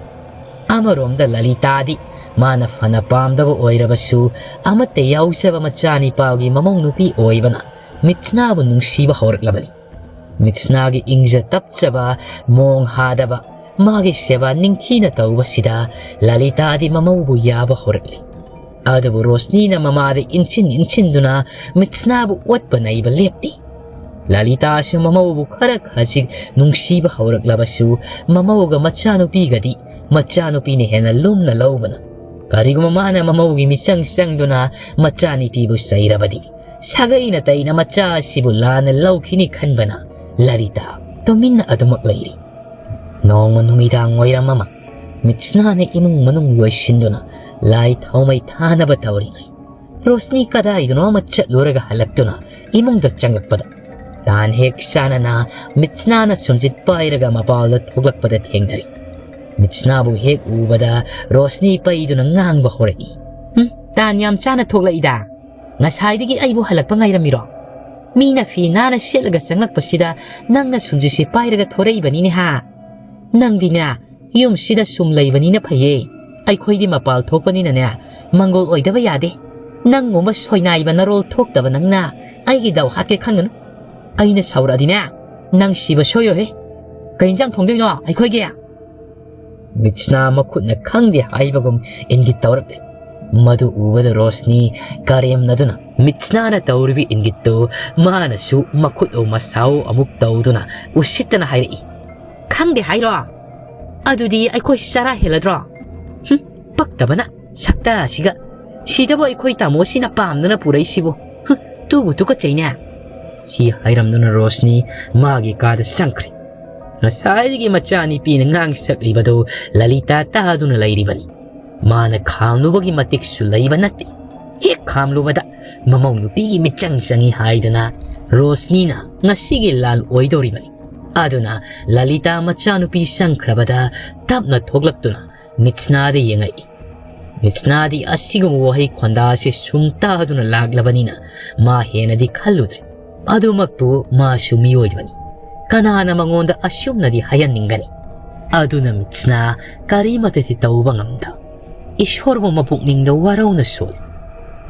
ꯑꯃꯔꯣꯝꯗ ꯂꯂꯤꯇꯥꯗꯤ ꯃꯥꯅ ꯐꯅ ꯄꯥꯝꯗꯕ ꯑꯣꯏꯔꯕꯁꯨ ꯑꯃꯠꯇ ꯌꯥꯎꯖꯕ ꯃꯆꯥꯅꯤꯄꯥꯒꯤ ꯃꯃꯧ ꯅꯨꯄꯤ ꯑꯣꯏꯕꯅ ꯃꯤꯠꯁꯅꯥꯕꯨ ꯅꯨꯡꯁꯤꯕ ꯍꯧꯔꯛꯂꯕꯅꯤ꯫ ꯃꯤꯠꯁꯅꯥꯒꯤ ꯏꯪꯖ ꯇꯞꯆꯕ, ꯃꯣꯡ ꯍꯥꯗꯕ, ꯃꯥꯒꯤ ꯁꯦꯕꯥ ꯅꯤꯡꯊꯤꯅ ꯇꯧꯕꯁꯤꯗ ꯂꯂꯤꯇꯥꯗꯤ ꯃꯃꯧꯕꯨ ꯌꯥꯕ ꯍꯧꯔꯛꯂꯤ꯫ ꯑꯗꯨꯕꯨ ꯔꯣꯁꯅꯤꯅ ꯃꯃꯥꯗ ꯏꯟꯁꯤꯟ ꯏꯟꯁꯤꯟꯗꯨꯅ ꯃꯤꯠꯁꯅꯥꯕꯨ ꯑꯣꯠꯄ ꯅꯩꯕ ꯂꯦꯞꯇꯦ꯫ ꯂꯂꯤꯇꯥꯁꯨ ꯃꯃꯧꯕꯨ ꯈꯔ ꯈꯖꯤꯛ ꯅꯨꯡꯁꯤꯕ ꯍꯧꯔꯛꯂꯕꯁꯨ ꯃꯃꯧꯒ ꯃꯆꯥꯅꯨꯄꯤꯒꯗꯤ ꯃꯆꯥꯅꯨꯄꯤꯅ ꯍꯦꯟꯅ ꯂꯨꯝꯅ ꯂꯧꯕꯅ ꯀꯔꯤꯒꯨꯝꯕ ꯃꯥꯅ ꯃꯃꯧꯒꯤ ꯃꯤꯆꯪ ꯆꯪꯗꯨꯅ ꯃꯆꯥꯅꯨꯄꯤꯕꯨ ꯆꯩꯔꯕꯗꯤ ꯁꯥꯒꯩ ꯅꯥꯇꯩꯅ ꯃꯆꯥ ꯑꯁꯤꯕꯨ ꯂꯥꯟꯅ ꯂꯧꯈꯤꯅꯤ ꯈꯟꯕꯅ ꯂꯂꯤꯇꯥ ꯇꯨꯃꯤꯟꯅ ꯑꯗꯨꯃꯛ ꯂꯩꯔꯤ꯫ ꯅꯣꯡꯃ ꯅꯨꯃꯤꯗꯥꯡ ꯋꯥꯏꯔꯝ ꯑꯃ ꯃꯤꯠꯁꯅꯥꯅ ꯏꯃꯨꯡ ꯃꯅꯨꯡ ꯂꯣꯏꯁꯤꯟꯗꯨꯅ ꯂꯥꯏ ꯊꯥꯎꯃꯩ ꯊꯥꯅꯕ ꯇꯧꯔꯤꯉꯩ ꯔꯣꯁꯅꯤ ꯀꯗꯥꯏꯗꯅꯣ ꯑꯃ ꯆꯠꯂꯨꯔꯒ ꯍꯜꯂꯛꯇꯨꯅ ꯏꯃꯨꯡꯗ ꯆꯪꯂꯛꯄꯗ ꯇꯥꯟ ꯍꯦꯛ ꯆꯥꯅꯅ ꯃꯤꯠꯁꯅꯥꯅ ꯁꯨꯝꯖꯤꯠ ꯄꯥꯏꯔꯒ ꯃꯄꯥꯜꯗ ꯊꯣꯛꯂꯛꯄꯗ ꯊꯦꯡꯅꯔꯤ꯫ ꯃꯤꯠꯁꯅꯥꯕꯨ ꯍꯦꯛ ꯎꯕꯗ ꯔꯣꯁꯅꯤ ꯄꯩꯗꯨꯅ ꯉꯥꯡꯕ ꯍꯧꯔꯛꯏ꯫ "ꯍꯨꯝ, ꯇꯥꯟ ꯌꯥꯝ ꯆꯥꯅ ꯊꯣꯛꯂꯛꯏꯗ꯫ ꯉꯁꯥꯏꯗꯒꯤ ꯑꯩꯕꯨ ꯍꯜꯂꯛꯄ ꯉꯥꯏꯔꯝꯃꯤꯔꯣ? ꯃꯤꯅ ꯐꯤ ꯅꯥꯟꯅ ꯁꯦꯠꯂꯒ ꯆꯪꯂꯛꯄꯁꯤꯗ ꯅꯪꯅ ꯁꯨꯝꯖꯤꯠꯁꯤ ꯄꯥꯏꯔꯒ ꯊꯣꯔꯛꯏꯕꯅꯤꯅꯦ ꯍꯥ? ꯅꯪꯗꯤꯅꯦ ꯌꯨꯝꯁꯤꯗ ꯁꯨꯝ ꯂꯩꯕꯅꯤꯅ ꯐꯩꯌꯦ꯫ ꯑꯩꯈꯣꯏꯗꯤ ꯃꯄꯥꯜ ꯊꯣꯛꯄꯅꯤꯅꯅꯦ ꯃꯪꯒꯣꯜ ꯑꯣꯏꯗꯕ ꯌꯥꯗꯦ꯫ ꯅꯪꯒꯨꯝꯕ ꯁꯣꯏꯅꯥꯏꯕ ꯅꯔꯣꯜ ꯊꯣꯛꯇꯕ ꯅꯪꯅ ꯑꯩꯒꯤ ꯗꯥꯎ ꯍꯥꯠꯀꯦ ꯈꯟꯒꯅꯨ꯫ ꯑꯩꯅ ꯁꯥꯎꯔꯛꯑꯗꯤꯅꯦ ꯅꯪ ꯁꯤꯕ ꯁꯣꯏꯔꯣꯏꯍꯦ꯫ ꯀꯩ ꯏꯟꯖꯥꯡ ꯊꯣꯡꯗꯣꯏꯅꯣ ꯑꯩꯈꯣꯏꯒꯤ?" ꯃꯤꯠꯁꯅꯥ ꯃꯈꯨꯠꯅ ꯈꯪꯗꯦ ꯍꯥꯏꯕꯒꯨꯝ ꯏꯪꯒꯤꯠ ꯇꯧꯔꯛꯂꯦ꯫ ꯃꯗꯨ ꯎꯕꯗ ꯔꯣꯁꯅꯤ ꯀꯔꯦꯝꯅꯗꯨꯅ ꯃꯤꯠꯁꯅꯥꯅ ꯇꯧꯔꯤꯕ ꯏꯪꯒꯤꯠꯇꯨ ꯃꯥꯅꯁꯨ ꯃꯈꯨꯠ ꯃꯁꯥꯎ ꯑꯃꯨꯛ ꯇꯧꯗꯨꯅ ꯎꯁꯤꯠꯇꯅ ꯍꯥꯏꯔꯛꯏ꯫ "ꯈꯪꯗꯦ ꯍꯥꯏꯔꯣ? ꯑꯗꯨꯗꯤ ꯑꯩꯈꯣꯏꯁꯨ ꯆꯔꯥ ꯍꯦꯜꯂꯗ꯭ꯔꯣ? "ꯍꯨꯝ, ꯄꯛꯇꯕꯅ ꯁꯛꯇꯥ ꯑꯁꯤꯒ꯫ ꯁꯤꯗꯕꯨ ꯑꯩꯈꯣꯏ ꯇꯥꯃꯣꯁꯤꯅ ꯄꯥꯝꯗꯅ ꯄꯨꯔꯛꯏꯁꯤꯕꯨ꯫ ꯍꯨꯝ, ꯇꯨꯕꯨ ꯇꯨꯀꯠꯆꯩꯅꯦ"꯫ ꯁꯤ ꯍꯥꯏꯔꯝꯗꯨꯅ ꯔꯣꯁꯅꯤ ꯃꯥꯒꯤ ꯀꯥꯗ ꯆꯪꯈ꯭ꯔꯦ꯫ ꯉꯁꯥꯏꯗꯒꯤ ꯃꯆꯥꯅꯨꯄꯤꯅ ꯉꯥꯡ ꯁꯛꯂꯤꯕꯗꯨ ꯂꯂꯤꯇꯥ ꯇꯥꯗꯨꯅ ꯂꯩꯔꯤꯕꯅꯤ꯫ ꯃꯥꯅ ꯈꯥꯝꯂꯨꯕꯒꯤ ꯃꯇꯤꯛꯁꯨ ꯂꯩꯕ ꯅꯠꯇꯦ꯫ ꯍꯦꯛ ꯈꯥꯝꯂꯨꯕꯗ ꯃꯃꯧ ꯅꯨꯄꯤꯒꯤ ꯃꯤꯠꯆꯪ ꯆꯪꯏ ꯍꯥꯏꯗꯅ ꯔꯣꯁꯅꯤꯅ ꯉꯁꯤꯒꯤ ꯂꯥꯜ ꯑꯣꯏꯗꯧꯔꯤꯕꯅꯤ꯫ ꯑꯗꯨꯅ ꯂꯂꯤꯇꯥ ꯃꯆꯥꯅꯨꯄꯤ ꯆꯪꯈ꯭ꯔꯕꯗ ꯇꯞꯅ ꯊꯣꯛꯂꯛꯇꯨꯅ ꯃꯤꯠꯁꯅꯥꯗ ꯌꯦꯡꯉꯛꯏ꯫ ꯃꯤꯠꯁꯅꯥꯗꯤ ꯑꯁꯤꯒꯨꯝꯕ ꯋꯥꯍꯩ ꯈꯣꯟꯗꯥ ꯑꯁꯤ ꯁꯨꯝ ꯇꯥꯗꯨꯅ ꯂꯥꯛꯂꯕꯅꯤꯅ ꯃꯥ ꯍꯦꯟꯅꯗꯤ ꯈꯜꯂꯨꯗ꯭ꯔꯦ꯫ ꯑꯗꯨꯃꯛꯄꯨ ꯃꯥꯁꯨ ꯃꯤꯑꯣꯏꯕꯅꯤ꯫ ꯀꯅꯥꯅ ꯃꯉꯣꯟꯗ ꯑꯁꯨꯝꯅꯗꯤ ꯍꯥꯏꯍꯟꯅꯤꯡꯒꯅꯤ? ꯑꯗꯨꯅ ꯃꯤꯠꯁꯅꯥ ꯀꯔꯤꯃꯠꯇꯗꯤ ꯇꯧꯕ ꯉꯝꯗ ꯏꯁꯣꯔꯕꯨ ꯃꯄꯨꯛꯅꯤꯡꯗ ꯋꯥꯔꯧꯅ ꯁꯣꯜꯂꯤ꯫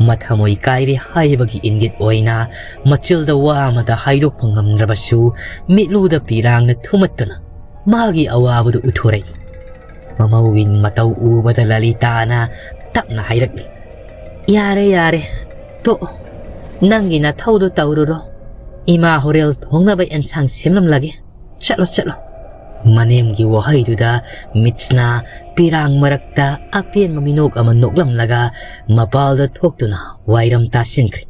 ꯃꯊꯃꯣꯏ ꯀꯥꯏꯔꯦ ꯍꯥꯏꯕꯒꯤ ꯏꯪꯒꯤꯠ ꯑꯣꯏꯅ ꯃꯆꯤꯜꯗ ꯋꯥ ꯑꯃꯇ ꯍꯥꯏꯗꯣꯛꯄ ꯉꯝꯗ꯭ꯔꯕꯁꯨ ꯃꯤꯠꯂꯨꯗ ꯄꯤꯔꯥꯡꯅ ꯊꯨꯝꯃꯠꯇꯨꯅ ꯃꯥꯒꯤ ꯑꯋꯥꯕꯗꯨ ꯎꯠꯊꯣꯔꯛꯏ꯫ ꯃꯃꯧꯒꯤ ꯃꯇꯧ ꯎꯕꯗ ꯂꯂꯤꯇꯥꯅ ꯇꯞꯅ ꯍꯥꯏꯔꯛꯂꯤ, "ꯌꯥꯔꯦ, ꯌꯥꯔꯦ, ꯇꯣꯛꯑꯣ꯫ ꯅꯪꯒꯤ ꯅꯊꯧꯗꯣ ꯇꯧꯔꯨꯔꯣ꯫ ꯏꯃꯥ ꯍꯣꯔꯦꯜ ꯊꯣꯡꯅꯕ ꯑꯦꯟꯁꯥꯡ ꯁꯦꯝꯂꯝꯂꯒꯦ꯫ ꯆꯠꯂꯣ, ꯆꯠꯂꯣ"꯫ ꯃꯅꯦꯝꯒꯤ ꯋꯥꯍꯩꯗꯨꯗ ꯃꯤꯠꯁꯅ ꯄꯤꯔꯥꯡ ꯃꯔꯛꯇ ꯑꯄꯦꯟꯕ ꯃꯤꯅꯣꯛ ꯑꯃ ꯅꯣꯛꯂꯝꯂꯒ ꯃꯄꯥꯜꯗ ꯊꯣꯛꯇꯨꯅ ꯋꯥꯏꯔꯝ ꯇꯥꯁꯤꯟꯈ꯭ꯔꯦ꯫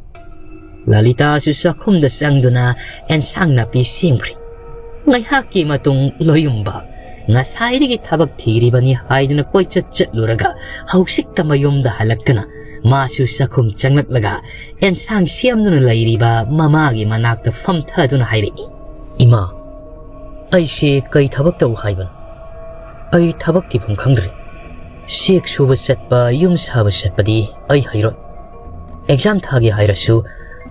ꯂꯂꯤꯇꯥꯁꯨ ꯆꯥꯛꯈꯨꯝꯗ ꯆꯪꯗꯨꯅ ꯑꯦꯟꯁꯥꯡ ꯅꯥꯄꯤ ꯁꯦꯝꯈ꯭ꯔꯦ꯫ ꯉꯥꯏꯍꯥꯛꯀꯤ ꯃꯇꯨꯡ ꯂꯣꯌꯨꯝꯕ ꯉꯁꯥꯏꯗꯒꯤ ꯊꯕꯛ ꯊꯤꯔꯤꯕꯅꯤ ꯍꯥꯏꯗꯨꯅ ꯀꯣꯏꯆꯠ ꯆꯠꯂꯨꯔꯒ ꯍꯧꯖꯤꯛꯇ ꯃꯌꯨꯝꯗ ꯍꯜꯂꯛꯇꯨꯅ ꯃꯥꯁꯨ ꯆꯥꯛꯈꯨꯝ ꯆꯪꯂꯛꯂꯒ ꯑꯦꯟꯁꯥꯡ ꯁꯦꯝꯗꯨꯅ ꯂꯩꯔꯤꯕ ꯃꯃꯥꯒꯤ ꯃꯅꯥꯛꯇ ꯐꯝꯊꯗꯨꯅ ꯍꯥꯏꯔꯛꯏ, "ꯏꯃꯥ, ꯑꯩꯁꯦ ꯀꯩ ꯊꯕꯛ ꯇꯧ ꯍꯥꯏꯕꯅꯣ? ꯑꯩ ꯊꯕꯛ ꯊꯤꯐꯝ ꯈꯪꯗ꯭ꯔꯦ꯫ ꯆꯦꯛ ꯁꯨꯕ ꯆꯠꯄ, ꯌꯨꯝ ꯁꯥꯕ ꯆꯠꯄꯗꯤ ꯑꯩ ꯍꯩꯔꯣꯏ꯫ ꯑꯦꯛꯖꯥꯝ ꯊꯥꯒꯦ ꯍꯥꯏꯔꯁꯨ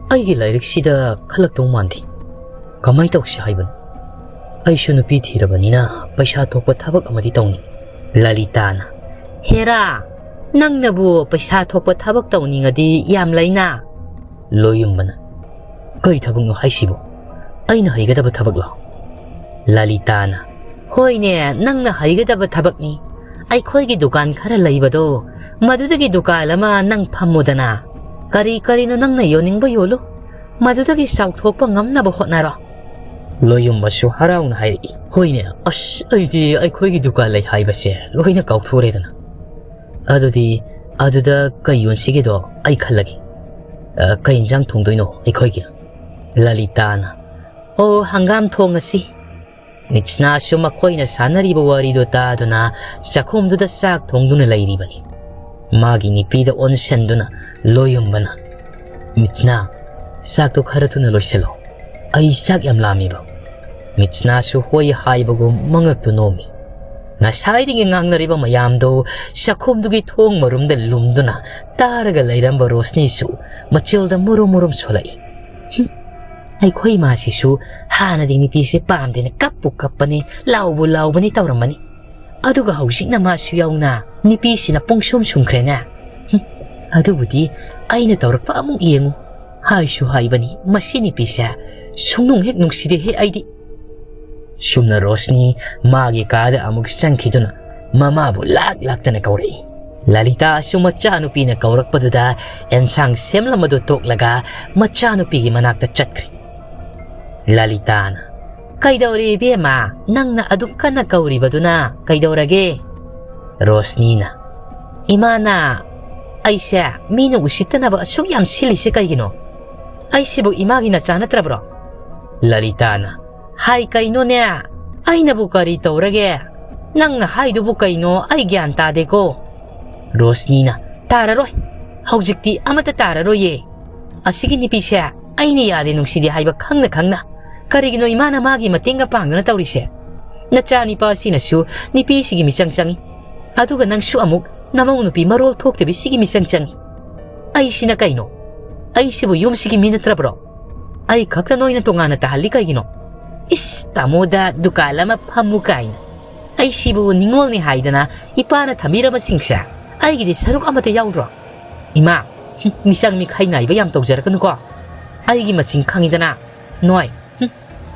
ꯑꯩꯒꯤ ꯂꯥꯏꯔꯤꯛꯁꯤꯗ ꯈꯜꯂꯛꯇꯧ ꯃꯥꯟꯗꯦ꯫ ꯀꯃꯥꯏ ꯇꯧꯁꯤ ꯍꯥꯏꯕꯅꯣ? ꯑꯩꯁꯨ ꯅꯨꯄꯤ ꯊꯤꯔꯕꯅꯤꯅ ꯄꯩꯁꯥ ꯊꯣꯛꯄ ꯊꯕꯛ ꯑꯃꯗꯤ ꯇꯧꯅꯤꯡ"꯫ ꯂꯂꯤꯇꯥꯅ, "ꯍꯦꯔꯥ, ꯅꯪꯅꯕꯨ ꯄꯩꯁꯥ ꯊꯣꯛꯄ ꯊꯕꯛ ꯇꯧꯅꯤꯡꯉꯗꯤ ꯌꯥꯝ ꯂꯩꯅ"꯫ ꯂꯣꯌꯨꯝꯕꯅ, "ꯀꯩ ꯊꯕꯛꯅꯣ ꯍꯥꯏꯁꯤꯕꯣ? ꯑꯩꯅ ꯍꯩꯒꯗꯕ ꯊꯕꯛꯂꯣ?" ꯂꯂꯤꯇꯥꯅ, "ꯍꯣꯏꯅꯦ, ꯅꯪꯅ ꯍꯩꯒꯗꯕ ꯊꯕꯛꯅꯤ꯫ ꯑꯩꯈꯣꯏꯒꯤ ꯗꯨꯀꯥꯟ ꯈꯔ ꯂꯩꯕꯗꯣ, ꯃꯗꯨꯗꯒꯤ ꯗꯨꯀꯥꯟ ꯑꯃ ꯅꯪ ꯐꯝꯃꯨꯗꯅ꯫ ꯀꯔꯤ ꯀꯔꯤꯅꯣ ꯅꯪꯅ ꯌꯣꯟꯅꯤꯡꯕ ꯌꯣꯜꯂꯨ꯫ ꯃꯗꯨꯗꯒꯤ ꯆꯥꯎꯊꯣꯛꯄ ꯉꯝꯅꯕ ꯍꯣꯠꯅꯔꯣ"꯫ ꯂꯣꯌꯨꯝꯕꯁꯨ ꯍꯔꯥꯎꯅ ꯍꯥꯏꯔꯛꯏ, "ꯍꯣꯏꯅꯦ, ꯑꯁ, ꯑꯩꯗꯤ ꯑꯩꯈꯣꯏꯒꯤ ꯗꯨꯀꯥꯟ ꯂꯩ ꯍꯥꯏꯕꯁꯦ ꯂꯣꯏꯅ ꯀꯥꯎꯊꯣꯛꯎꯔꯦꯗꯅ꯫ "ꯑꯗꯨꯗꯤ ꯑꯗꯨꯗ ꯀꯩ ꯌꯣꯟꯁꯤꯒꯦꯗꯣ ꯑꯩ ꯈꯜꯂꯒꯦ꯫ ꯑ, ꯀꯩ ꯏꯟꯖꯥꯡ ꯊꯣꯡꯗꯣꯏꯅꯣ ꯑꯩꯈꯣꯏꯒꯤ?" ꯂꯂꯤꯇꯥꯅ, "ꯑꯣ, ꯍꯪꯒꯥꯝ ꯊꯣꯡꯉꯁꯤ꯫" ꯃꯤꯠꯁꯅꯥꯁꯨ ꯃꯈꯣꯏꯅ ꯁꯥꯟꯅꯔꯤꯕ ꯋꯥꯔꯤꯗꯨ ꯇꯥꯗꯨꯅ ꯆꯥꯛꯈꯨꯝꯗꯨꯗ ꯆꯥꯛ ꯊꯣꯡꯗꯨꯅ ꯂꯩꯔꯤꯕꯅꯤ꯫ ꯃꯥꯒꯤ ꯅꯨꯄꯤꯗ ꯑꯣꯟꯁꯤꯟꯗꯨꯅ ꯂꯣꯌꯨꯝꯕꯅ, "ꯃꯤꯠꯁꯅꯥ, ꯆꯥꯛꯇꯣ ꯈꯔ ꯊꯨꯅ ꯂꯣꯏꯁꯤꯜꯂꯣ꯫ ꯑꯩ ꯆꯥꯛ ꯌꯥꯝ ꯂꯥꯝꯃꯤꯕ꯫" ꯃꯤꯠꯁꯅꯥꯁꯨ ꯍꯣꯏ ꯍꯥꯏꯕꯒꯨꯝ ꯃꯉꯛꯇꯨ ꯅꯣꯝꯃꯤ꯫ ꯉꯁꯥꯏꯗꯒꯤ ꯉꯥꯡꯅꯔꯤꯕ ꯃꯌꯥꯝꯗꯨ ꯆꯥꯛꯈꯨꯝꯗꯨꯒꯤ ꯊꯣꯡ ꯃꯔꯨꯝꯗ ꯂꯨꯝꯗꯨꯅ ꯇꯥꯔꯒ ꯂꯩꯔꯝꯕ ꯔꯣꯁꯅꯤꯁꯨ ꯃꯆꯤꯜꯗ ꯃꯨꯔꯨꯝ ꯃꯨꯔꯨꯝ ꯁꯣꯜꯂꯛꯏ꯫ "ꯍꯨꯝ, ꯑꯩꯈꯣꯏ ꯏꯃꯥꯁꯤꯁꯨ ꯍꯥꯟꯅꯗꯤ ꯅꯨꯄꯤꯁꯦ ꯄꯥꯝꯗꯦꯅ ꯀꯞꯄꯨ ꯀꯞꯄꯅꯤ, ꯂꯥꯎꯕꯨ ꯂꯥꯎꯕꯅꯤ ꯇꯧꯔꯝꯕꯅꯤ꯫ ꯑꯗꯨꯒ ꯍꯧꯖꯤꯛꯅ ꯃꯥꯁꯨ ꯌꯥꯎꯅ ꯅꯨꯄꯤꯁꯤꯅ ꯄꯨꯡꯁꯨꯝ ꯁꯨꯝꯈ꯭ꯔꯦꯅꯦ꯫ ꯍꯨꯝ, ꯑꯗꯨꯕꯨꯗꯤ ꯑꯩꯅ ꯇꯧꯔꯛꯄ ꯑꯃꯨꯛ ꯌꯦꯡꯉꯨ꯫" ꯍꯥꯏꯁꯨ ꯍꯥꯏꯕꯅꯤ, ꯃꯁꯤ ꯅꯨꯄꯤꯁꯦ ꯁꯨꯡꯅꯨꯡ ꯍꯦꯛ ꯅꯨꯡꯁꯤꯗꯦꯍꯦ ꯑꯩꯗꯤ꯫ ꯁꯨꯝꯅ ꯔꯣꯁꯅꯤ ꯃꯥꯒꯤ ꯀꯥꯗ ꯑꯃꯨꯛ ꯆꯪꯈꯤꯗꯨꯅ ꯃꯃꯥꯕꯨ ꯂꯥꯛ ꯂꯥꯛꯇꯅ ꯀꯧꯔꯛꯏ꯫ ꯂꯂꯤꯇꯥꯁꯨ ꯃꯆꯥꯅꯨꯄꯤꯅ ꯀꯧꯔꯛꯄꯗꯨꯗ ꯑꯦꯟꯁꯥꯡ ꯁꯦꯝꯂꯝꯕꯗꯨ ꯇꯣꯛꯂꯒ ꯃꯆꯥꯅꯨꯄꯤꯒꯤ ꯃꯅꯥꯛꯇ ꯆꯠꯈ꯭ꯔꯦ꯫ ꯂꯂꯤꯇꯥꯅ, "ꯀꯩꯗꯧꯔꯦ ꯏꯕꯦꯝꯃ? ꯅꯪꯅ ꯑꯗꯨꯛ ꯀꯟꯅ ꯀꯧꯔꯤꯕꯗꯨꯅ ꯀꯩꯗꯧꯔꯒꯦ?" ꯔꯣꯁꯅꯤꯅ, "ꯏꯃꯥꯅ ꯑꯩꯁꯦ ꯃꯤꯅ ꯎꯁꯤꯠꯇꯅꯕ ꯑꯁꯨꯛ ꯌꯥꯝ ꯁꯤꯜꯂꯤꯁꯦ ꯀꯩꯒꯤꯅꯣ? ꯑꯩꯁꯤꯕꯨ ꯏꯃꯥꯒꯤ ꯅꯆꯥ ꯅꯠꯇ꯭ꯔꯕ꯭ꯔꯣ?" ꯂꯂꯤꯇꯥꯅ, "ꯍꯥꯏ ꯀꯩꯅꯣꯅꯦ? ꯑꯩꯅꯕꯨ ꯀꯔꯤ ꯇꯧꯔꯒꯦ? ꯅꯪꯅ ꯍꯥꯏꯗꯨꯕꯨ ꯀꯩꯅꯣ? ꯑꯩ ꯒ꯭ꯌꯥꯟ ꯇꯥꯗꯦꯀꯣ꯫" ꯔꯣꯁꯅꯤꯅ, "ꯇꯥꯔꯔꯣꯏ꯫ ꯍꯧꯖꯤꯛꯇꯤ ꯑꯃꯠꯇ ꯇꯥꯔꯔꯣꯏꯌꯦ꯫ ꯑꯁꯤꯒꯤ ꯅꯨꯄꯤꯁꯦ ꯑꯩꯅ ꯌꯥꯗꯦ ꯅꯨꯡꯁꯤꯗꯦ ꯍꯥꯏꯕ ꯈꯪꯅ ꯈꯪꯅ ꯀꯔꯤꯒꯤꯅꯣ ꯏꯃꯥꯅ ꯃꯥꯒꯤ ꯃꯇꯦꯡꯒ ꯄꯥꯡꯗꯅ ꯇꯧꯔꯤꯁꯦ? ꯅꯆꯥ ꯅꯤꯄꯥꯁꯤꯅꯁꯨ ꯅꯨꯄꯤꯁꯤꯒꯤ ꯃꯤꯆꯪ ꯆꯪꯉꯤ꯫ ꯑꯗꯨꯒ ꯅꯪꯁꯨ ꯑꯃꯨꯛ ꯅꯃꯧ ꯅꯨꯄꯤ ꯃꯔꯣꯜ ꯊꯣꯛꯇꯕꯤ ꯁꯤꯒꯤ ꯃꯤꯆꯪ ꯆꯪꯉꯤ꯫ ꯑꯩꯁꯤꯅ ꯀꯩꯅꯣ? ꯑꯩꯁꯤꯕꯨ ꯌꯨꯝꯁꯤꯒꯤ ꯃꯤ ꯅꯠꯇ꯭ꯔꯕ꯭ꯔꯣ? ꯑꯩ ꯈꯛꯇ ꯅꯣꯏꯅ ꯇꯣꯉꯥꯟꯅ ꯇꯥꯍꯜꯂꯤ ꯀꯩꯒꯤꯅꯣ? ꯏꯁ, ꯇꯥꯃꯣꯗ ꯗꯨꯀꯥꯟ ꯑꯃ ꯐꯝꯃꯨ ꯀꯥꯏꯅ꯫ ꯑꯩꯁꯤꯕꯨ ꯅꯤꯉꯣꯜꯅꯤ ꯍꯥꯏꯗꯅ ꯏꯄꯥꯅ ꯊꯝꯕꯤꯔꯕꯁꯤꯡꯁꯦ ꯑꯩꯒꯤꯗꯤ ꯁꯔꯨꯛ ꯑꯃꯠꯇ ꯌꯥꯎꯗ꯭ꯔꯣ? ꯏꯃꯥ, ꯍꯨꯝ, ꯃꯤꯆꯪ ꯃꯤꯈꯥꯏ ꯅꯥꯏꯕ ꯌꯥꯝ ꯇꯧꯖꯔꯛꯀꯅꯨꯀꯣ꯫ ꯑꯩꯒꯤ ꯃꯁꯤꯡ ꯈꯪꯉꯤꯗꯅ꯫ ꯅꯣꯏ, ꯍꯨꯝ,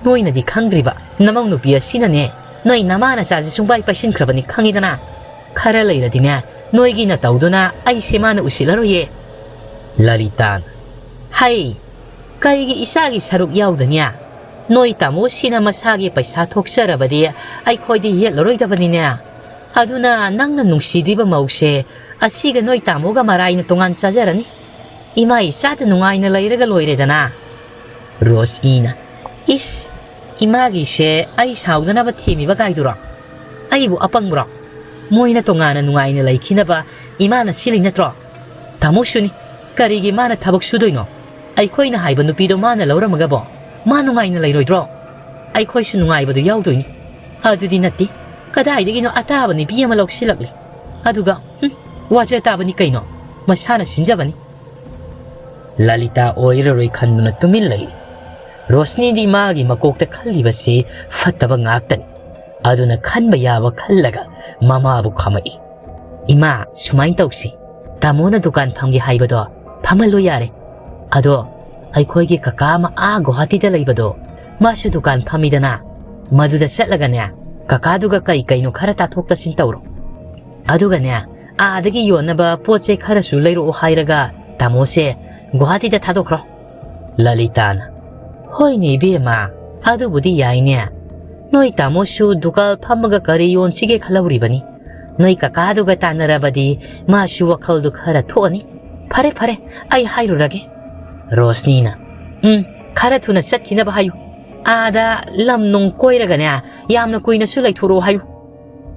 ꯅꯣꯏꯅꯗꯤ ꯈꯪꯗ꯭ꯔꯤꯕ ꯅꯃꯧ ꯅꯨꯄꯤ ꯑꯁꯤꯅꯅꯦ, ꯅꯣꯏ ꯅꯃꯥ ꯅꯆꯥꯁꯦ ꯁꯨꯡꯄꯥꯏ ꯄꯥꯏꯁꯤꯟꯈ꯭ꯔꯕꯅꯤ ꯈꯪꯉꯤꯗꯅ꯫ ꯈꯔ ꯂꯩꯔꯗꯤꯅꯦ, ꯅꯣꯏꯒꯤ ꯅꯇꯧꯗꯨꯅ ꯑꯩꯁꯦ ꯃꯥꯅ ꯎꯁꯤꯠꯂꯔꯣꯏꯌꯦ꯫" ꯂꯂꯤꯇꯥꯅ, "ꯍꯩ, ꯀꯩꯒꯤ ꯏꯆꯥꯒꯤ ꯁꯔꯨꯛ ꯌꯥꯎꯗꯅꯤ? ꯅꯣꯏ ꯇꯥꯃꯣꯁꯤꯅ ꯃꯁꯥꯒꯤ ꯄꯩꯁꯥ ꯊꯣꯛꯆꯔꯕꯗꯤ ꯑꯩꯈꯣꯏꯗꯤ ꯌꯦꯠꯂꯔꯣꯏꯗꯕꯅꯤꯅꯦ꯫ ꯑꯗꯨꯅ ꯅꯪꯅ ꯅꯨꯡꯁꯤꯗ꯭ꯔꯤꯕ ꯃꯧꯁꯦ ꯑꯁꯤꯒ ꯅꯣꯏ ꯇꯥꯃꯣꯒ ꯃꯔꯥꯏꯅ ꯇꯣꯉꯥꯟ ꯆꯥꯖꯔꯅꯤ꯫ ꯏꯃꯥ ꯏꯆꯥꯗ ꯅꯨꯡꯉꯥꯏꯅ ꯂꯩꯔꯒ ꯂꯣꯏꯔꯦꯗꯅ꯫ ꯔꯣꯁꯅꯤꯅ, "ꯏꯁ, ꯏꯃꯥꯒꯤꯁꯦ ꯑꯩ ꯁꯥꯎꯗꯅꯕ ꯊꯦꯝꯃꯤꯕ ꯀꯥꯏꯗꯨꯔꯣ? ꯑꯩꯕꯨ ꯑꯄꯪꯕ꯭ꯔꯣ? ꯃꯣꯏꯅ ꯇꯣꯉꯥꯟꯅ ꯅꯨꯡꯉꯥꯏꯅ ꯂꯩꯈꯤꯅꯕ ꯏꯃꯥꯅ ꯁꯤꯜꯂꯤ ꯅꯠꯇ꯭ꯔꯣ? ꯇꯥꯃꯣꯁꯨꯅꯤ, ꯀꯔꯤꯒꯤ ꯃꯥꯅ ꯊꯕꯛ ꯁꯨꯗꯣꯏꯅꯣ? ꯑꯩꯈꯣꯏꯅ ꯍꯥꯏꯕ ꯅꯨꯄꯤꯗꯣ ꯃꯥꯅ ꯂꯧꯔꯝꯃꯒꯕꯣ ꯃꯥ ꯅꯨꯡꯉꯥꯏꯅ ꯂꯩꯔꯣꯏꯗ꯭ꯔꯣ? ꯑꯩꯈꯣꯏꯁꯨ ꯅꯨꯡꯉꯥꯏꯕꯗꯨ ꯌꯥꯎꯗꯣꯏꯅꯤ꯫ ꯑꯗꯨꯗꯤ ꯅꯠꯇꯦ, ꯀꯗꯥꯏꯗꯒꯤꯅꯣ ꯑꯇꯥꯕ ꯅꯨꯄꯤ ꯑꯃ ꯂꯧꯁꯤꯜꯂꯛꯂꯦ꯫ ꯑꯗꯨꯒ, ꯍꯨꯝ, ꯋꯥꯖ ꯇꯥꯕꯅꯤ ꯀꯩꯅꯣ, ꯃꯁꯥꯅ ꯁꯤꯟꯖꯕꯅꯤ"꯫ ꯂꯂꯤꯇꯥ ꯑꯣꯏꯔꯔꯣꯏ ꯈꯟꯗꯨꯅ ꯇꯨꯃꯤꯟ ꯂꯩꯔꯤ꯫ ꯔꯣꯁꯅꯤꯗꯤ ꯃꯥꯒꯤ ꯃꯀꯣꯛꯇ ꯈꯜꯂꯤꯕꯁꯤ ꯐꯠꯇꯕ ꯉꯥꯛꯇꯅꯤ꯫ ꯑꯗꯨꯅ ꯈꯟꯕ ꯌꯥꯕ ꯈꯜꯂꯒ ꯃꯃꯥꯕꯨ ꯈꯥꯝꯃꯛꯏ꯫ "ꯏꯃꯥ, ꯁꯨꯃꯥꯏꯅ ꯇꯧꯁꯤ꯫ ꯇꯥꯃꯣꯅ ꯗꯨꯀꯥꯟ ꯐꯝꯒꯦ ꯍꯥꯏꯕꯗꯣ ꯐꯝꯍꯜꯂꯣ ꯌꯥꯔꯦ꯫ ꯑꯗꯣ ꯑꯩꯈꯣꯏꯒꯤ ꯀꯀꯥ ꯑꯃ ꯑꯥ ꯒꯨꯋꯥꯍꯥꯇꯤꯗ ꯂꯩꯕꯗꯣ, ꯃꯥꯁꯨ ꯗꯨꯀꯥꯟ ꯐꯝꯃꯤꯗꯅ, ꯃꯗꯨꯗ ꯆꯠꯂꯒꯅꯦ, ꯀꯀꯥꯗꯨꯒ ꯀꯩ ꯀꯩꯅꯣ ꯈꯔ ꯇꯥꯊꯣꯛ ꯇꯥꯁꯤꯟ ꯇꯧꯔꯣ꯫ ꯑꯗꯨꯒꯅꯦ, ꯑꯥꯗꯒꯤ ꯌꯣꯟꯅꯕ ꯄꯣꯠ ꯆꯩ ꯈꯔꯁꯨ ꯂꯩꯔꯛꯑꯣ ꯍꯥꯏꯔꯒ ꯇꯥꯃꯣꯁꯦ ꯒꯨꯋꯥꯍꯥꯇꯤꯗ ꯊꯥꯗꯣꯛꯈ꯭ꯔꯣ"꯫ ꯂꯂꯤꯇꯥꯅ, "ꯍꯣꯏꯅꯦ ꯏꯕꯦꯝꯃ, ꯑꯗꯨꯕꯨꯗꯤ ꯌꯥꯏꯅꯦ꯫ ꯅꯣꯏ ꯇꯥꯃꯣꯁꯨ ꯗꯨꯀꯥꯟ ꯐꯝꯃꯒ ꯀꯔꯤ ꯌꯣꯟꯁꯤꯒꯦ ꯈꯜꯍꯧꯔꯤꯕꯅꯤ꯫ ꯅꯣꯏ ꯀꯀꯥꯗꯨꯒ ꯇꯥꯟꯅꯔꯕꯗꯤ ꯃꯥꯁꯨ ꯋꯥꯈꯜꯗꯨ ꯈꯔ ꯊꯣꯛꯑꯅꯤ꯫ ꯐꯔꯦ, ꯐꯔꯦ, ꯑꯩ ꯍꯥꯏꯔꯨꯔꯒꯦ"꯫ ꯔꯣꯁꯅꯤꯅ, "ꯎꯝ, ꯈꯔ ꯊꯨꯅ ꯆꯠꯈꯤꯅꯕ ꯍꯥꯏꯌꯨ꯫ ꯑꯥꯗ ꯂꯝ ꯅꯨꯡ ꯀꯣꯏꯔꯒꯅꯦ, ꯌꯥꯝꯅ ꯀꯨꯏꯅꯁꯨ ꯂꯩꯊꯣꯔꯛꯑꯣ ꯍꯥꯏꯌꯨ"꯫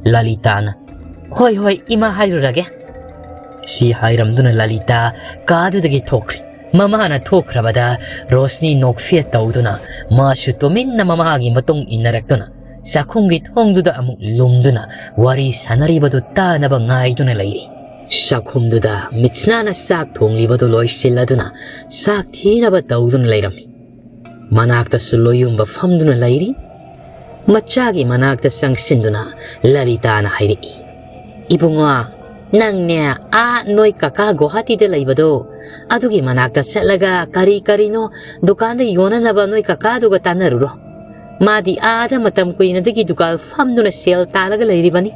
ꯂꯂꯤꯇꯥꯅ, "ꯍꯣꯏ, ꯍꯣꯏ, ꯏꯃꯥ ꯍꯥꯏꯔꯨꯔꯒꯦ"꯫ ꯁꯤ ꯍꯥꯏꯔꯝꯗꯨꯅ ꯂꯂꯤꯇꯥ ꯀꯥꯗꯨꯗꯒꯤ ꯊꯣꯛꯈ꯭ꯔꯦ꯫ ꯃꯃꯥꯅ ꯊꯣꯛꯈ꯭ꯔꯕꯗ ꯔꯣꯁꯅꯤ ꯅꯣꯛꯐꯦꯠ ꯇꯧꯗꯨꯅ ꯃꯥꯁꯨ ꯇꯨꯃꯤꯟꯅ ꯃꯃꯥꯒꯤ ꯃꯇꯨꯡ ꯏꯟꯅꯔꯛꯇꯨꯅ ꯆꯥꯛꯈꯨꯝꯒꯤ ꯊꯣꯡꯗꯨꯗ ꯑꯃꯨꯛ ꯂꯨꯝꯗꯨꯅ ꯋꯥꯔꯤ ꯁꯥꯟꯅꯔꯤꯕꯗꯨ ꯇꯥꯅꯕ ꯉꯥꯏꯗꯨꯅ ꯂꯩꯔꯤ꯫ ꯆꯥꯛꯈꯨꯝꯗꯨꯗ ꯃꯤꯠꯁꯅꯥꯅ ꯆꯥꯛ ꯊꯣꯡꯂꯤꯕꯗꯨ ꯂꯣꯏꯁꯤꯜꯂꯗꯨꯅ ꯆꯥꯛ ꯊꯤꯅꯕ ꯇꯧꯗꯨꯅ ꯂꯩꯔꯝꯃꯤ꯫ ꯃꯅꯥꯛꯇꯁꯨ ꯂꯣꯌꯨꯝꯕ ꯐꯝꯗꯨꯅ ꯂꯩꯔꯤ꯫ ꯃꯆꯥꯒꯤ ꯃꯅꯥꯛꯇ ꯆꯪꯁꯤꯟꯗꯨꯅ ꯂꯂꯤꯇꯥꯅ ꯍꯥꯏꯔꯛꯏ, "ꯏꯕꯨꯡꯉꯣ, ꯅꯪꯅꯦ ꯑꯥ ꯅꯣꯏ ꯀꯀꯥ ꯒꯨꯋꯥꯍꯥꯇꯤꯗ ꯂꯩꯕꯗꯣ, ꯑꯗꯨꯒꯤ ꯃꯅꯥꯛꯇ ꯆꯠꯂꯒ ꯀꯔꯤ ꯀꯔꯤꯅꯣ ꯗꯨꯀꯥꯟꯗ ꯌꯣꯟꯅꯅꯕ ꯅꯣꯏ ꯀꯀꯥꯗꯨꯒ ꯇꯥꯟꯅꯔꯨꯔꯣ꯫ ꯃꯥꯗꯤ ꯑꯥꯗ ꯃꯇꯝ ꯀꯨꯏꯅꯗꯒꯤ ꯗꯨꯀꯥꯟ ꯐꯝꯗꯨꯅ ꯁꯦꯜ ꯇꯥꯜꯂꯒ ꯂꯩꯔꯤꯕꯅꯤ꯫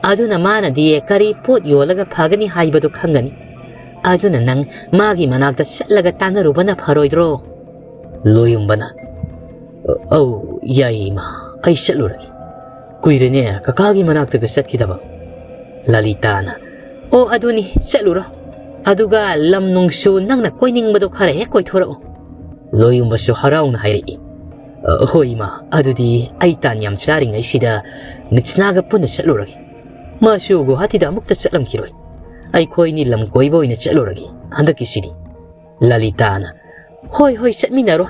ꯑꯗꯨꯅ ꯃꯥꯅꯗꯤ ꯀꯔꯤ ꯄꯣꯠ ꯌꯣꯜꯂꯒ ꯐꯒꯅꯤ ꯍꯥꯏꯕꯗꯨ ꯈꯪꯒꯅꯤ꯫ ꯑꯗꯨꯅ ꯅꯪ ꯃꯥꯒꯤ ꯃꯅꯥꯛꯇ ꯆꯠꯂꯒ ꯇꯥꯟꯅꯔꯨꯕꯅ ꯐꯔꯣꯏꯗ꯭ꯔꯣ?" ꯂꯣꯌꯨꯝꯕꯅ, "ꯑꯧ, ꯌꯥꯏꯌꯦ ꯏꯃꯥ, ꯑꯩ ꯆꯠꯂꯨꯔꯒꯦ"꯫ "ꯀꯨꯏꯔꯦꯅꯦ ꯀꯀꯥꯒꯤ ꯃꯅꯥꯛꯇꯒ ꯆꯠꯈꯤꯗꯕ"꯫ ꯂꯂꯤꯇꯥꯅ, "ꯑꯣ, ꯑꯗꯨꯅꯤ, ꯆꯠꯂꯨꯔꯣ꯫ ꯑꯗꯨꯒ ꯂꯝ ꯅꯨꯡꯁꯨ ꯅꯪꯅ ꯀꯣꯏꯅꯤꯡꯕꯗꯣ ꯈꯔ ꯍꯦꯛ ꯀꯣꯏꯊꯣꯔꯛꯎ"꯫ ꯂꯣꯌꯨꯝꯕꯁꯨ ꯍꯔꯥꯎꯅ ꯍꯥꯏꯔꯛꯏ, "ꯑ, ꯍꯣꯏ ꯏꯃꯥ, ꯑꯗꯨꯗꯤ ꯑꯩ ꯇꯥꯟ ꯌꯥꯝ ꯆꯥꯔꯤꯉꯩꯁꯤꯗ ꯃꯤꯠꯁꯅꯥꯒ ꯄꯨꯟꯅ ꯆꯠꯂꯨꯔꯒꯦ꯫ ꯃꯥꯁꯨ ꯒꯨꯋꯥꯍꯥꯇꯤꯗ ꯑꯃꯨꯛꯇ ꯆꯠꯂꯝꯈꯤꯔꯣꯏ꯫ ꯑꯩꯈꯣꯏꯅꯤ ꯂꯝ ꯀꯣꯏꯕ ꯑꯣꯏꯅ ꯆꯠꯂꯨꯔꯒꯦ ꯍꯟꯗꯛꯀꯤꯁꯤꯗꯤ"꯫ ꯂꯂꯤꯇꯥꯅ, "ꯍꯣꯏ, ꯍꯣꯏ, ꯆꯠꯃꯤꯟꯅꯔꯣ꯫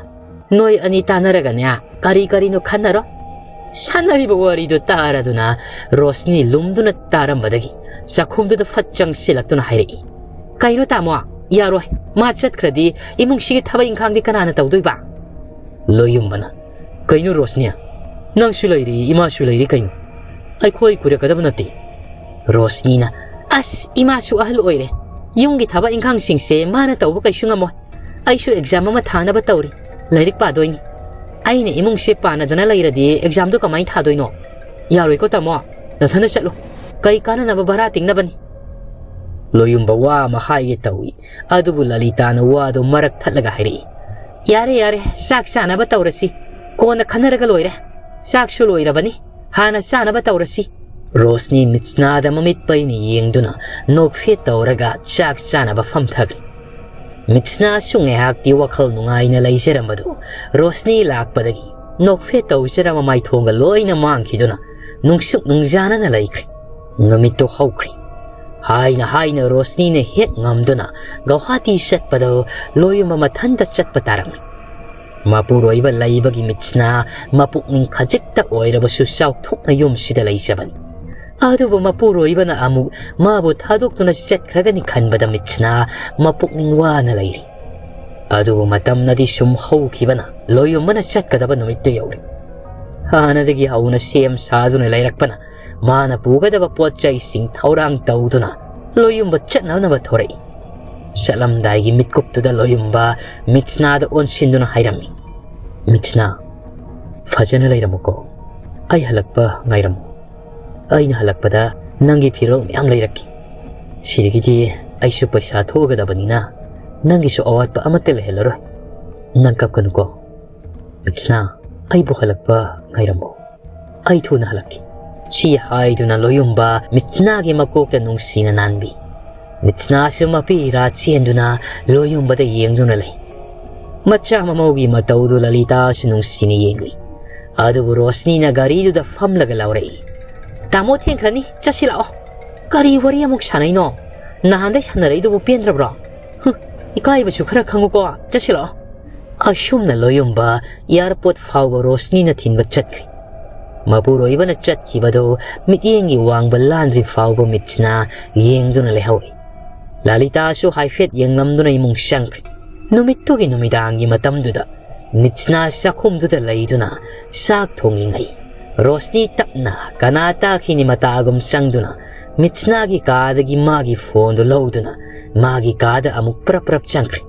ꯅꯣꯏ ꯑꯅꯤ ꯇꯥꯟꯅꯔꯒꯅꯦ, ꯀꯔꯤ ꯀꯔꯤꯅꯣ ꯈꯟꯅꯔꯣ"꯫ ꯁꯥꯟꯅꯔꯤꯕ ꯋꯥꯔꯤꯗꯨ ꯇꯥꯔꯗꯨꯅ ꯔꯣꯁꯅꯤ ꯂꯨꯝꯗꯨꯅ ꯇꯥꯔꯝꯕꯗꯒꯤ ꯆꯥꯛꯈꯨꯝꯗꯨꯗ ꯐꯠ ꯆꯪꯁꯤꯜꯂꯛꯇꯨꯅ ꯍꯥꯏꯔꯛꯏ, "ꯀꯩꯅꯣ ꯇꯥꯃꯣ? ꯌꯥꯔꯣꯏ꯫ ꯃꯥ ꯆꯠꯈ꯭ꯔꯗꯤ ꯏꯃꯨꯡꯁꯤꯒꯤ ꯊꯕꯛ ꯏꯪꯈꯥꯡꯗꯤ ꯀꯅꯥꯅ ꯇꯧꯗꯣꯏꯕ?" ꯂꯣꯌꯨꯝꯕꯅ, "ꯀꯩꯅꯣ ꯔꯣꯁꯅꯤ? ꯅꯪꯁꯨ ꯂꯩꯔꯤ, ꯏꯃꯥꯁꯨ ꯂꯩꯔꯤ ꯀꯩꯅꯣ? ꯑꯩꯈꯣꯏ ꯀꯨꯏꯔꯛꯀꯗꯕ ꯅꯠꯇꯦ"꯫ ꯔꯣꯁꯅꯤꯅ, "ꯑꯁ, ꯏꯃꯥꯁꯨ ꯑꯍꯜ ꯑꯣꯏꯔꯦ꯫ ꯌꯨꯝꯒꯤ ꯊꯕꯛ ꯏꯪꯈꯥꯡꯁꯤꯡꯁꯦ ꯃꯥꯅ ꯇꯧꯕ ꯀꯩꯁꯨ ꯉꯝꯃꯣꯏ꯫ ꯑꯩꯁꯨ ꯑꯦꯛꯖꯥꯝ ꯑꯃ ꯊꯥꯅꯕ ꯇꯧꯔꯤ꯫ ꯂꯥꯏꯔꯤꯛ ꯄꯥꯗꯣꯏꯅꯤ꯫ ꯑꯩꯅ ꯏꯃꯨꯡꯁꯦ ꯄꯥꯟꯅꯗꯅ ꯂꯩꯔꯗꯤ ꯑꯦꯛꯖꯥꯝꯗꯨ ꯀꯃꯥꯏꯅ ꯊꯥꯗꯣꯏꯅꯣ? ꯌꯥꯔꯣꯏꯀꯣ ꯇꯥꯃꯣ꯫ ꯅꯊꯟꯗ ꯆꯠꯂꯨ꯫ ꯀꯩ ꯀꯥꯟꯅꯅꯕ ꯚꯔꯥ ꯇꯤꯡꯅꯕꯅꯤ"꯫ ꯂꯣꯌꯨꯝꯕ ꯋꯥ ꯑꯃ ꯍꯥꯏꯒꯦ ꯇꯧꯏ꯫ ꯑꯗꯨꯕꯨ ꯂꯂꯤꯇꯥꯅ ꯋꯥꯗꯨ ꯃꯔꯛ ꯊꯠꯂꯒ ꯍꯥꯏꯔꯛꯏ, "ꯌꯥꯔꯦ, ꯌꯥꯔꯦ, ꯆꯥꯛ ꯆꯥꯅꯕ ꯇꯧꯔꯁꯤ꯫ ꯀꯣꯟꯅ ꯈꯟꯅꯔꯒ ꯂꯣꯏꯔꯦ꯫ ꯆꯥꯛꯁꯨ ꯂꯣꯏꯔꯕꯅꯤ꯫ ꯍꯥꯟꯅ ꯆꯥꯅꯕ ꯇꯧꯔꯁꯤ"꯫ ꯔꯣꯁꯅꯤ ꯃꯤꯠꯁꯅꯥꯗ ꯃꯃꯤꯠ ꯄꯩꯅ ꯌꯦꯡꯗꯨꯅ ꯅꯣꯛꯐꯦꯠ ꯇꯧꯔꯒ ꯆꯥꯛ ꯆꯥꯅꯕ ꯐꯝꯊꯈ꯭ꯔꯦ꯫ ꯃꯤꯠꯁꯅꯥꯁꯨ ꯉꯥꯏꯍꯥꯛꯇꯤ ꯋꯥꯈꯜ ꯅꯨꯡꯉꯥꯏꯅ ꯂꯩꯖꯔꯝꯕꯗꯨ ꯔꯣꯁꯅꯤ ꯂꯥꯛꯄꯗꯒꯤ ꯅꯣꯛꯐꯦꯠ ꯇꯧꯖꯔꯝꯕ ꯃꯥꯏꯊꯣꯡꯒ ꯂꯣꯏꯅ ꯃꯥꯡꯈꯤꯗꯨꯅ ꯅꯨꯡꯁꯨꯛ ꯅꯨꯡꯖꯥꯅꯅ ꯂꯩꯈ꯭ꯔꯦ꯫ ꯅꯨꯃꯤꯠꯇꯨ ꯍꯧꯈ꯭ꯔꯦ꯫ ꯍꯥꯏꯅ ꯍꯥꯏꯅ ꯔꯣꯁꯅꯤꯅ ꯍꯦꯛ ꯉꯝꯗꯨꯅ ꯒꯧꯍꯥꯇꯤ ꯆꯠꯄꯗ ꯂꯣꯌꯨꯝꯕ ꯃꯊꯟꯇ ꯆꯠꯄ ꯇꯥꯔꯝꯃꯤ꯫ ꯃꯄꯨꯔꯣꯏꯕ ꯂꯩꯕꯒꯤ ꯃꯤꯠꯁꯅ ꯃꯄꯨꯛꯅꯤꯡ ꯈꯖꯤꯛꯇ ꯑꯣꯏꯔꯕꯁꯨ ꯆꯥꯎꯊꯣꯛꯅ ꯌꯨꯝꯁꯤꯗ ꯂꯩꯖꯕꯅꯤ꯫ ꯑꯗꯨꯕꯨ ꯃꯄꯨꯔꯣꯏꯕꯅ ꯑꯃꯨꯛ ꯃꯥꯕꯨ ꯊꯥꯗꯣꯛꯇꯨꯅ ꯆꯠꯈ꯭ꯔꯒꯅꯤ ꯈꯟꯕꯗ ꯃꯤꯠꯁꯅ ꯃꯄꯨꯛꯅꯤꯡ ꯋꯥꯅ ꯂꯩꯔꯤ꯫ ꯑꯗꯨꯕꯨ ꯃꯇꯝꯅꯗꯤ ꯁꯨꯝ ꯍꯧꯈꯤꯕꯅ ꯂꯣꯌꯨꯝꯕꯅ ꯆꯠꯀꯗꯕ ꯅꯨꯃꯤꯠꯇꯨ ꯌꯧꯔꯦ꯫ ꯍꯥꯟꯅꯗꯒꯤ ꯍꯧꯅ ꯁꯦꯝ ꯁꯥꯗꯨꯅ ꯂꯩꯔꯛꯄꯅ ꯃꯥꯅ ꯄꯨꯒꯗꯕ ꯄꯣꯠ ꯆꯩꯁꯤꯡ ꯊꯧꯔꯥꯡ ꯇꯧꯗꯨꯅ ꯂꯣꯌꯨꯝꯕ ꯆꯠꯅꯅꯕ ꯊꯣꯔꯛꯏ꯫ ꯆꯠꯂꯝꯗꯥꯏꯒꯤ ꯃꯤꯠꯀꯨꯞꯇꯨꯗ ꯂꯣꯌꯨꯝꯕ ꯃꯤꯠꯁꯅꯥꯗ ꯑꯣꯟꯁꯤꯟꯗꯨꯅ ꯍꯥꯏꯔꯝꯃꯤ, "ꯃꯤꯠꯁꯅꯥ, ꯐꯖꯅ ꯂꯩꯔꯝꯃꯨꯀꯣ꯫ ꯑꯩ ꯍꯜꯂꯛꯄ ꯉꯥꯏꯔꯝꯃꯨ꯫ ꯑꯩꯅ ꯍꯜꯂꯛꯄꯗ ꯅꯪꯒꯤ ꯐꯤꯔꯣꯜ ꯃꯌꯥꯝ ꯂꯩꯔꯛꯀꯦ꯫ ꯁꯤꯗꯒꯤꯗꯤ ꯑꯩꯁꯨ ꯄꯩꯁꯥ ꯊꯣꯛꯑꯒꯗꯕꯅꯤꯅ ꯅꯪꯒꯤꯁꯨ ꯑꯋꯥꯠꯄ ꯑꯃꯠꯇ ꯂꯩꯍꯜꯂꯔꯣꯏ꯫ ꯅꯪ ꯀꯞꯀꯅꯨꯀꯣ꯫ ꯃꯤꯠꯁꯅꯥ, ꯑꯩꯕꯨ ꯍꯜꯂꯛꯄ ꯉꯥꯏꯔꯝꯃꯨ"꯫ ꯑꯩ ꯊꯨꯅ ꯍꯜꯂꯛꯀꯦ꯫ ꯁꯤ ꯍꯥꯏꯗꯨꯅ ꯂꯣꯌꯨꯝꯕ ꯃꯤꯠꯁꯅꯥꯒꯤ ꯃꯀꯣꯛꯇ ꯅꯨꯡꯁꯤꯅ ꯅꯥꯟꯕꯤ꯫ ꯃꯤꯠꯁꯅꯥꯁꯨ ꯃꯄꯤ ꯏꯔꯥ ꯆꯦꯟꯗꯨꯅ ꯂꯣꯌꯨꯝꯕꯗ ꯌꯦꯡꯗꯨꯅ ꯂꯩ꯫ ꯃꯆꯥ ꯃꯃꯧꯒꯤ ꯃꯇꯧꯗꯨ ꯂꯂꯤꯇꯥꯁꯨ ꯅꯨꯡꯁꯤꯅ ꯌꯦꯡꯂꯤ꯫ ꯑꯗꯨꯕꯨ ꯔꯣꯁꯅꯤꯅ ꯒꯥꯔꯤꯗꯨꯗ ꯐꯝꯂꯒ ꯂꯥꯎꯔꯛꯏ, "ꯇꯥꯃꯣ, ꯊꯦꯡꯈ꯭ꯔꯅꯤ, ꯆꯠꯁꯤ ꯂꯥꯛꯑꯣ꯫ ꯀꯔꯤ ꯋꯥꯔꯤ ꯑꯃꯨꯛ ꯁꯥꯟꯅꯩꯅꯣ? ꯅꯍꯥꯟꯗꯩ ꯁꯥꯟꯅꯔꯛꯏꯗꯨꯕꯨ ꯄꯦꯟꯗ꯭ꯔꯕ꯭ꯔꯣ? ꯍꯨꯝ, ꯏꯀꯥꯏꯕꯁꯨ ꯈꯔ ꯈꯪꯉꯨꯀꯣ, ꯆꯠꯁꯤ ꯂꯥꯛꯑꯣ"꯫ ꯑꯁꯨꯝꯅ ꯂꯣꯌꯨꯝꯕ ꯑꯦꯌꯥꯔꯄꯣꯔꯠ ꯐꯥꯎꯕ ꯔꯣꯁꯅꯤꯅ ꯊꯤꯟꯕ ꯆꯠꯈ꯭ꯔꯦ꯫ ꯃꯄꯨꯔꯣꯏꯕꯅ ꯆꯠꯈꯤꯕꯗꯨ ꯃꯤꯠꯌꯦꯡꯒꯤ ꯋꯥꯡꯕ ꯂꯥꯟꯗ꯭ꯔꯤ ꯐꯥꯎꯕ ꯃꯤꯠꯁꯅꯥ ꯌꯦꯡꯗꯨꯅ ꯂꯩꯍꯧꯏ꯫ ꯂꯂꯤꯇꯥꯁꯨ ꯍꯥꯏꯐꯦꯠ ꯌꯦꯡꯂꯝꯗꯨꯅ ꯏꯃꯨꯡ ꯆꯪꯈ꯭ꯔꯦ꯫ ꯅꯨꯃꯤꯠꯇꯨꯒꯤ ꯅꯨꯃꯤꯗꯥꯡꯒꯤ ꯃꯇꯝꯗꯨꯗ ꯃꯤꯠꯁꯅꯥ ꯆꯥꯛꯈꯨꯝꯗꯨꯗ ꯂꯩꯗꯨꯅ ꯆꯥꯛ ꯊꯣꯡꯂꯤꯉꯩ, ꯔꯣꯁꯅꯤ ꯇꯞꯅ ꯀꯅꯥ ꯇꯥꯈꯤꯅꯤ ꯃꯇꯥꯒꯨꯝ ꯆꯪꯗꯨꯅ ꯃꯤꯠꯁꯅꯥꯒꯤ ꯀꯥꯗꯒꯤ ꯃꯥꯒꯤ ꯐꯣꯟꯗꯨ ꯂꯧꯗꯨꯅ ꯃꯥꯒꯤ ꯀꯥꯗ ꯑꯃꯨꯛ ꯄ꯭ꯔꯞ ꯄ꯭ꯔꯞ ꯆꯪꯈ꯭ꯔꯦ꯫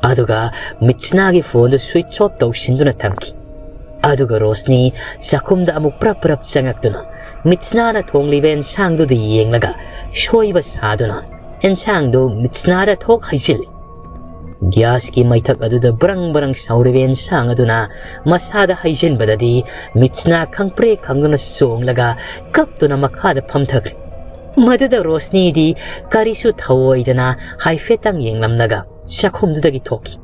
ꯑꯗꯨꯒ ꯃꯤꯠꯁꯅꯥꯒꯤ ꯐꯣꯟꯗꯨ ꯁ꯭ꯋꯤꯆ ꯑꯣꯐ ꯇꯧꯁꯤꯟꯗꯨꯅ ꯊꯝꯈꯤ꯫ ꯑꯗꯨꯒ ꯔꯣꯁꯅꯤ ꯆꯥꯛꯈꯨꯝꯗ ꯑꯃꯨꯛ ꯄ꯭ꯔꯞ ꯄ꯭ꯔꯞ ꯆꯪꯉꯛꯇꯨꯅ ꯃꯤꯠꯁꯅꯥꯅ ꯊꯣꯡꯂꯤꯕ ꯑꯦꯟꯁꯥꯡꯗꯨꯗ ꯌꯦꯡꯂꯒ ꯁꯣꯏꯕ ꯁꯥꯗꯨꯅ ꯑꯦꯟꯁꯥꯡꯗꯨ ꯃꯤꯠꯁꯅꯥꯗ ꯊꯣꯛ ꯍꯩꯖꯤꯜꯂꯤ꯫ ꯒ꯭ꯌꯥꯁꯀꯤ ꯃꯩꯊꯛ ꯑꯗꯨꯗ ꯕ꯭ꯔꯪ ꯕ꯭ꯔꯪ ꯁꯧꯔꯤꯕ ꯑꯦꯟꯁꯥꯡ ꯑꯗꯨꯅ ꯃꯁꯥꯗ ꯍꯩꯖꯤꯟꯕꯗꯗꯤ ꯃꯤꯠꯁꯅꯥ ꯈꯪꯄ꯭ꯔꯦꯛ ꯈꯪꯗꯨꯅ ꯆꯣꯡꯂꯒ ꯀꯞꯇꯨꯅ ꯃꯈꯥꯗ ꯐꯝꯊꯈ꯭ꯔꯦ꯫ ꯃꯗꯨꯗ ꯔꯣꯁꯅꯤꯗꯤ ꯀꯔꯤꯁꯨ ꯊꯧꯑꯣꯏꯗꯅ ꯍꯥꯏꯐꯦꯠꯇꯪ ꯌꯦꯡꯂꯝꯂꯒ ꯆꯥꯛꯈꯨꯝꯗꯨꯗꯒꯤ ꯊꯣꯛꯈꯤ꯫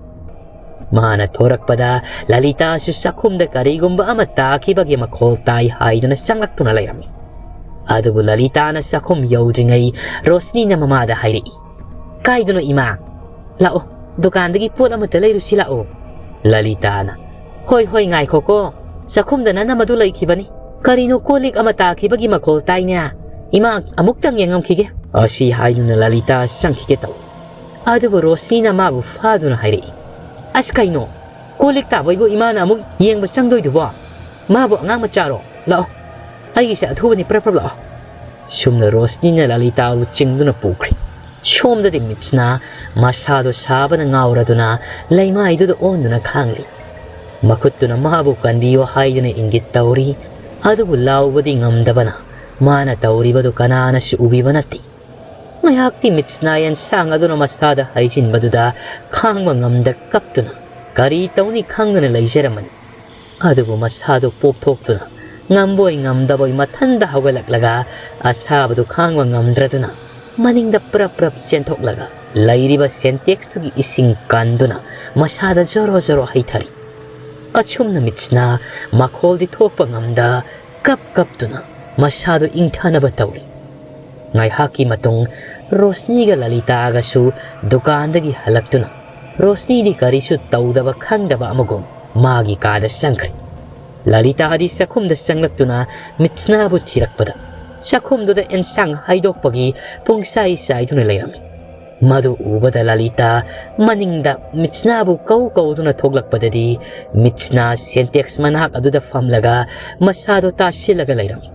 ꯃꯥꯅ ꯊꯣꯔꯛꯄꯗ ꯂꯂꯤꯇꯥꯁꯨ ꯆꯥꯛꯈꯨꯝꯗ ꯀꯔꯤꯒꯨꯝꯕ ꯑꯃ ꯇꯥꯈꯤꯕꯒꯤ ꯃꯈꯣꯜ ꯇꯥꯏ ꯍꯥꯏꯗꯨꯅ ꯆꯪꯂꯛꯇꯨꯅ ꯂꯩꯔꯝꯃꯤ꯫ ꯑꯗꯨꯕꯨ ꯂꯂꯤꯇꯥꯅ ꯆꯥꯛꯈꯨꯝ ꯌꯧꯗ꯭ꯔꯤꯉꯩ ꯔꯣꯁꯅꯤꯅ ꯃꯃꯥꯗ ꯍꯥꯏꯔꯛꯏ, "ꯀꯥꯏꯗꯅꯣ ꯏꯃꯥ? ꯂꯥꯛꯑꯣ, ꯗꯨꯀꯥꯟꯗꯒꯤ ꯄꯣꯠ ꯑꯃꯇ ꯂꯩꯔꯨꯁꯤ ꯂꯥꯛꯑꯣ"꯫ ꯂꯂꯤꯇꯥꯅ, "ꯍꯣꯏ ꯍꯣꯏ, ꯉꯥꯏꯈꯣꯀꯣ, ꯆꯥꯛꯈꯨꯝꯗ ꯅꯅꯝ ꯑꯗꯨ ꯂꯩꯈꯤꯕꯅꯤ꯫ ꯀꯔꯤꯅꯣ, ꯀꯣꯜ ꯂꯤꯛ ꯑꯃ ꯇꯥꯈꯤꯕꯒꯤ ꯃꯈꯣꯜ ꯇꯥꯏꯅꯦ? ꯏꯃꯥ, ꯑꯃꯨꯛꯇꯪ ꯌꯦꯡꯉꯝꯈꯤꯒꯦ"꯫ ꯑꯁꯤ ꯍꯥꯏꯗꯨꯅ ꯂꯂꯤꯇꯥ ꯆꯪꯈꯤꯒꯦ ꯇꯧꯏ꯫ ꯑꯗꯨꯕꯨ ꯔꯣꯁꯅꯤꯅ ꯃꯥꯕꯨ ꯐꯥꯗꯨꯅ ꯍꯥꯏꯔꯛꯏ, "ꯑꯁ, ꯀꯩꯅꯣ? ꯀꯣꯜ ꯂꯤꯛ ꯇꯥꯕꯩꯕꯨ ꯏꯃꯥꯅ ꯑꯃꯨꯛ ꯌꯦꯡꯕ ꯆꯪꯗꯣꯏꯗꯨꯕꯣ? ꯃꯥꯕꯨ ꯑꯉꯥꯡ ꯃꯆꯥꯔꯣ? ꯂꯥꯛꯑꯣ, ꯑꯩꯒꯤꯁꯦ ꯑꯊꯨꯕꯅꯤ, ꯄ꯭ꯔꯞ ꯄ꯭ꯔꯞ ꯂꯥꯛꯑꯣ"꯫ ꯁꯨꯝꯅ ꯔꯣꯁꯅꯤꯅ ꯂꯂꯤꯇꯥꯕꯨ ꯆꯤꯡꯗꯨꯅ ꯄꯨꯈ꯭ꯔꯦ꯫ ꯁꯣꯝꯗꯗꯤ ꯃꯤꯠꯁꯅ ꯃꯁꯥꯗꯣ ꯁꯥꯕꯅ ꯉꯥꯎꯔꯗꯨꯅ ꯂꯩꯃꯥꯏꯗꯨꯗ ꯑꯣꯟꯗꯨꯅ ꯈꯥꯡꯂꯤ꯫ ꯃꯈꯨꯠꯇꯨꯅ ꯃꯥꯕꯨ ꯀꯟꯕꯤꯌꯨ ꯍꯥꯏꯗꯨꯅ ꯏꯪꯒꯤꯠ ꯇꯧꯔꯤ꯫ ꯑꯗꯨꯕꯨ ꯂꯥꯎꯕꯗꯤ ꯉꯝꯗꯕꯅ ꯃꯥꯅ ꯇꯧꯔꯤꯕꯗꯨ ꯀꯅꯥꯅꯁꯨ ꯎꯕꯤꯕ ꯅꯠꯇꯦ꯫ ꯉꯥꯏꯍꯥꯛꯇꯤ ꯃꯤꯠꯁꯅꯥ ꯌꯦꯟꯁꯥꯡ ꯑꯗꯨꯅ ꯃꯁꯥꯗ ꯍꯩꯖꯤꯟꯕꯗꯨꯗ ꯈꯥꯡꯕ ꯉꯝꯗ ꯀꯞꯇꯨꯅ ꯀꯔꯤ ꯇꯧꯅꯤ ꯈꯪꯗꯅ ꯂꯩꯖꯔꯝꯃꯅꯤ꯫ ꯑꯗꯨꯕꯨ ꯃꯁꯥꯗꯨ ꯄꯣꯞꯊꯣꯛꯇꯨꯅ ꯉꯝꯕꯣꯏ ꯉꯝꯗꯕꯣꯏ ꯃꯊꯟꯗ ꯍꯧꯒꯠꯂꯛꯂꯒ ꯑꯁꯥꯕꯗꯨ ꯈꯥꯡꯕ ꯉꯝꯗ꯭ꯔꯗꯨꯅ ꯃꯅꯤꯡꯗ ꯄ꯭ꯔꯞ ꯄ꯭ꯔꯞ ꯆꯦꯟꯊꯣꯛꯂꯒ ꯂꯩꯔꯤꯕ ꯁꯦꯟꯇꯦꯛꯁꯇꯨꯒꯤ ꯏꯁꯤꯡ ꯀꯟꯗꯨꯅ ꯃꯁꯥꯗ ꯖꯣꯔꯣ ꯖꯣꯔꯣ ꯍꯩꯊꯔꯤ꯫ ꯑꯁꯨꯝꯅ ꯃꯤꯠꯁꯤꯅ ꯃꯈꯣꯜꯗꯤ ꯊꯣꯛꯄ ꯉꯝꯗ ꯀꯞ ꯀꯞꯇꯨꯅ ꯃꯁꯥꯗꯨ ꯏꯪꯊꯅꯕ ꯇꯧꯔꯤ꯫ ꯉꯥꯏꯍꯥꯛꯀꯤ ꯃꯇꯨꯡ ꯔꯣꯁꯅꯤꯒ ꯂꯂꯤꯇꯥꯒꯁꯨ ꯗꯨꯀꯥꯟꯗꯒꯤ ꯍꯜꯂꯛꯇꯨꯅ ꯔꯣꯁꯅꯤꯗꯤ ꯀꯔꯤꯁꯨ ꯇꯧꯗꯕ ꯈꯪꯗꯕ ꯑꯃꯒꯨꯝ ꯃꯥꯒꯤ ꯀꯥꯗ ꯆꯪꯈ꯭ꯔꯦ꯫ ꯂꯂꯤꯇꯥꯗꯤ ꯆꯥꯛꯈꯨꯝꯗ ꯆꯪꯂꯛꯇꯨꯅ ꯃꯤꯠꯁꯅꯥꯕꯨ ꯊꯤꯔꯛꯄꯗ ꯆꯥꯛꯈꯨꯝꯗꯨꯗ ꯑꯦꯟꯁꯥꯡ ꯍꯩꯗꯣꯛꯄꯒꯤ ꯄꯨꯡꯆꯥꯏ ꯆꯥꯏꯗꯨꯅ ꯂꯩꯔꯝꯃꯤ꯫ ꯃꯗꯨ ꯎꯕꯗ ꯂꯂꯤꯇꯥ ꯃꯅꯤꯡꯗ ꯃꯤꯠꯁꯅꯥꯕꯨ ꯀꯧ ꯀꯧꯗꯨꯅ ꯊꯣꯛꯂꯛꯄꯗꯗꯤ ꯃꯤꯠꯁꯅꯥ ꯁꯦꯟꯇꯦꯛꯁ ꯃꯅꯥꯛ ꯑꯗꯨꯗ ꯐꯝꯂꯒ ꯃꯁꯥꯗꯣ ꯇꯥꯁꯤꯜꯂꯒ ꯂꯩꯔꯝꯃꯤ꯫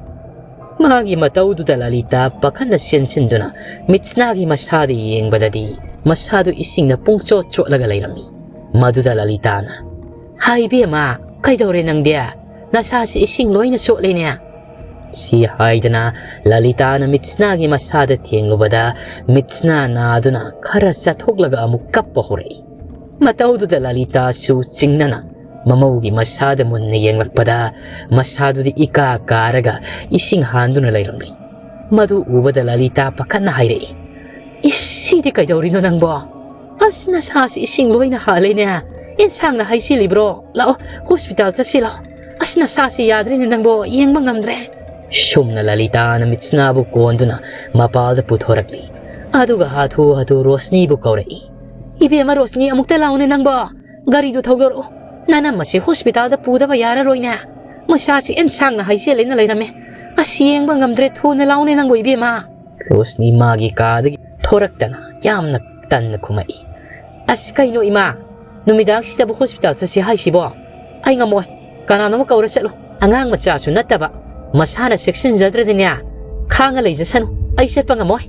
ꯃꯥꯒꯤ ꯃꯇꯧꯗꯨꯗ ꯂꯂꯤꯇꯥ ꯄꯥꯈꯠꯅ ꯆꯦꯟꯁꯤꯟꯗꯨꯅ ꯃꯤꯠꯁꯅꯥꯒꯤ ꯃꯁꯥꯗ ꯌꯦꯡꯕꯗꯗꯤ ꯃꯁꯥꯗꯨ ꯏꯁꯤꯡꯅ ꯄꯨꯡꯆꯣꯠ ꯆꯣꯠꯂꯒ ꯂꯩꯔꯝꯃꯤ꯫ ꯃꯗꯨꯗ ꯂꯂꯤꯇꯥꯅ, "ꯍꯥꯏ ꯏꯕꯦꯝꯃ, ꯀꯩꯗꯧꯔꯦ ꯅꯪꯗꯤ? ꯅꯁꯥꯁꯤ ꯏꯁꯤꯡ ꯂꯣꯏꯅ ꯆꯣꯠꯂꯦꯅꯦ"꯫ ꯁꯤ ꯍꯥꯏꯗꯅ ꯂꯂꯤꯇꯥꯅ ꯃꯤꯠꯁꯅꯥꯒꯤ ꯃꯁꯥꯗ ꯊꯦꯡꯂꯨꯕꯗ ꯃꯤꯠꯁꯅꯥ ꯅꯥꯗꯨꯅ ꯈꯔ ꯆꯠꯊꯣꯛꯂꯒ ꯑꯃꯨꯛ ꯀꯞꯄ ꯍꯧꯔꯛꯏ꯫ ꯃꯇꯧꯗꯨꯗ ꯂꯂꯤꯇꯥꯁꯨ ꯆꯤꯡꯅꯅ ꯃꯃꯧꯒꯤ ꯃꯁꯥꯗ ꯃꯨꯟꯅ ꯌꯦꯡꯂꯛꯄꯗ ꯃꯁꯥꯗꯨꯗꯤ ꯏꯀꯥ ꯀꯥꯔꯒ ꯏꯁꯤꯡ ꯍꯥꯟꯗꯨꯅ ꯂꯩꯔꯝꯂꯤ꯫ ꯃꯗꯨ ꯎꯕꯗ ꯂꯂꯤꯇꯥ ꯄꯥꯈꯠꯅ ꯍꯥꯏꯔꯛꯏ, "ꯏꯁ, ꯁꯤꯗꯤ ꯀꯩꯗꯧꯔꯤꯅꯣ ꯅꯪꯕꯣ? ꯑꯁ, ꯅꯁꯥꯁꯤ ꯏꯁꯤꯡ ꯂꯣꯏꯅ ꯍꯥꯜꯂꯦꯅꯦ꯫ ꯑꯦꯟꯁꯥꯡꯅ ꯍꯩꯖꯤꯜꯂꯤꯕ꯭ꯔꯣ? ꯂꯥꯛꯑꯣ, ꯍꯣꯁꯄꯤꯇꯥꯜ ꯆꯠꯁꯤ ꯂꯥꯛꯑꯣ꯫ ꯑꯁ, ꯅꯁꯥꯁꯤ ꯌꯥꯗ꯭ꯔꯦꯅꯦ ꯅꯪꯕꯣ, ꯌꯦꯡꯕ ꯉꯝꯗ꯭ꯔꯦ"꯫ ꯁꯨꯝꯅ ꯂꯂꯤꯇꯥꯅ ꯃꯤꯠꯁꯅꯥꯕꯨ ꯀꯣꯟꯗꯨꯅ ꯃꯄꯥꯜꯗ ꯄꯨꯊꯣꯔꯛꯂꯤ꯫ ꯑꯗꯨꯒ ꯍꯥꯊꯨ ꯍꯥꯊꯨ ꯔꯣꯁꯅꯤꯕꯨ ꯀꯧꯔꯛꯏ꯫ "ꯏꯕꯦꯝꯃ ꯔꯣꯁꯅꯤ, ꯑꯃꯨꯛꯇ ꯂꯥꯛꯑꯣꯅꯦ ꯅꯪꯕꯣ꯫ ꯒꯥꯔꯤꯗꯨ ꯊꯧꯗꯣꯔꯛꯑꯣ꯫ ꯅꯅꯝꯃꯁꯤ ꯍꯣꯁꯄꯤꯇꯥꯜꯗ ꯄꯨꯗꯕ ꯌꯥꯔꯔꯣꯏꯅꯦ꯫ ꯃꯁꯥꯁꯤ ꯑꯦꯟꯁꯥꯡꯅ ꯍꯩꯖꯤꯜꯂꯦꯅ ꯂꯩꯔꯝꯃꯦ꯫ ꯑꯁ, ꯌꯦꯡꯕ ꯉꯝꯗ꯭ꯔꯦ, ꯊꯨꯅ ꯂꯥꯛꯑꯣꯅꯦ ꯅꯪꯕꯨ ꯏꯕꯦꯝꯃ"꯫ ꯔꯣꯁꯅꯤ ꯃꯥꯒꯤ ꯀꯥꯗꯒꯤ ꯊꯣꯔꯛꯇꯅ ꯌꯥꯝꯅ ꯇꯟꯅ ꯈꯨꯝꯃꯛꯏ꯫ "ꯑꯁ, ꯀꯩꯅꯣ ꯏꯃꯥ? ꯅꯨꯃꯤꯗꯥꯡꯁꯤꯗꯕꯨ ꯍꯣꯁꯄꯤꯇꯥꯜ ꯆꯠꯁꯤ ꯍꯥꯏꯁꯤꯕꯣ? ꯑꯩ ꯉꯝꯃꯣꯏ꯫ ꯀꯅꯥꯅꯣꯃ ꯀꯧꯔ ꯆꯠꯂꯨ꯫ ꯑꯉꯥꯡ ꯃꯆꯥꯁꯨ ꯅꯠꯇꯕ꯫ ꯃꯁꯥꯅ ꯆꯦꯛꯁꯤꯟꯖꯗ꯭ꯔꯗꯤꯅꯦ, ꯈꯥꯡꯉ ꯂꯩꯖꯁꯅꯨ꯫ ꯑꯩ ꯆꯠꯄ ꯉꯝꯃꯣꯏ"꯫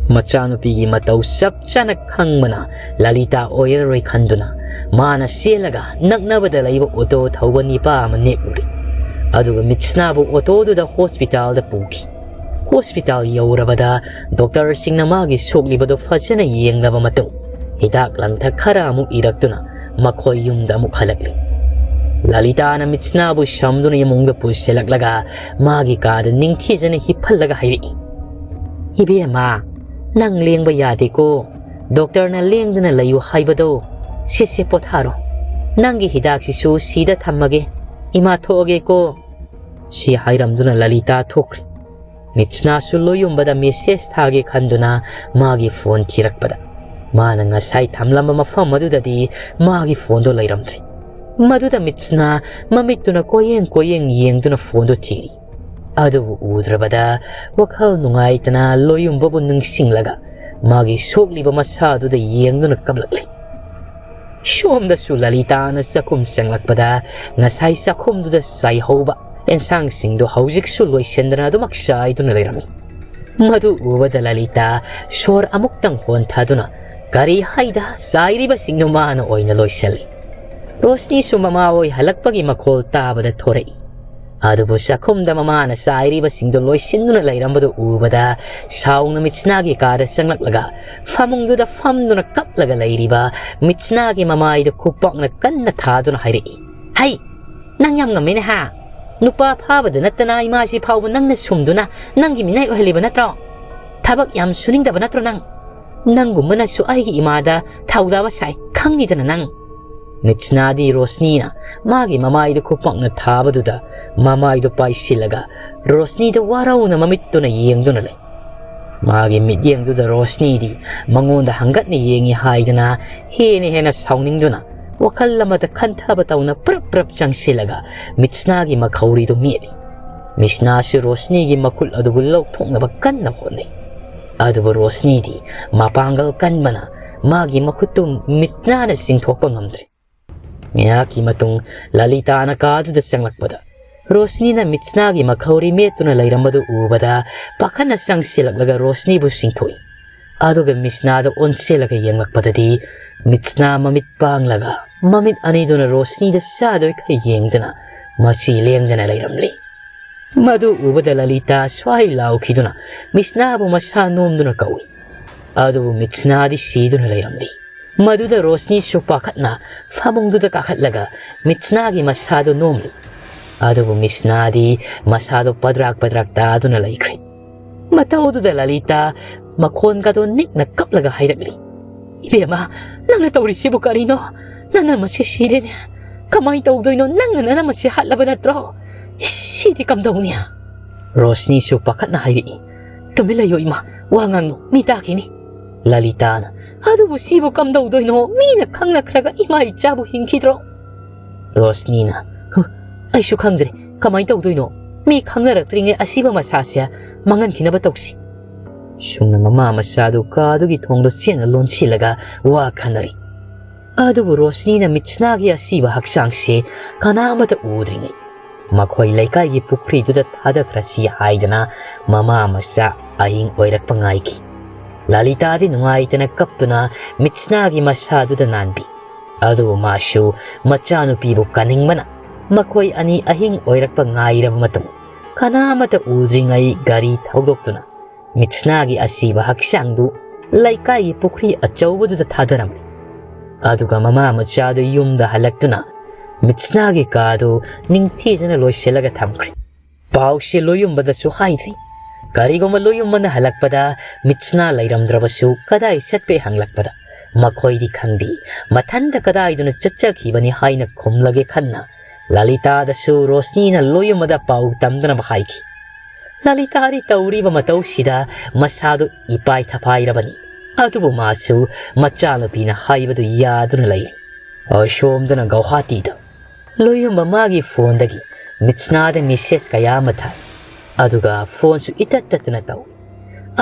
ꯃꯆꯥꯅꯨꯄꯤꯒꯤ ꯃꯇꯧ ꯆꯞ ꯆꯥꯅ ꯈꯪꯕꯅ ꯂꯂꯤꯇꯥ ꯑꯣꯏꯔꯔꯣꯏ ꯈꯟꯗꯨꯅ ꯃꯥꯅ ꯆꯦꯜꯂꯒ ꯅꯛꯅꯕꯗ ꯂꯩꯕ ꯑꯣꯇꯣ ꯊꯧꯕ ꯅꯤꯄꯥ ꯑꯃ ꯅꯦꯛꯎꯔꯤ꯫ ꯑꯗꯨꯒ ꯃꯤꯠꯁꯅꯥꯕꯨ ꯑꯣꯇꯣꯗꯨꯗ ꯍꯣꯁꯄꯤꯇꯥꯜꯗ ꯄꯨꯈꯤ꯫ ꯍꯣꯁꯄꯤꯇꯥꯜ ꯌꯧꯔꯕꯗ ꯗꯣꯛꯇꯔꯁꯤꯡꯅ ꯃꯥꯒꯤ ꯁꯣꯛꯂꯤꯕꯗꯨ ꯐꯖꯅ ꯌꯦꯡꯂꯕ ꯃꯇꯨꯡ ꯍꯤꯗꯥꯛ ꯂꯥꯡꯊꯛ ꯈꯔ ꯑꯃꯨꯛ ꯏꯔꯛꯇꯨꯅ ꯃꯈꯣꯏ ꯌꯨꯝꯗ ꯑꯃꯨꯛ ꯍꯜꯂꯛꯂꯤ꯫ ꯂꯂꯤꯇꯥꯅ ꯃꯤꯠꯁꯅꯥꯕꯨ ꯁꯝꯗꯨꯅ ꯏꯃꯨꯡꯗ ꯄꯨꯁꯤꯜꯂꯛꯂꯒ ꯃꯥꯒꯤ ꯀꯥꯗ ꯅꯤꯡꯊꯤꯖꯅ ꯍꯤꯞꯍꯜꯂꯒ ꯍꯥꯏꯔꯛꯏ, "ꯏꯕꯦꯝꯃ, ꯅꯪ ꯂꯦꯡꯕ ꯌꯥꯗꯦꯀꯣ꯫ ꯗꯣꯛꯇꯔꯅ ꯂꯦꯡꯗꯅ ꯂꯩꯌꯨ ꯍꯥꯏꯕꯗꯣ꯫ ꯁꯦ, ꯁꯦ, ꯄꯣꯊꯥꯔꯣ꯫ ꯅꯪꯒꯤ ꯍꯤꯗꯥꯛꯁꯤꯁꯨ ꯁꯤꯗ ꯊꯝꯃꯒꯦ꯫ ꯏꯃꯥ, ꯊꯣꯛꯑꯒꯦꯀꯣ"꯫ ꯁꯤ ꯍꯥꯏꯔꯝꯗꯨꯅ ꯂꯂꯤꯇꯥ ꯊꯣꯛꯈ꯭ꯔꯦ꯫ ꯃꯤꯠꯁꯅꯥꯁꯨ ꯂꯣꯌꯨꯝꯕꯗ ꯃꯦꯁꯦꯖ ꯊꯥꯒꯦ ꯈꯟꯗꯨꯅ ꯃꯥꯒꯤ ꯐꯣꯟ ꯊꯤꯔꯛꯄꯗ, ꯃꯥꯅ ꯉꯁꯥꯏ ꯊꯝꯂꯝꯕ ꯃꯐꯝ ꯑꯗꯨꯗꯗꯤ ꯃꯥꯒꯤ ꯐꯣꯟꯗꯣ ꯂꯩꯔꯝꯗ꯭ꯔꯦ꯫ ꯃꯗꯨꯗ ꯃꯤꯠꯁꯅꯥ ꯃꯃꯤꯠꯇꯨꯅ ꯀꯣꯌꯦꯡ ꯀꯣꯌꯦꯡ ꯌꯦꯡꯗꯨꯅ ꯐꯣꯟꯗꯣ ꯊꯤꯔꯤ꯫ ꯑꯗꯨꯕꯨ ꯎꯗ꯭ꯔꯕꯗ ꯋꯥꯈꯜ ꯅꯨꯡꯉꯥꯏꯇꯅ ꯂꯣꯌꯨꯝꯕꯕꯨ ꯅꯤꯡꯁꯤꯡꯂꯒ ꯃꯥꯒꯤ ꯁꯣꯛꯂꯤꯕ ꯃꯁꯥ ꯑꯗꯨꯗ ꯌꯦꯡꯗꯨꯅ ꯀꯞꯂꯛꯂꯤ꯫ ꯁꯣꯝꯗꯁꯨ ꯂꯂꯤꯇꯥꯅ ꯆꯥꯛꯈꯨꯝ ꯆꯪꯂꯛꯄꯗ ꯉꯁꯥꯏ ꯆꯥꯛꯈꯨꯝꯗꯨꯗ ꯆꯥꯏꯍꯧꯕ ꯑꯦꯟꯁꯥꯡꯁꯤꯡꯗꯨ ꯍꯧꯖꯤꯛꯁꯨ ꯂꯣꯏꯁꯤꯟꯗꯅ ꯑꯗꯨꯃꯛ ꯆꯥꯏꯗꯨꯅ ꯂꯩꯔꯝꯃꯤ꯫ ꯃꯗꯨ ꯎꯕꯗ ꯂꯂꯤꯇꯥ ꯁꯣꯔ ꯑꯃꯨꯛꯇꯪ ꯍꯣꯟꯊꯗꯨꯅ ꯀꯔꯤ ꯍꯥꯏꯗ ꯆꯥꯏꯔꯤꯕꯁꯤꯡꯗꯨ ꯃꯥꯅ ꯑꯣꯏꯅ ꯂꯣꯏꯁꯤꯜꯂꯤ꯫ ꯔꯣꯁꯅꯤꯁꯨ ꯃꯃꯥꯍꯣꯏ ꯍꯜꯂꯛꯄꯒꯤ ꯃꯈꯣꯜ ꯇꯥꯕꯗ ꯊꯣꯔꯛꯏ꯫ ꯑꯗꯨꯕꯨ ꯆꯥꯛꯈꯨꯝꯗ ꯃꯃꯥꯅ ꯆꯥꯏꯔꯤꯕꯁꯤꯡꯗꯨ ꯂꯣꯏꯁꯤꯟꯗꯨꯅ ꯂꯩꯔꯝꯕꯗꯨ ꯎꯕꯗ ꯁꯥꯎꯅ ꯃꯤꯠꯁꯅꯥꯒꯤ ꯀꯥꯗ ꯆꯪꯂꯛꯂꯒ ꯐꯃꯨꯡꯗꯨꯗ ꯐꯝꯗꯨꯅ ꯀꯞꯂꯒ ꯂꯩꯔꯤꯕ ꯃꯤꯠꯁꯅꯥꯒꯤ ꯃꯃꯥꯏꯗ ꯈꯨꯄꯥꯛꯅ ꯀꯟꯅ ꯊꯥꯗꯨꯅ ꯍꯥꯏꯔꯛꯏ, "ꯍꯩ, ꯅꯪ ꯌꯥꯝ ꯉꯝꯃꯦꯅꯦ ꯍꯥ? ꯅꯨꯄꯥ ꯐꯥꯕꯗ ꯅꯠꯇꯅ ꯏꯃꯥꯁꯤ ꯐꯥꯎꯕ ꯅꯪꯅ ꯁꯨꯝꯗꯨꯅ ꯅꯪꯒꯤ ꯃꯤꯅꯥꯏ ꯑꯣꯏꯍꯜꯂꯤꯕ ꯅꯠꯇ꯭ꯔꯣ? ꯊꯕꯛ ꯌꯥꯝ ꯁꯨꯅꯤꯡꯗꯕ ꯅꯠꯇ꯭ꯔꯣ ꯅꯪ? ꯅꯪꯒꯨꯝꯕꯅꯁꯨ ꯑꯩꯒꯤ ꯏꯃꯥꯗ ꯊꯧꯗꯥꯕ ꯁꯥꯏ, ꯈꯪꯉꯤꯗꯅ ꯅꯪ"꯫ ꯃꯤꯠꯁꯅꯥꯗꯤ ꯔꯣꯁꯅꯤꯅ ꯃꯥꯒꯤ ꯃꯃꯥꯏꯗ ꯈꯨꯄꯥꯛꯅ ꯊꯥꯕꯗꯨꯗ ꯃꯃꯥꯏꯗꯨ ꯄꯥꯏꯁꯤꯜꯂꯒ ꯔꯣꯁꯅꯤꯗ ꯋꯥꯔꯧꯅ ꯃꯃꯤꯠꯇꯨꯅ ꯌꯦꯡꯗꯨꯅ ꯂꯩ꯫ ꯃꯥꯒꯤ ꯃꯤꯠꯌꯦꯡꯗꯨꯗ ꯔꯣꯁꯅꯤꯗꯤ ꯃꯉꯣꯟꯗ ꯍꯪꯒꯠꯅ ꯌꯦꯡꯉꯤ ꯍꯥꯏꯗꯅ ꯍꯦꯟꯅ ꯍꯦꯟꯅ ꯁꯥꯎꯅꯤꯡꯗꯨꯅ ꯋꯥꯈꯜ ꯑꯃꯗ ꯈꯟꯊꯕ ꯇꯧꯅ ꯄ꯭ꯔꯞ ꯄ꯭ꯔꯞ ꯆꯪꯁꯤꯜꯂꯒ ꯃꯤꯠꯁꯅꯥꯒꯤ ꯃꯈꯧꯔꯤꯗꯨ ꯃꯦꯠꯂꯤ꯫ ꯃꯤꯠꯁꯅꯥꯁꯨ ꯔꯣꯁꯅꯤꯒꯤ ꯃꯈꯨꯠ ꯑꯗꯨꯕꯨ ꯂꯧꯊꯣꯛꯅꯕ ꯀꯟꯅ ꯍꯣꯠꯅꯩ꯫ ꯑꯗꯨꯕꯨ ꯔꯣꯁꯅꯤꯗꯤ ꯃꯄꯥꯡꯒꯜ ꯀꯟꯕꯅ ꯃꯥꯒꯤ ꯃꯈꯨꯠꯇꯨ ꯃꯤꯠꯁꯅꯥꯅ ꯆꯤꯡꯊꯣꯛꯄ ꯉꯝꯗ꯭ꯔꯦ꯫ ꯉꯥꯏꯍꯥꯛꯀꯤ ꯃꯇꯨꯡ ꯂꯂꯤꯇꯥꯅ ꯀꯥꯗꯨꯗ ꯆꯪꯂꯛꯄꯗ ꯔꯣꯁꯅꯤꯅ ꯃꯤꯠꯁꯅꯥꯒꯤ ꯃꯈꯧꯔꯤ ꯃꯦꯠꯇꯨꯅ ꯂꯩꯔꯝꯕꯗꯨ ꯎꯕꯗ ꯄꯥꯈꯠꯅ ꯆꯪꯁꯤꯜꯂꯛꯂꯒ ꯔꯣꯁꯅꯤꯕꯨ ꯆꯤꯡꯊꯣꯛꯏ꯫ ꯑꯗꯨꯒ ꯃꯤꯠꯁꯅꯥꯗ ꯑꯣꯟꯁꯤꯜꯂꯒ ꯌꯦꯡꯂꯛꯄꯗꯗꯤ ꯃꯤꯠꯁꯅꯥ ꯃꯃꯤꯠ ꯄꯥꯡꯂꯒ ꯃꯃꯤꯠ ꯑꯅꯤꯗꯨꯅ ꯔꯣꯁꯅꯤꯗ ꯆꯥꯗꯣꯏ ꯈꯔ ꯌꯦꯡꯗꯅ ꯃꯆꯤ ꯂꯦꯡꯗꯅ ꯂꯩꯔꯝꯂꯤ꯫ ꯃꯗꯨ ꯎꯕꯗ ꯂꯂꯤꯇꯥ ꯁ꯭ꯋꯥꯏ ꯂꯥꯎꯈꯤꯗꯨꯅ ꯃꯤꯠꯁꯅꯥꯕꯨ ꯃꯁꯥ ꯅꯣꯝꯗꯨꯅ ꯀꯧꯏ꯫ ꯑꯗꯨꯕꯨ ꯃꯤꯠꯁꯅꯥꯗꯤ ꯁꯤꯗꯨꯅ ꯂꯩꯔꯝꯂꯤ꯫ ꯃꯗꯨꯗ ꯔꯣꯁꯅꯤꯁꯨ ꯄꯥꯈꯠꯅ ꯐꯃꯨꯡꯗꯨꯗ ꯀꯥꯈꯠꯂꯒ ꯃꯤꯠꯁꯅꯥꯒꯤ ꯃꯁꯥꯗꯨ ꯅꯣꯝꯂꯤ꯫ ꯑꯗꯨꯕꯨ ꯃꯤꯠꯁꯅꯥꯗꯤ ꯃꯁꯥꯗꯨ ꯄꯗ꯭ꯔꯥꯛ ꯄꯗ꯭ꯔꯥꯛ ꯇꯥꯗꯨꯅ ꯂꯩꯈ꯭ꯔꯦ꯫ ꯃꯇꯧꯗꯨꯗ ꯂꯂꯤꯇꯥ ꯃꯈꯣꯟꯒꯗꯣ ꯅꯤꯛꯅ ꯀꯞꯂꯒ ꯍꯥꯏꯔꯛꯂꯤ, "ꯏꯕꯦꯝꯃ, ꯅꯪꯅ ꯇꯧꯔꯤꯁꯤꯕꯨ ꯀꯔꯤꯅꯣ? ꯅꯪꯅ ꯃꯁꯤ ꯁꯤꯔꯦꯅꯦ꯫ ꯀꯃꯥꯏꯅ ꯇꯧꯗꯣꯏꯅꯣ? ꯅꯪꯅ ꯅꯅꯝ ꯑꯁꯤ ꯍꯥꯠꯂꯕ ꯅꯠꯇ꯭ꯔꯣ? ꯏꯁ, ꯁꯤꯗꯤ ꯀꯝꯗꯧꯅꯤ?" ꯔꯣꯁꯅꯤꯁꯨ ꯄꯥꯈꯠꯅ ꯍꯥꯏꯔꯛꯏ, "ꯇꯨꯃꯤꯟ ꯂꯩꯌꯣ ꯏꯃꯥ, ꯋꯥ ꯉꯥꯡꯅꯨ, ꯃꯤ ꯇꯥꯈꯤꯅꯤ꯫" ꯂꯂꯤꯇꯥꯅ, "ꯑꯗꯨꯕꯨ ꯁꯤꯕꯨ ꯀꯝꯗꯧꯗꯣꯏꯅꯣ? ꯃꯤꯅ ꯈꯪꯅꯈ꯭ꯔꯒ ꯏꯃꯥ ꯏꯆꯥꯕꯨ ꯍꯤꯡꯈꯤꯗ꯭ꯔꯣ?" ꯔꯣꯁꯅꯤꯅ, "ꯍꯨ, ꯑꯩꯁꯨ ꯈꯪꯗ꯭ꯔꯦ, ꯀꯃꯥꯏꯅ ꯇꯧꯗꯣꯏꯅꯣ? ꯃꯤ ꯈꯪꯅꯔꯛꯇ꯭ꯔꯤꯉꯩ ꯑꯁꯤꯕ ꯃꯁꯥꯁꯦ ꯃꯥꯡꯍꯟꯈꯤꯅꯕ ꯇꯧꯁꯤ꯫" ꯁꯨꯝꯅ ꯃꯃꯥ ꯃꯆꯥꯗꯨ ꯀꯥꯗꯨꯒꯤ ꯊꯣꯡꯗꯣ ꯆꯦꯠꯅ ꯂꯣꯟꯁꯤꯜꯂꯒ ꯋꯥ ꯈꯟꯅꯔꯤ꯫ ꯑꯗꯨꯕꯨ ꯔꯣꯁꯅꯤꯅ ꯃꯤꯠꯁꯅꯥꯒꯤ ꯑꯁꯤꯕ ꯍꯛꯆꯥꯡꯁꯦ ꯀꯅꯥꯃꯠꯇ ꯎꯗ꯭ꯔꯤꯉꯩ ꯃꯈꯣꯏ ꯂꯩꯀꯥꯏꯒꯤ ꯄꯨꯈ꯭ꯔꯤꯗꯨꯗ ꯊꯥꯗꯈ꯭ꯔꯁꯤ ꯍꯥꯏꯗꯅ ꯃꯃꯥ ꯃꯆꯥ ꯑꯍꯤꯡ ꯑꯣꯏꯔꯛꯄ ꯉꯥꯏꯈꯤ꯫ ꯂꯂꯤꯇꯥꯗꯤ ꯅꯨꯡꯉꯥꯏꯇꯅ ꯀꯞꯇꯨꯅ ꯃꯤꯠꯁꯅꯥꯒꯤ ꯃꯁꯥꯗꯨꯗ ꯅꯥꯟꯕꯤ꯫ ꯑꯗꯨꯕꯨ ꯃꯥꯁꯨ ꯃꯆꯥꯅꯨꯄꯤꯕꯨ ꯀꯟꯅꯤꯡꯕꯅ ꯃꯈꯣꯏ ꯑꯅꯤ ꯑꯍꯤꯡ ꯑꯣꯏꯔꯛꯄ ꯉꯥꯏꯔꯕ ꯃꯇꯨꯡ ꯀꯅꯥꯃꯠꯇ ꯎꯗ꯭ꯔꯤꯉꯩ ꯒꯥꯔꯤ ꯊꯧꯗꯣꯛꯇꯨꯅ ꯃꯤꯠꯁꯅꯥꯒꯤ ꯑꯁꯤꯕ ꯍꯛꯆꯥꯡꯗꯨ ꯂꯩꯀꯥꯏꯒꯤ ꯄꯨꯈ꯭ꯔꯤ ꯑꯆꯧꯕꯗꯨꯗ ꯊꯥꯗꯔꯝꯃꯤ꯫ ꯑꯗꯨꯒ ꯃꯃꯥ ꯃꯆꯥꯗꯨ ꯌꯨꯝꯗ ꯍꯜꯂꯛꯇꯨꯅ ꯃꯤꯠꯁꯅꯥꯒꯤ ꯀꯥꯗꯨ ꯅꯤꯡꯊꯤꯖꯅ ꯂꯣꯏꯁꯤꯜꯂꯒ ꯊꯝꯈ꯭ꯔꯦ꯫ ꯄꯥꯎꯁꯦ ꯂꯣꯌꯨꯝꯕꯗꯁꯨ ꯍꯥꯏꯗ꯭ꯔꯤ꯫ ꯀꯔꯤꯒꯨꯝꯕ ꯂꯣꯌꯨꯝꯕꯅ ꯍꯜꯂꯛꯄꯗ ꯃꯤꯠꯁꯅꯥ ꯂꯩꯔꯝꯗ꯭ꯔꯕꯁꯨ ꯀꯗꯥꯏ ꯆꯠꯈ꯭ꯔꯦ ꯍꯪꯂꯛꯄꯗ ꯃꯈꯣꯏꯗꯤ ꯈꯪꯗꯦ, ꯃꯊꯟꯇ ꯀꯗꯥꯏꯗꯅꯣ ꯆꯠꯆꯈꯤꯕꯅꯤ ꯍꯥꯏꯅ ꯈꯨꯝꯂꯒꯦ ꯈꯟꯅ ꯂꯂꯤꯇꯥꯗꯁꯨ ꯔꯣꯁꯅꯤꯅ ꯂꯣꯌꯨꯝꯕꯗ ꯄꯥꯎ ꯇꯝꯗꯅꯕ ꯍꯥꯏꯈꯤ꯫ ꯂꯂꯤꯇꯥꯗꯤ ꯇꯧꯔꯤꯕ ꯃꯇꯧꯁꯤꯗ ꯃꯁꯥꯗꯨ ꯏꯄꯥꯏ ꯊꯄꯥꯏꯔꯕꯅꯤ꯫ ꯑꯗꯨꯕꯨ ꯃꯥꯁꯨ ꯃꯆꯥꯅꯨꯄꯤꯅ ꯍꯥꯏꯕꯗꯨ ꯌꯥꯗꯨꯅ ꯂꯩꯔꯤ꯫ ꯑꯁꯣꯝꯗꯅ ꯒꯧꯍꯥꯇꯤꯗ ꯂꯣꯌꯨꯝꯕ ꯃꯥꯒꯤ ꯐꯣꯟꯗꯒꯤ ꯃꯤꯠꯁꯅꯥꯗ ꯃꯦꯁꯦꯖ ꯀꯌꯥ ꯑꯃ ꯊꯥꯏ꯫ ꯑꯗꯨꯒ ꯐꯣꯟꯁꯨ ꯏꯇꯠ ꯇꯠꯇꯅ ꯇꯧꯏ꯫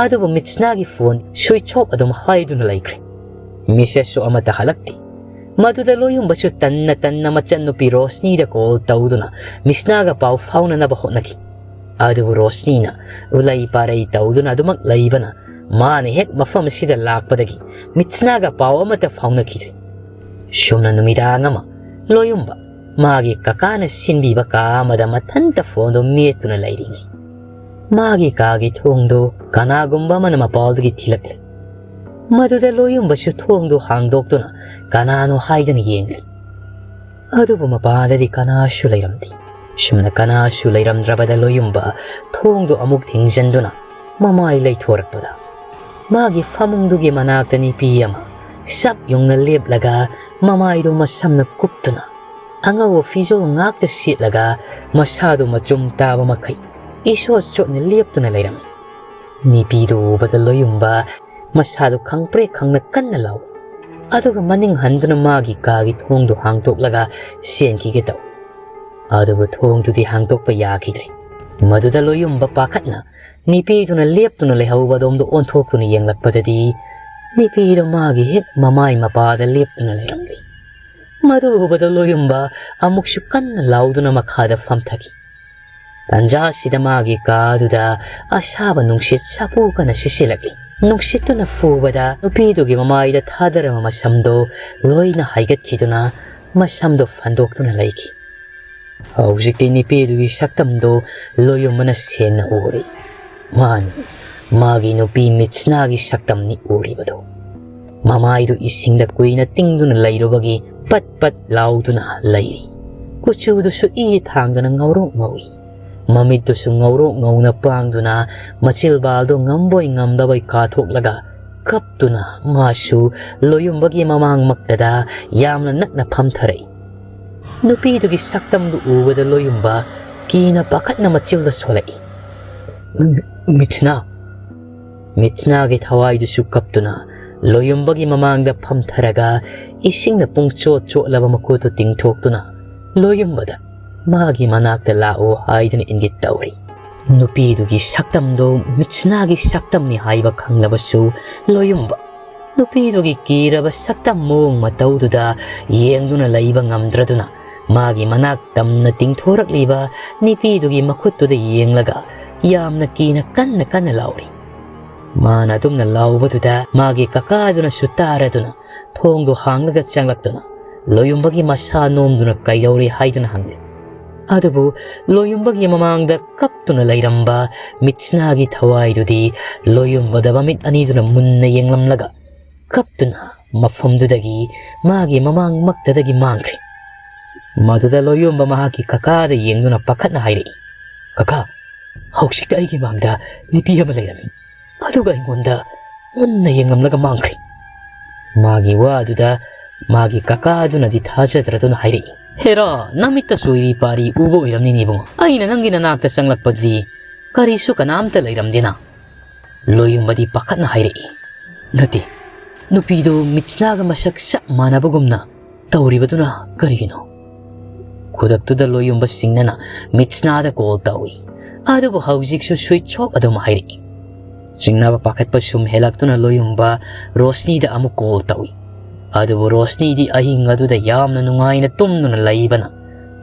ꯑꯗꯨꯕꯨ ꯃꯤꯠꯁꯅꯥꯒꯤ ꯐꯣꯟ ꯁ꯭ꯋꯤꯆ ꯑꯣꯐ ꯑꯗꯨꯝ ꯍꯥꯏꯗꯨꯅ ꯂꯩꯈ꯭ꯔꯦ꯫ ꯃꯦꯁꯦꯖꯁꯨ ꯑꯃꯠꯇ ꯍꯜꯂꯛꯇꯦ꯫ ꯃꯗꯨꯗ ꯂꯣꯌꯨꯝꯕꯁꯨ ꯇꯟꯅ ꯇꯟꯅ ꯃꯆꯟꯅꯨꯄꯤ ꯔꯣꯁꯅꯤꯗ ꯀꯣꯜ ꯇꯧꯗꯨꯅ ꯃꯤꯠꯁꯅꯥꯒ ꯄꯥꯎ ꯐꯥꯎꯅꯅꯕ ꯍꯣꯠꯅꯈꯤ꯫ ꯑꯗꯨꯕꯨ ꯔꯣꯁꯅꯤꯅ ꯎꯂꯩ ꯄꯥꯔꯩ ꯇꯧꯗꯨꯅ ꯑꯗꯨꯃꯛ ꯂꯩꯕꯅ ꯃꯥꯅ ꯍꯦꯛ ꯃꯐꯝ ꯑꯁꯤꯗ ꯂꯥꯛꯄꯗꯒꯤ ꯃꯤꯠꯁꯅꯥꯒ ꯄꯥꯎ ꯑꯃꯠꯇ ꯐꯥꯎꯅꯈꯤꯗ꯭ꯔꯦ꯫ ꯁꯨꯝꯅ ꯅꯨꯃꯤꯗꯥꯡ ꯑꯃ ꯂꯣꯌꯨꯝꯕ ꯃꯥꯒꯤ ꯀꯀꯥꯅ ꯁꯤꯟꯕꯤꯕ ꯀꯥ ꯑꯃꯗ ꯃꯊꯟꯇ ꯐꯣꯟꯗꯨ ꯃꯦꯠꯇꯨꯅ ꯂꯩꯔꯤꯉꯩ ꯃꯥꯒꯤ ꯀꯥꯒꯤ ꯊꯣꯡꯗꯨ ꯀꯅꯥꯒꯨꯝꯕ ꯑꯃꯅ ꯃꯄꯥꯜꯗꯒꯤ ꯊꯤꯜꯂꯛꯂꯦ꯫ ꯃꯗꯨꯗ ꯂꯣꯌꯨꯝꯕꯁꯨ ꯊꯣꯡꯗꯨ ꯍꯥꯡꯗꯣꯛꯇꯨꯅ ꯀꯅꯥꯅꯣ ꯍꯥꯏꯗꯅ ꯌꯦꯡꯂꯤ꯫ ꯑꯗꯨꯕꯨ ꯃꯄꯥꯗꯗꯤ ꯀꯅꯥꯁꯨ ꯂꯩꯔꯝꯗꯦ꯫ ꯁꯨꯝꯅ ꯀꯅꯥꯁꯨ ꯂꯩꯔꯝꯗ꯭ꯔꯕꯗ ꯂꯣꯌꯨꯝꯕ ꯊꯣꯡꯗꯨ ꯑꯃꯨꯛ ꯊꯤꯡꯖꯤꯟꯗꯨꯅ ꯃꯃꯥꯏ ꯂꯩꯊꯣꯔꯛꯄꯗ ꯃꯥꯒꯤ ꯐꯃꯨꯡꯗꯨꯒꯤ ꯃꯅꯥꯛꯇ ꯅꯨꯄꯤ ꯑꯃ ꯁꯛ ꯌꯨꯡꯅ ꯂꯦꯞꯂꯒ ꯃꯃꯥꯏꯗꯨ ꯃꯁꯝꯅ ꯀꯨꯞꯇꯨꯅ ꯑꯉꯧꯕ ꯐꯤꯖꯣꯜ ꯉꯥꯛꯇ ꯁꯦꯠꯂꯒ ꯃꯁꯥꯗꯨ ꯃꯆꯨꯝ ꯇꯥꯕ ꯃꯈꯩ ꯏꯁꯣꯠ ꯆꯣꯠꯅ ꯂꯦꯞꯇꯨꯅ ꯂꯩꯔꯝꯃꯤ꯫ ꯅꯨꯄꯤꯗꯨ ꯎꯕꯗ ꯂꯣꯌꯨꯝꯕ ꯃꯁꯥꯗꯨ ꯈꯪꯄ꯭ꯔꯦꯛ ꯈꯪꯅ ꯀꯟꯅ ꯂꯥꯎꯏ꯫ ꯑꯗꯨꯒ ꯃꯅꯤꯡ ꯍꯟꯗꯨꯅ ꯃꯥꯒꯤ ꯀꯥꯒꯤ ꯊꯣꯡꯗꯨ ꯍꯥꯡꯗꯣꯛꯂꯒ ꯆꯦꯟꯈꯤꯒꯦ ꯇꯧꯏ꯫ ꯑꯗꯨꯕꯨ ꯊꯣꯡꯗꯨꯗꯤ ꯍꯥꯡꯗꯣꯛꯄ ꯌꯥꯈꯤꯗ꯭ꯔꯦ꯫ ꯃꯗꯨꯗ ꯂꯣꯌꯨꯝꯕ ꯄꯥꯈꯠꯅ ꯅꯨꯄꯤꯗꯨꯅ ꯂꯦꯞꯇꯨꯅ ꯂꯩꯍꯧꯕ ꯑꯗꯣꯝꯗ ꯑꯣꯟꯊꯣꯛꯇꯨꯅ ꯌꯦꯡꯂꯛꯄꯗꯗꯤ ꯅꯨꯄꯤꯗꯨ ꯃꯥꯒꯤ ꯍꯦꯛ ꯃꯃꯥꯏ ꯃꯄꯥꯗ ꯂꯦꯞꯇꯨꯅ ꯂꯩꯔꯝꯂꯤ꯫ ꯃꯗꯨ ꯎꯕꯗ ꯂꯣꯌꯨꯝꯕ ꯑꯃꯨꯛꯁꯨ ꯀꯟꯅ ꯂꯥꯎꯗꯨꯅ ꯃꯈꯥꯗ ꯐꯝꯊꯈꯤ꯫ ꯇꯟꯖꯥꯁꯤꯗ ꯃꯥꯒꯤ ꯀꯥꯗꯨꯗ ꯑꯁꯥꯕ ꯅꯨꯡꯁꯤꯠ ꯁꯥꯐꯨ ꯀꯟꯅ ꯁꯤꯠꯆꯤꯜꯂꯛꯂꯤ꯫ ꯅꯨꯡꯁꯤꯠꯇꯨꯅ ꯐꯨꯕꯗ ꯅꯨꯄꯤꯗꯨꯒꯤ ꯃꯃꯥꯏꯗ ꯊꯥꯗꯔꯝꯕ ꯃꯁꯝꯗꯣ ꯂꯣꯏꯅ ꯍꯥꯏꯒꯠꯈꯤꯗꯨꯅ ꯃꯁꯝꯗꯣ ꯐꯟꯗꯣꯛꯇꯨꯅ ꯂꯩꯈꯤ꯫ ꯍꯧꯖꯤꯛꯇꯤ ꯅꯨꯄꯤꯗꯨꯒꯤ ꯁꯛꯇꯝꯗꯣ ꯂꯣꯌꯨꯝꯕꯅ ꯁꯦꯡꯅ ꯎꯔꯦ꯫ ꯃꯥꯅꯤ, ꯃꯥꯒꯤ ꯅꯨꯄꯤ ꯃꯤꯠꯁꯅꯥꯒꯤ ꯁꯛꯇꯝꯅꯤ ꯎꯔꯤꯕꯗꯣ꯫ ꯃꯃꯥꯏꯗꯨ ꯏꯁꯤꯡꯗ ꯀꯨꯏꯅ ꯇꯤꯡꯗꯨꯅ ꯂꯩꯔꯨꯕꯒꯤ ꯄꯠ ꯄꯠ ꯂꯥꯎꯗꯨꯅ ꯂꯩꯔꯤ꯫ ꯀꯨꯆꯨꯗꯨꯁꯨ ꯏ ꯊꯥꯡꯗꯅ ꯉꯧꯔꯣꯛ ꯉꯧꯏ꯫ ꯃꯃꯤꯠꯇꯨꯁꯨ ꯉꯧꯔꯣꯛ ꯉꯧꯅ ꯄꯥꯡꯗꯨꯅ ꯃꯆꯤꯜꯕꯥꯜꯗꯨ ꯉꯝꯕꯣꯏ ꯉꯝꯗꯕꯣꯏ ꯀꯥꯊꯣꯛꯂꯒ ꯀꯞꯇꯨꯅ ꯃꯥꯁꯨ ꯂꯣꯌꯨꯝꯕꯒꯤ ꯃꯃꯥꯡꯃꯛꯇꯗ ꯌꯥꯝꯅ ꯅꯛꯅ ꯐꯝꯊꯔꯛꯏ꯫ ꯅꯨꯄꯤꯗꯨꯒꯤ ꯁꯛꯇꯝꯗꯨ ꯎꯕꯗ ꯂꯣꯌꯨꯝꯕ ꯀꯤꯅ ꯄꯥꯈꯠꯅ ꯃꯆꯤꯜꯗ ꯁꯣꯜꯂꯛꯏ꯫ "ꯃꯤꯠꯁꯅꯥ!" ꯃꯤꯠꯁꯅꯥꯒꯤ ꯊꯋꯥꯏꯗꯨꯁꯨ ꯀꯞꯇꯨꯅ ꯂꯣꯌꯨꯝꯕꯒꯤ ꯃꯃꯥꯡꯗ ꯐꯝꯊꯔꯒ ꯏꯁꯤꯡꯅ ꯄꯨꯡꯆꯣꯠ ꯆꯣꯠꯂꯕ ꯃꯈꯨꯠꯇꯨ ꯇꯤꯡꯊꯣꯛꯇꯨꯅ ꯂꯣꯌꯨꯝꯕꯗ ꯃꯥꯒꯤ ꯃꯅꯥꯛꯇ ꯂꯥꯛꯑꯣ ꯍꯥꯏꯗꯨꯅ ꯏꯪꯒꯤꯠ ꯇꯧꯔꯤ꯫ ꯅꯨꯄꯤꯗꯨꯒꯤ ꯁꯛꯇꯝꯗꯨ ꯃꯤꯠꯁꯅꯥꯒꯤ ꯁꯛꯇꯝꯅꯤ ꯍꯥꯏꯕ ꯈꯪꯂꯕꯁꯨ ꯂꯣꯌꯨꯝꯕ ꯅꯨꯄꯤꯗꯨꯒꯤ ꯀꯤꯔꯕ ꯁꯛꯇꯝ ꯃꯑꯣꯡ ꯃꯇꯧꯗꯨꯗ ꯌꯦꯡꯗꯨꯅ ꯂꯩꯕ ꯉꯝꯗ꯭ꯔꯗꯨꯅ ꯃꯥꯒꯤ ꯃꯅꯥꯛ ꯇꯝꯅ ꯇꯤꯡꯊꯣꯔꯛꯂꯤꯕ ꯅꯨꯄꯤꯗꯨꯒꯤ ꯃꯈꯨꯠꯇꯨꯗ ꯌꯦꯡꯂꯒ ꯌꯥꯝꯅ ꯀꯤꯅ ꯀꯟꯅ ꯀꯟꯅ ꯂꯥꯎꯔꯤ꯫ ꯃꯥꯅ ꯑꯗꯨꯝꯅ ꯂꯥꯎꯕꯗꯨꯗ ꯃꯥꯒꯤ ꯀꯀꯥꯗꯨꯅꯁꯨ ꯇꯥꯔꯗꯨꯅ ꯊꯣꯡꯗꯨ ꯍꯥꯡꯂꯒ ꯆꯪꯂꯛꯇꯨꯅ ꯂꯣꯌꯨꯝꯕꯒꯤ ꯃꯁꯥ ꯅꯣꯝꯗꯨꯅ ꯀꯩꯗꯧꯔꯤ ꯍꯥꯏꯗꯨꯅ ꯍꯪꯂꯤ꯫ ꯑꯗꯨꯕꯨ ꯂꯣꯌꯨꯝꯕꯒꯤ ꯃꯃꯥꯡꯗ ꯀꯞꯇꯨꯅ ꯂꯩꯔꯝꯕ ꯃꯤꯠꯁꯅꯥꯒꯤ ꯊꯋꯥꯏꯗꯨꯗꯤ ꯂꯣꯌꯨꯝꯕꯗ ꯃꯃꯤꯠ ꯑꯅꯤꯗꯨꯅ ꯃꯨꯟꯅ ꯌꯦꯡꯂꯝꯂꯒ ꯀꯞꯇꯨꯅ ꯃꯐꯝꯗꯨꯗꯒꯤ ꯃꯥꯒꯤ ꯃꯃꯥꯡꯃꯛꯇꯗꯒꯤ ꯃꯥꯡꯈ꯭ꯔꯦ꯫ ꯃꯗꯨꯗ ꯂꯣꯌꯣꯝꯕ ꯃꯍꯥꯛꯀꯤ ꯀꯀꯥꯗ ꯌꯦꯡꯗꯨꯅ ꯄꯥꯈꯠꯅ ꯍꯥꯏꯔꯛꯏ, "ꯀꯀꯥ, ꯍꯧꯖꯤꯛꯇ ꯑꯩꯒꯤ ꯃꯥꯡꯗ ꯅꯨꯄꯤ ꯑꯃ ꯂꯩꯔꯝꯃꯤ꯫ ꯑꯗꯨꯒ ꯑꯩꯉꯣꯟꯗ ꯃꯨꯟꯅ ꯌꯦꯡꯂꯝꯂꯒ ꯃꯥꯡꯈ꯭ꯔꯦ꯫" ꯃꯥꯒꯤ ꯋꯥ ꯑꯗꯨꯗ ꯃꯥꯒꯤ ꯀꯀꯥ ꯑꯗꯨꯅꯗꯤ ꯊꯥꯖꯗ꯭ꯔꯗꯨꯅ ꯍꯥꯏꯔꯛꯏ, "ꯍꯦꯔꯥ, ꯅꯃꯤꯠꯇꯁꯨ ꯏꯔꯤ ꯄꯥꯔꯤ ꯎꯕ ꯑꯣꯏꯔꯝꯅꯤꯅꯦ ꯏꯕꯨꯡꯉꯣ꯫ ꯑꯩꯅ ꯅꯪꯒꯤ ꯅꯅꯥꯛꯇ ꯆꯪꯂꯛꯄꯗꯤ ꯀꯔꯤꯁꯨ ꯀꯅꯥꯝꯇ ꯂꯩꯔꯝꯗꯦꯅ?" ꯂꯣꯌꯨꯝꯕꯗꯤ ꯄꯥꯈꯠꯅ ꯍꯥꯏꯔꯛꯏ, "ꯅꯠꯇꯦ, ꯅꯨꯄꯤꯗꯨ ꯃꯤꯠꯁꯅꯥꯒ ꯃꯁꯛ ꯆꯞ ꯃꯥꯟꯅꯕꯒꯨꯝꯅ ꯇꯧꯔꯤꯕꯗꯨꯅ ꯀꯔꯤꯒꯤꯅꯣ?" ꯈꯨꯗꯛꯇꯨꯗ ꯂꯣꯌꯨꯝꯕ ꯁꯤꯡꯅꯅ ꯃꯤꯠꯁꯅꯥꯗ ꯀꯣꯜ ꯇꯧꯏ꯫ ꯑꯗꯨꯕꯨ ꯍꯧꯖꯤꯛꯁꯨ ꯁ꯭ꯋꯤꯆ ꯑꯣꯐ ꯑꯗꯨꯝ ꯍꯥꯏꯔꯛꯏ꯫ ꯆꯤꯡꯅꯕ ꯄꯥꯈꯠꯄ ꯁꯨꯝ ꯍꯦꯜꯂꯛꯇꯨꯅ ꯂꯣꯌꯨꯝꯕ ꯔꯣꯁꯅꯤꯗ ꯑꯃꯨꯛ ꯀꯣꯜ ꯇꯧꯏ꯫ ꯑꯗꯨꯕꯨ ꯔꯣꯁꯅꯤꯗꯤ ꯑꯍꯤꯡ ꯑꯗꯨꯗ ꯌꯥꯝꯅ ꯅꯨꯡꯉꯥꯏꯅ ꯇꯨꯝꯗꯨꯅ ꯂꯩꯕꯅ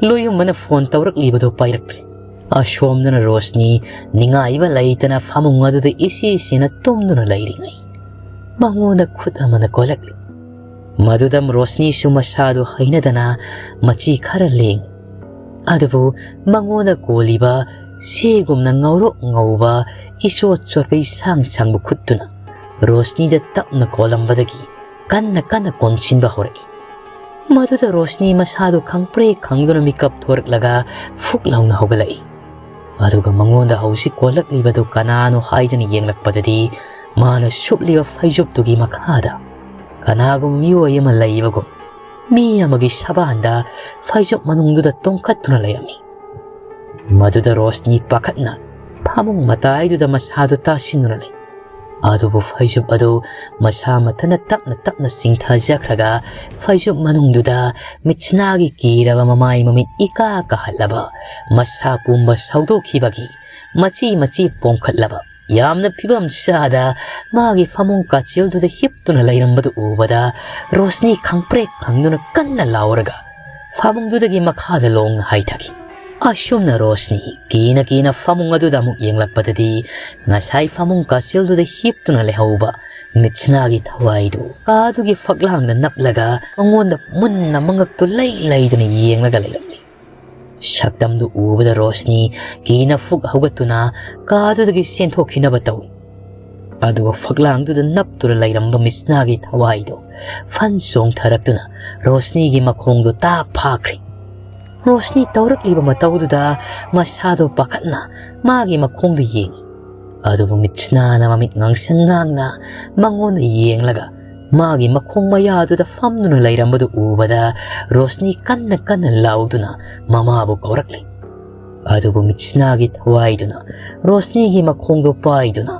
ꯂꯣꯌꯨꯝꯕꯅ ꯐꯣꯟ ꯇꯧꯔꯛꯂꯤꯕꯗꯨ ꯄꯥꯏꯔꯛꯇ꯭ꯔꯦ꯫ ꯑꯁꯣꯝꯗꯅ ꯔꯣꯁꯅꯤ ꯅꯤꯡꯉꯥꯏꯕ ꯂꯩꯇꯅ ꯐꯃꯨꯡ ꯑꯗꯨꯗ ꯏꯁꯤ ꯁꯤꯅ ꯇꯨꯝꯗꯨꯅ ꯂꯩꯔꯤꯉꯩ ꯃꯉꯣꯟꯗ ꯈꯨꯠ ꯑꯃꯅ ꯀꯣꯜꯂꯛꯂꯤ꯫ ꯃꯗꯨꯗ ꯔꯣꯁꯅꯤꯁꯨ ꯃꯁꯥꯗꯨ ꯍꯩꯅꯗꯅ ꯃꯆꯤ ꯈꯔ ꯂꯦꯡ꯫ ꯑꯗꯨꯕꯨ ꯃꯉꯣꯟꯗ ꯀꯣꯜꯂꯤꯕ ꯁꯤꯒꯨꯝꯅ ꯉꯧꯔꯣꯛ ꯉꯧꯕ ꯏꯆꯣꯠ ꯆꯣꯠꯄ ꯏꯁꯥꯡ ꯁꯥꯡꯕ ꯈꯨꯠꯇꯨꯅ ꯔꯣꯁꯅꯤꯗ ꯇꯞꯅ ꯀꯣꯜꯂꯝꯕꯗꯒꯤ ꯀꯟꯅ ꯀꯟꯅ ꯀꯣꯟꯁꯤꯟꯕ ꯍꯧꯔꯛꯏ꯫ ꯃꯗꯨꯗ ꯔꯣꯁꯅꯤ ꯃꯁꯥꯗꯨ ꯈꯪꯄ꯭ꯔꯦꯛ ꯈꯪꯗꯨꯅ ꯃꯤꯀꯞ ꯊꯣꯔꯛꯂꯒ ꯐꯨꯛ ꯂꯥꯎꯅ ꯍꯧꯒꯠꯂꯛꯏ꯫ ꯑꯗꯨꯒ ꯃꯉꯣꯟꯗ ꯍꯧꯖꯤꯛ ꯀꯣꯜꯂꯛꯂꯤꯕꯗꯨ ꯀꯅꯥꯅꯣ ꯍꯥꯏꯗꯨꯅ ꯌꯦꯡꯂꯛꯄꯗꯗꯤ ꯃꯥꯅ ꯁꯨꯞꯂꯤꯕ ꯐꯩꯖꯨꯞꯇꯨꯒꯤ ꯃꯈꯥꯗ ꯀꯅꯥꯒꯨꯝꯕ ꯃꯤꯑꯣꯏ ꯑꯃ ꯂꯩꯕꯒꯨꯝ ꯃꯤ ꯑꯃꯒꯤ ꯁꯕꯥꯟꯗ ꯐꯩꯖꯨꯞ ꯃꯅꯨꯡꯗꯨꯗ ꯇꯣꯡꯈꯠꯇꯨꯅ ꯂꯩꯔꯝꯃꯤ꯫ ꯃꯗꯨꯗ ꯔꯣꯁꯅꯤ ꯄꯥꯈꯠꯅ ꯐꯃꯨꯡ ꯃꯇꯥꯏꯗꯨꯗ ꯃꯁꯥꯗꯨ ꯇꯥꯁꯤꯟꯗꯨꯅ ꯂꯩ꯫ ꯑꯗꯨꯕꯨ ꯐꯩꯖꯨꯞ ꯑꯗꯨ ꯃꯁꯥ ꯃꯊꯟꯇ ꯇꯞꯅ ꯇꯞꯅ ꯆꯤꯡꯊꯖꯈ꯭ꯔꯒ ꯐꯩꯖꯨꯞ ꯃꯅꯨꯡꯗꯨꯗ ꯃꯤꯠꯁꯅꯥꯒꯤ ꯀꯤꯔꯕ ꯃꯃꯥꯏ ꯃꯃꯤꯠ ꯏꯀꯥ ꯀꯥꯍꯠꯂꯕ, ꯃꯁꯥ ꯄꯨꯝꯕ ꯁꯧꯗꯣꯛꯈꯤꯕꯒꯤ ꯃꯆꯤ ꯃꯆꯤ ꯄꯣꯝꯈꯠꯂꯕ, ꯌꯥꯝꯅ ꯐꯤꯕꯝ ꯆꯥꯗ ꯃꯥꯒꯤ ꯐꯃꯨꯡ ꯀꯥꯆꯤꯜꯗꯨꯗ ꯍꯤꯞꯇꯨꯅ ꯂꯩꯔꯝꯕꯗꯨ ꯎꯕꯗ ꯔꯣꯁꯅꯤ ꯈꯪꯄ꯭ꯔꯦꯛ ꯈꯪꯗꯨꯅ ꯀꯟꯅ ꯂꯥꯎꯔꯒ ꯐꯃꯨꯡꯗꯨꯗꯒꯤ ꯃꯈꯥꯗ ꯂꯣꯡꯅ ꯍꯥꯏꯊꯈꯤ꯫ ꯑꯁꯨꯝꯅ ꯔꯣꯁꯅꯤ ꯀꯤꯅ ꯀꯤꯅ ꯐꯃꯨꯡ ꯑꯗꯨꯗ ꯑꯃꯨꯛ ꯌꯦꯡꯂꯛꯄꯗꯗꯤ ꯉꯁꯥꯏ ꯐꯃꯨꯡ ꯀꯥꯆꯤꯜꯗꯨꯗ ꯍꯤꯞꯇꯨꯅ ꯂꯩꯍꯧꯕ ꯃꯤꯠꯁꯅꯥꯒꯤ ꯊꯋꯥꯏꯗꯨ ꯀꯥꯗꯨꯒꯤ ꯐꯛꯂꯥꯡꯗ ꯅꯞꯂꯒ ꯃꯉꯣꯟꯗ ꯃꯨꯟꯅ ꯃꯉꯛꯇꯨ ꯂꯩ ꯂꯩꯗꯅ ꯌꯦꯡꯂꯒ ꯂꯩꯔꯝꯂꯤ꯫ ꯁꯛꯇꯝꯗꯨ ꯎꯕꯗ ꯔꯣꯁꯅꯤ ꯀꯤꯅ ꯐꯨꯛ ꯍꯧꯒꯠꯇꯨꯅ ꯀꯥꯗꯨꯗꯒꯤ ꯆꯦꯟꯊꯣꯛꯈꯤꯅꯕ ꯇꯧꯏ꯫ ꯑꯗꯨꯒ ꯐꯛꯂꯥꯡꯗꯨꯗ ꯅꯞꯇꯨꯅ ꯂꯩꯔꯝꯕ ꯃꯤꯠꯁꯅꯥꯒꯤ ꯊꯋꯥꯏꯗꯨ ꯐꯟ ꯆꯣꯡꯊꯔꯛꯇꯨꯅ ꯔꯣꯁꯅꯤꯒꯤ ꯃꯈꯣꯡꯗꯨ ꯇꯥ ꯐꯥꯈ꯭ꯔꯦ꯫ ꯔꯣꯁꯅꯤ ꯇꯧꯔꯛꯂꯤꯕ ꯃꯇꯧꯗꯨꯗ ꯃꯁꯥꯗꯣ ꯄꯥꯈꯠꯅ ꯃꯥꯒꯤ ꯃꯈꯣꯡꯗ ꯌꯦꯡꯏ꯫ ꯑꯗꯨꯕꯨ ꯃꯤꯠꯁꯅꯥꯅ ꯃꯃꯤꯠ ꯉꯥꯡꯁꯪ ꯉꯥꯡꯅ ꯃꯉꯣꯟꯗ ꯌꯦꯡꯂꯒ ꯃꯥꯒꯤ ꯃꯈꯣꯡ ꯃꯌꯥꯗꯨꯗ ꯐꯝꯗꯨꯅ ꯂꯩꯔꯝꯕꯗꯨ ꯎꯕꯗ ꯔꯣꯁꯅꯤ ꯀꯟꯅ ꯀꯟꯅ ꯂꯥꯎꯗꯨꯅ ꯃꯃꯥꯕꯨ ꯀꯧꯔꯛꯂꯤ꯫ ꯑꯗꯨꯕꯨ ꯃꯤꯠꯁꯅꯥꯒꯤ ꯊꯋꯥꯏꯗꯨꯅ ꯔꯣꯁꯅꯤꯒꯤ ꯃꯈꯣꯡꯗꯨ ꯄꯥꯏꯗꯨꯅ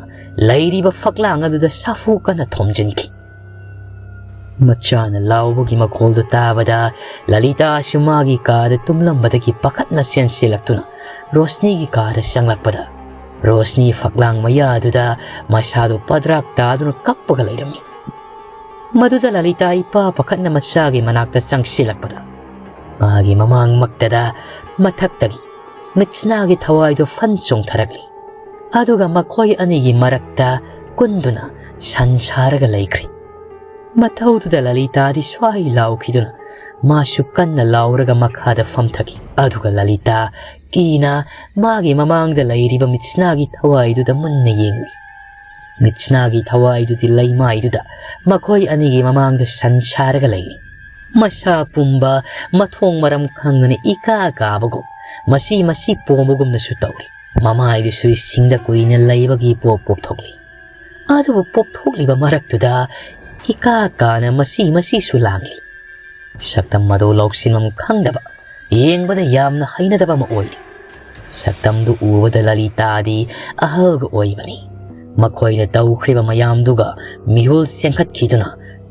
ꯂꯩꯔꯤꯕ ꯐꯛꯂꯥꯡ ꯑꯗꯨꯗ ꯁꯥꯐꯨ ꯀꯟꯅ ꯊꯣꯝꯖꯤꯟꯈꯤ꯫ ꯃꯆꯥꯅ ꯂꯥꯎꯕꯒꯤ ꯃꯈꯣꯜꯗꯨ ꯇꯥꯕꯗ ꯂꯂꯤꯇꯥꯁꯨ ꯃꯥꯒꯤ ꯀꯥꯗ ꯇꯨꯝꯂꯝꯕꯗꯒꯤ ꯄꯥꯈꯠꯅ ꯆꯦꯟꯁꯤꯜꯂꯛꯇꯨꯅ ꯔꯣꯁꯅꯤꯒꯤ ꯀꯥꯗ ꯆꯪꯂꯛꯄꯗ ꯔꯣꯁꯅꯤ ꯐꯛꯂꯥꯡ ꯃꯌꯥꯗꯨꯗ ꯃꯁꯥꯗꯨ ꯄꯗ꯭ꯔꯥꯛ ꯇꯥꯗꯨꯅ ꯀꯞꯄꯒ ꯂꯩꯔꯝꯃꯤ꯫ ꯃꯗꯨꯗ ꯂꯂꯤꯇꯥ ꯏꯄꯥ ꯄꯥꯈꯠꯅ ꯃꯆꯥꯒꯤ ꯃꯅꯥꯛꯇ ꯆꯪꯁꯤꯜꯂꯛꯄꯗ ꯃꯥꯒꯤ ꯃꯃꯥꯡꯃꯛꯇꯗ ꯃꯊꯛꯇꯒꯤ ꯃꯤꯠꯁꯅꯥꯒꯤ ꯊꯋꯥꯏꯗꯨ ꯐꯟ ꯆꯣꯡꯊꯔꯛꯂꯤ꯫ ꯑꯗꯨꯒ ꯃꯈꯣꯏ ꯑꯅꯤꯒꯤ ꯃꯔꯛꯇ ꯀꯨꯟꯗꯨꯅ ꯁꯟ ꯁꯥꯔꯒ ꯂꯩꯈ꯭ꯔꯦ꯫ ꯃꯇꯧꯗꯨꯗ ꯂꯂꯤꯇꯥꯗꯤ ꯁ꯭ꯋꯥꯏ ꯂꯥꯎꯈꯤꯗꯨꯅ ꯃꯥꯁꯨ ꯀꯟꯅ ꯂꯥꯎꯔꯒ ꯃꯈꯥꯗ ꯐꯝꯊꯈꯤ꯫ ꯑꯗꯨꯒ ꯂꯂꯤꯇꯥ ꯀꯤꯅ ꯃꯥꯒꯤ ꯃꯃꯥꯡꯗ ꯂꯩꯔꯤꯕ ꯃꯤꯠꯁꯅꯥꯒꯤ ꯊꯋꯥꯏꯗꯨꯗ ꯃꯨꯟꯅ ꯌꯦꯡꯂꯤ꯫ ꯃꯤꯠꯁꯅꯥꯒꯤ ꯊꯋꯥꯏꯗꯨꯗꯤ ꯂꯩꯃꯥꯏꯗꯨꯗ ꯃꯈꯣꯏ ꯑꯅꯤꯒꯤ ꯃꯃꯥꯡꯗ ꯁꯟ ꯁꯥꯔꯒ ꯂꯩꯔꯤ꯫ ꯃꯁꯥ ꯄꯨꯝꯕ ꯃꯊꯣꯡ ꯃꯔꯝ ꯈꯪꯗꯅ ꯏꯀꯥ ꯀꯥꯕꯒꯨꯝ, ꯃꯁꯤ ꯃꯁꯤ ꯄꯣꯝꯕꯒꯨꯝꯅꯁꯨ ꯇꯧꯔꯤ꯫ ꯃꯃꯥꯏꯗꯨꯁꯨ ꯏꯁꯤꯡꯗ ꯀꯨꯏꯅ ꯂꯩꯕꯒꯤ ꯄꯣꯞ ꯄꯣꯞꯊꯣꯛꯂꯤ꯫ ꯑꯗꯨꯕꯨ ꯄꯣꯞꯊꯣꯛꯂꯤꯕ ꯃꯔꯛꯇꯨꯗ ꯏꯀꯥ ꯀꯥꯅ ꯃꯁꯤ ꯃꯁꯤꯁꯨ ꯂꯥꯡꯂꯤ꯫ ꯁꯛꯇꯝ ꯑꯗꯨ ꯂꯧꯁꯤꯟꯐꯝ ꯈꯪꯗꯕ, ꯌꯦꯡꯕꯗ ꯌꯥꯝꯅ ꯍꯩꯅꯗꯕ ꯑꯃ ꯑꯣꯏꯔꯤ꯫ ꯁꯛꯇꯝꯗꯨ ꯎꯕꯗ ꯂꯂꯤꯇꯥꯗꯤ ꯑꯍꯜꯒ ꯑꯣꯏꯕꯅꯤ꯫ ꯃꯈꯣꯏꯅ ꯇꯧꯈ꯭ꯔꯤꯕ ꯃꯌꯥꯝꯗꯨꯒ ꯃꯤꯍꯨꯜ ꯆꯦꯟꯈꯠꯈꯤꯗꯨꯅ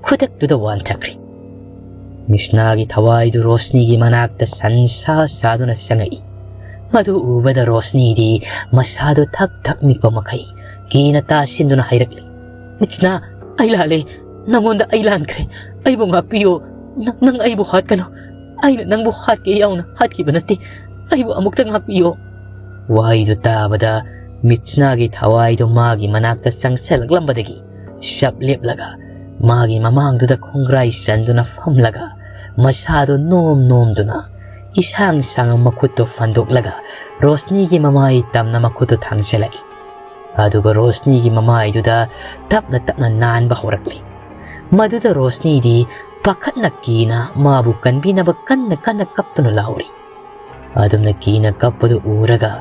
ꯈꯨꯗꯛꯇꯨꯗ ꯋꯥꯟꯊꯈ꯭ꯔꯤ꯫ ꯃꯤꯠꯁꯅꯥꯒꯤ ꯊꯋꯥꯏꯗꯨ ꯔꯣꯁꯅꯤꯒꯤ ꯃꯅꯥꯛꯇ ꯁꯟ ꯁꯥ ꯁꯥꯗꯨꯅ ꯆꯪꯉꯛꯏ꯫ ꯃꯗꯨ ꯎꯕꯗ ꯔꯣꯁꯅꯤꯗꯤ ꯃꯁꯥꯗꯨ ꯊꯛ ꯊꯛ ꯅꯤꯛꯄ ꯃꯈꯩ ꯀꯤꯅ ꯇꯥꯁꯤꯟꯗꯨꯅ ꯍꯥꯏꯔꯛꯂꯤ, "ꯃꯤꯠꯁꯅꯥ, ꯑꯩ ꯂꯥꯜꯂꯦ꯫ ꯅꯪꯉꯣꯟꯗ ꯑꯩ ꯂꯥꯟꯈ꯭ꯔꯦ꯫ ꯑꯩꯕꯨ ꯉꯥꯛꯄꯤꯌꯣ꯫ ꯅꯪ, ꯅꯪ ꯑꯩꯕꯨ ꯍꯥꯠꯀꯅꯨ꯫ ꯑꯩꯅ ꯅꯪꯕꯨ ꯍꯥꯠꯀꯦ ꯌꯥꯎꯅ ꯍꯥꯠꯈꯤꯕ ꯅꯠꯇꯦ꯫ ꯑꯩꯕꯨ ꯑꯃꯨꯛꯇ ꯉꯥꯛꯄꯤꯌꯣ꯫" ꯋꯥꯍꯩꯗꯨ ꯇꯥꯕꯗ ꯃꯤꯠꯁꯅꯥꯒꯤ ꯊꯋꯥꯏꯗꯨ ꯃꯥꯒꯤ ꯃꯅꯥꯛꯇ ꯆꯪꯁꯤꯜꯂꯛꯂꯝꯕꯗꯒꯤ ꯆꯞ ꯂꯦꯞꯂꯒ ꯃꯥꯒꯤ ꯃꯃꯥꯡꯗꯨꯗ ꯈꯣꯡꯒ꯭ꯔꯥꯏ ꯆꯟꯗꯨꯅ ꯐꯝꯂꯒ ꯃꯁꯥꯗꯨ ꯅꯣꯝ ꯅꯣꯝꯗꯨꯅ ꯏꯁꯥꯡ ꯁꯥꯡꯕ ꯃꯈꯨꯠꯇꯨ ꯐꯟꯗꯣꯛꯂꯒ ꯔꯣꯁꯅꯤꯒꯤ ꯃꯃꯥꯏ ꯇꯝꯅ ꯃꯈꯨꯠꯇꯨ ꯊꯥꯡꯖꯜꯂꯛꯏ꯫ ꯑꯗꯨꯒ ꯔꯣꯁꯅꯤꯒꯤ ꯃꯃꯥꯏꯗꯨꯗ ꯇꯞꯅ ꯇꯞꯅ ꯅꯥꯟꯕ ꯍꯧꯔꯛꯂꯤ꯫ ꯃꯗꯨꯗ ꯔꯣꯁꯅꯤꯗꯤ ꯄꯥꯈꯠꯅ ꯀꯤꯅ ꯃꯥꯕꯨ ꯀꯟꯕꯤꯅꯕ ꯀꯟꯅ ꯀꯟꯅ ꯀꯞꯇꯨꯅ ꯂꯥꯎꯔꯤ꯫ ꯑꯗꯨꯝꯅ ꯀꯤꯅ ꯀꯞꯄꯗꯨ ꯎꯔꯒ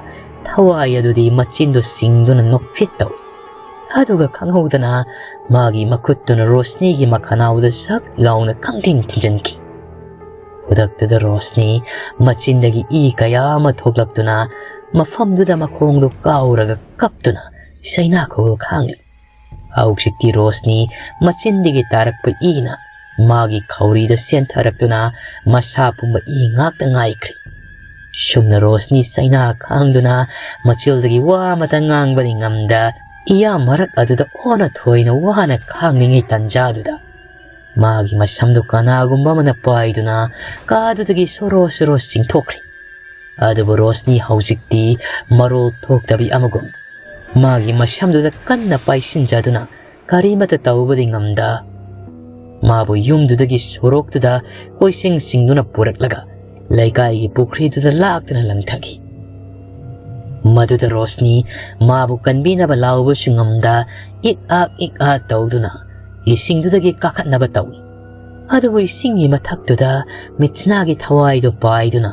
ꯊꯋꯥꯏ ꯑꯗꯨꯗꯤ ꯃꯆꯤꯟꯗꯨ ꯁꯤꯡꯗꯨꯅ ꯅꯣꯛꯐꯦꯠ ꯇꯧꯏ꯫ ꯑꯗꯨꯒ ꯈꯪꯍꯧꯗꯅ ꯃꯥꯒꯤ ꯃꯈꯨꯠꯇꯨꯅ ꯔꯣꯁꯅꯤꯒꯤ ꯃꯈꯅꯥꯎꯗ ꯁꯛ ꯂꯥꯎꯅ ꯈꯪꯊꯤꯟ ꯊꯤꯟꯖꯤꯟꯈꯤ꯫ ꯈꯨꯗꯛꯇꯨꯗ ꯔꯣꯁꯅꯤ ꯃꯆꯤꯟꯗꯒꯤ ꯏ ꯀꯌꯥ ꯑꯃ ꯊꯣꯛꯂꯛꯇꯨꯅ ꯃꯐꯝꯗꯨꯗ ꯃꯈꯣꯡꯗꯨ ꯀꯥꯎꯔꯒ ꯀꯞꯇꯨꯅ ꯆꯩꯅꯥ ꯈꯣꯜ ꯈꯥꯡꯂꯤ꯫ ꯍꯧꯖꯤꯛꯇꯤ ꯔꯣꯁꯅꯤ ꯃꯆꯤꯟꯗꯒꯤ ꯇꯥꯔꯛꯄ ꯏꯅ ꯃꯥꯒꯤ ꯈꯧꯔꯤꯗ ꯆꯦꯟꯊꯔꯛꯇꯨꯅ ꯃꯁꯥ ꯄꯨꯝꯕ ꯏ ꯉꯥꯛꯇ ꯉꯥꯏꯈ꯭ꯔꯤ꯫ ꯁꯨꯝꯅ ꯔꯣꯁꯅꯤ ꯆꯩꯅꯥ ꯈꯥꯡꯗꯨꯅ ꯃꯆꯤꯜꯗꯒꯤ ꯋꯥ ꯑꯃꯇ ꯉꯥꯡꯕꯗꯤ ꯉꯝꯗ ꯏꯌꯥ ꯃꯔꯛ ꯑꯗꯨꯗ ꯑꯣꯟꯅ ꯊꯣꯏꯅ ꯋꯥꯅ ꯈꯥꯡꯂꯤꯉꯩ ꯇꯟꯖꯥꯗꯨꯗ ꯃꯥꯒꯤ ꯃꯁꯝꯗꯨ ꯀꯅꯥꯒꯨꯝꯕ ꯑꯃꯅ ꯄꯥꯏꯗꯨꯅ ꯀꯥꯗꯨꯗꯒꯤ ꯁꯣꯔꯣ ꯁꯣꯔꯣ ꯆꯤꯡꯊꯣꯛꯈ꯭ꯔꯤ꯫ ꯑꯗꯨꯕꯨ ꯔꯣꯁꯅꯤ ꯍꯧꯖꯤꯛꯇꯤ ꯃꯔꯣꯜ ꯊꯣꯛꯇꯕꯤ ꯑꯃꯒꯨꯝ ꯃꯥꯒꯤ ꯃꯁꯝꯗꯨꯗ ꯀꯟꯅ ꯄꯥꯏꯁꯤꯟꯖꯗꯨꯅ ꯀꯔꯤꯃꯠꯇ ꯇꯧꯕꯗꯤ ꯉꯝꯗ ꯃꯥꯕꯨ ꯌꯨꯝꯗꯨꯗꯒꯤ ꯁꯣꯔꯣꯛꯇꯨꯗ ꯀꯣꯏꯆꯤꯡ ꯆꯤꯡꯗꯨꯅ ꯄꯨꯔꯛꯂꯒ ꯂꯩꯀꯥꯏꯒꯤ ꯄꯨꯈ꯭ꯔꯤꯗꯨꯗ ꯂꯥꯛꯇꯨꯅ ꯂꯪꯊꯈꯤ꯫ ꯃꯗꯨꯗ ꯔꯣꯁꯅꯤ ꯃꯥꯕꯨ ꯀꯟꯕꯤꯅꯕ ꯂꯥꯎꯕꯁꯨ ꯉꯝꯗ ꯏꯛ ꯑꯥꯛ ꯏꯛ ꯑꯥ ꯇꯧꯗꯨꯅ ꯏꯁꯤꯡꯗꯨꯗꯒꯤ ꯀꯥꯈꯠꯅꯕ ꯇꯧꯏ꯫ ꯑꯗꯨꯕꯨ ꯏꯁꯤꯡꯒꯤ ꯃꯊꯛꯇꯨꯗ ꯃꯤꯠꯁꯅꯥꯒꯤ ꯊꯋꯥꯏꯗꯨ ꯄꯥꯏꯗꯨꯅ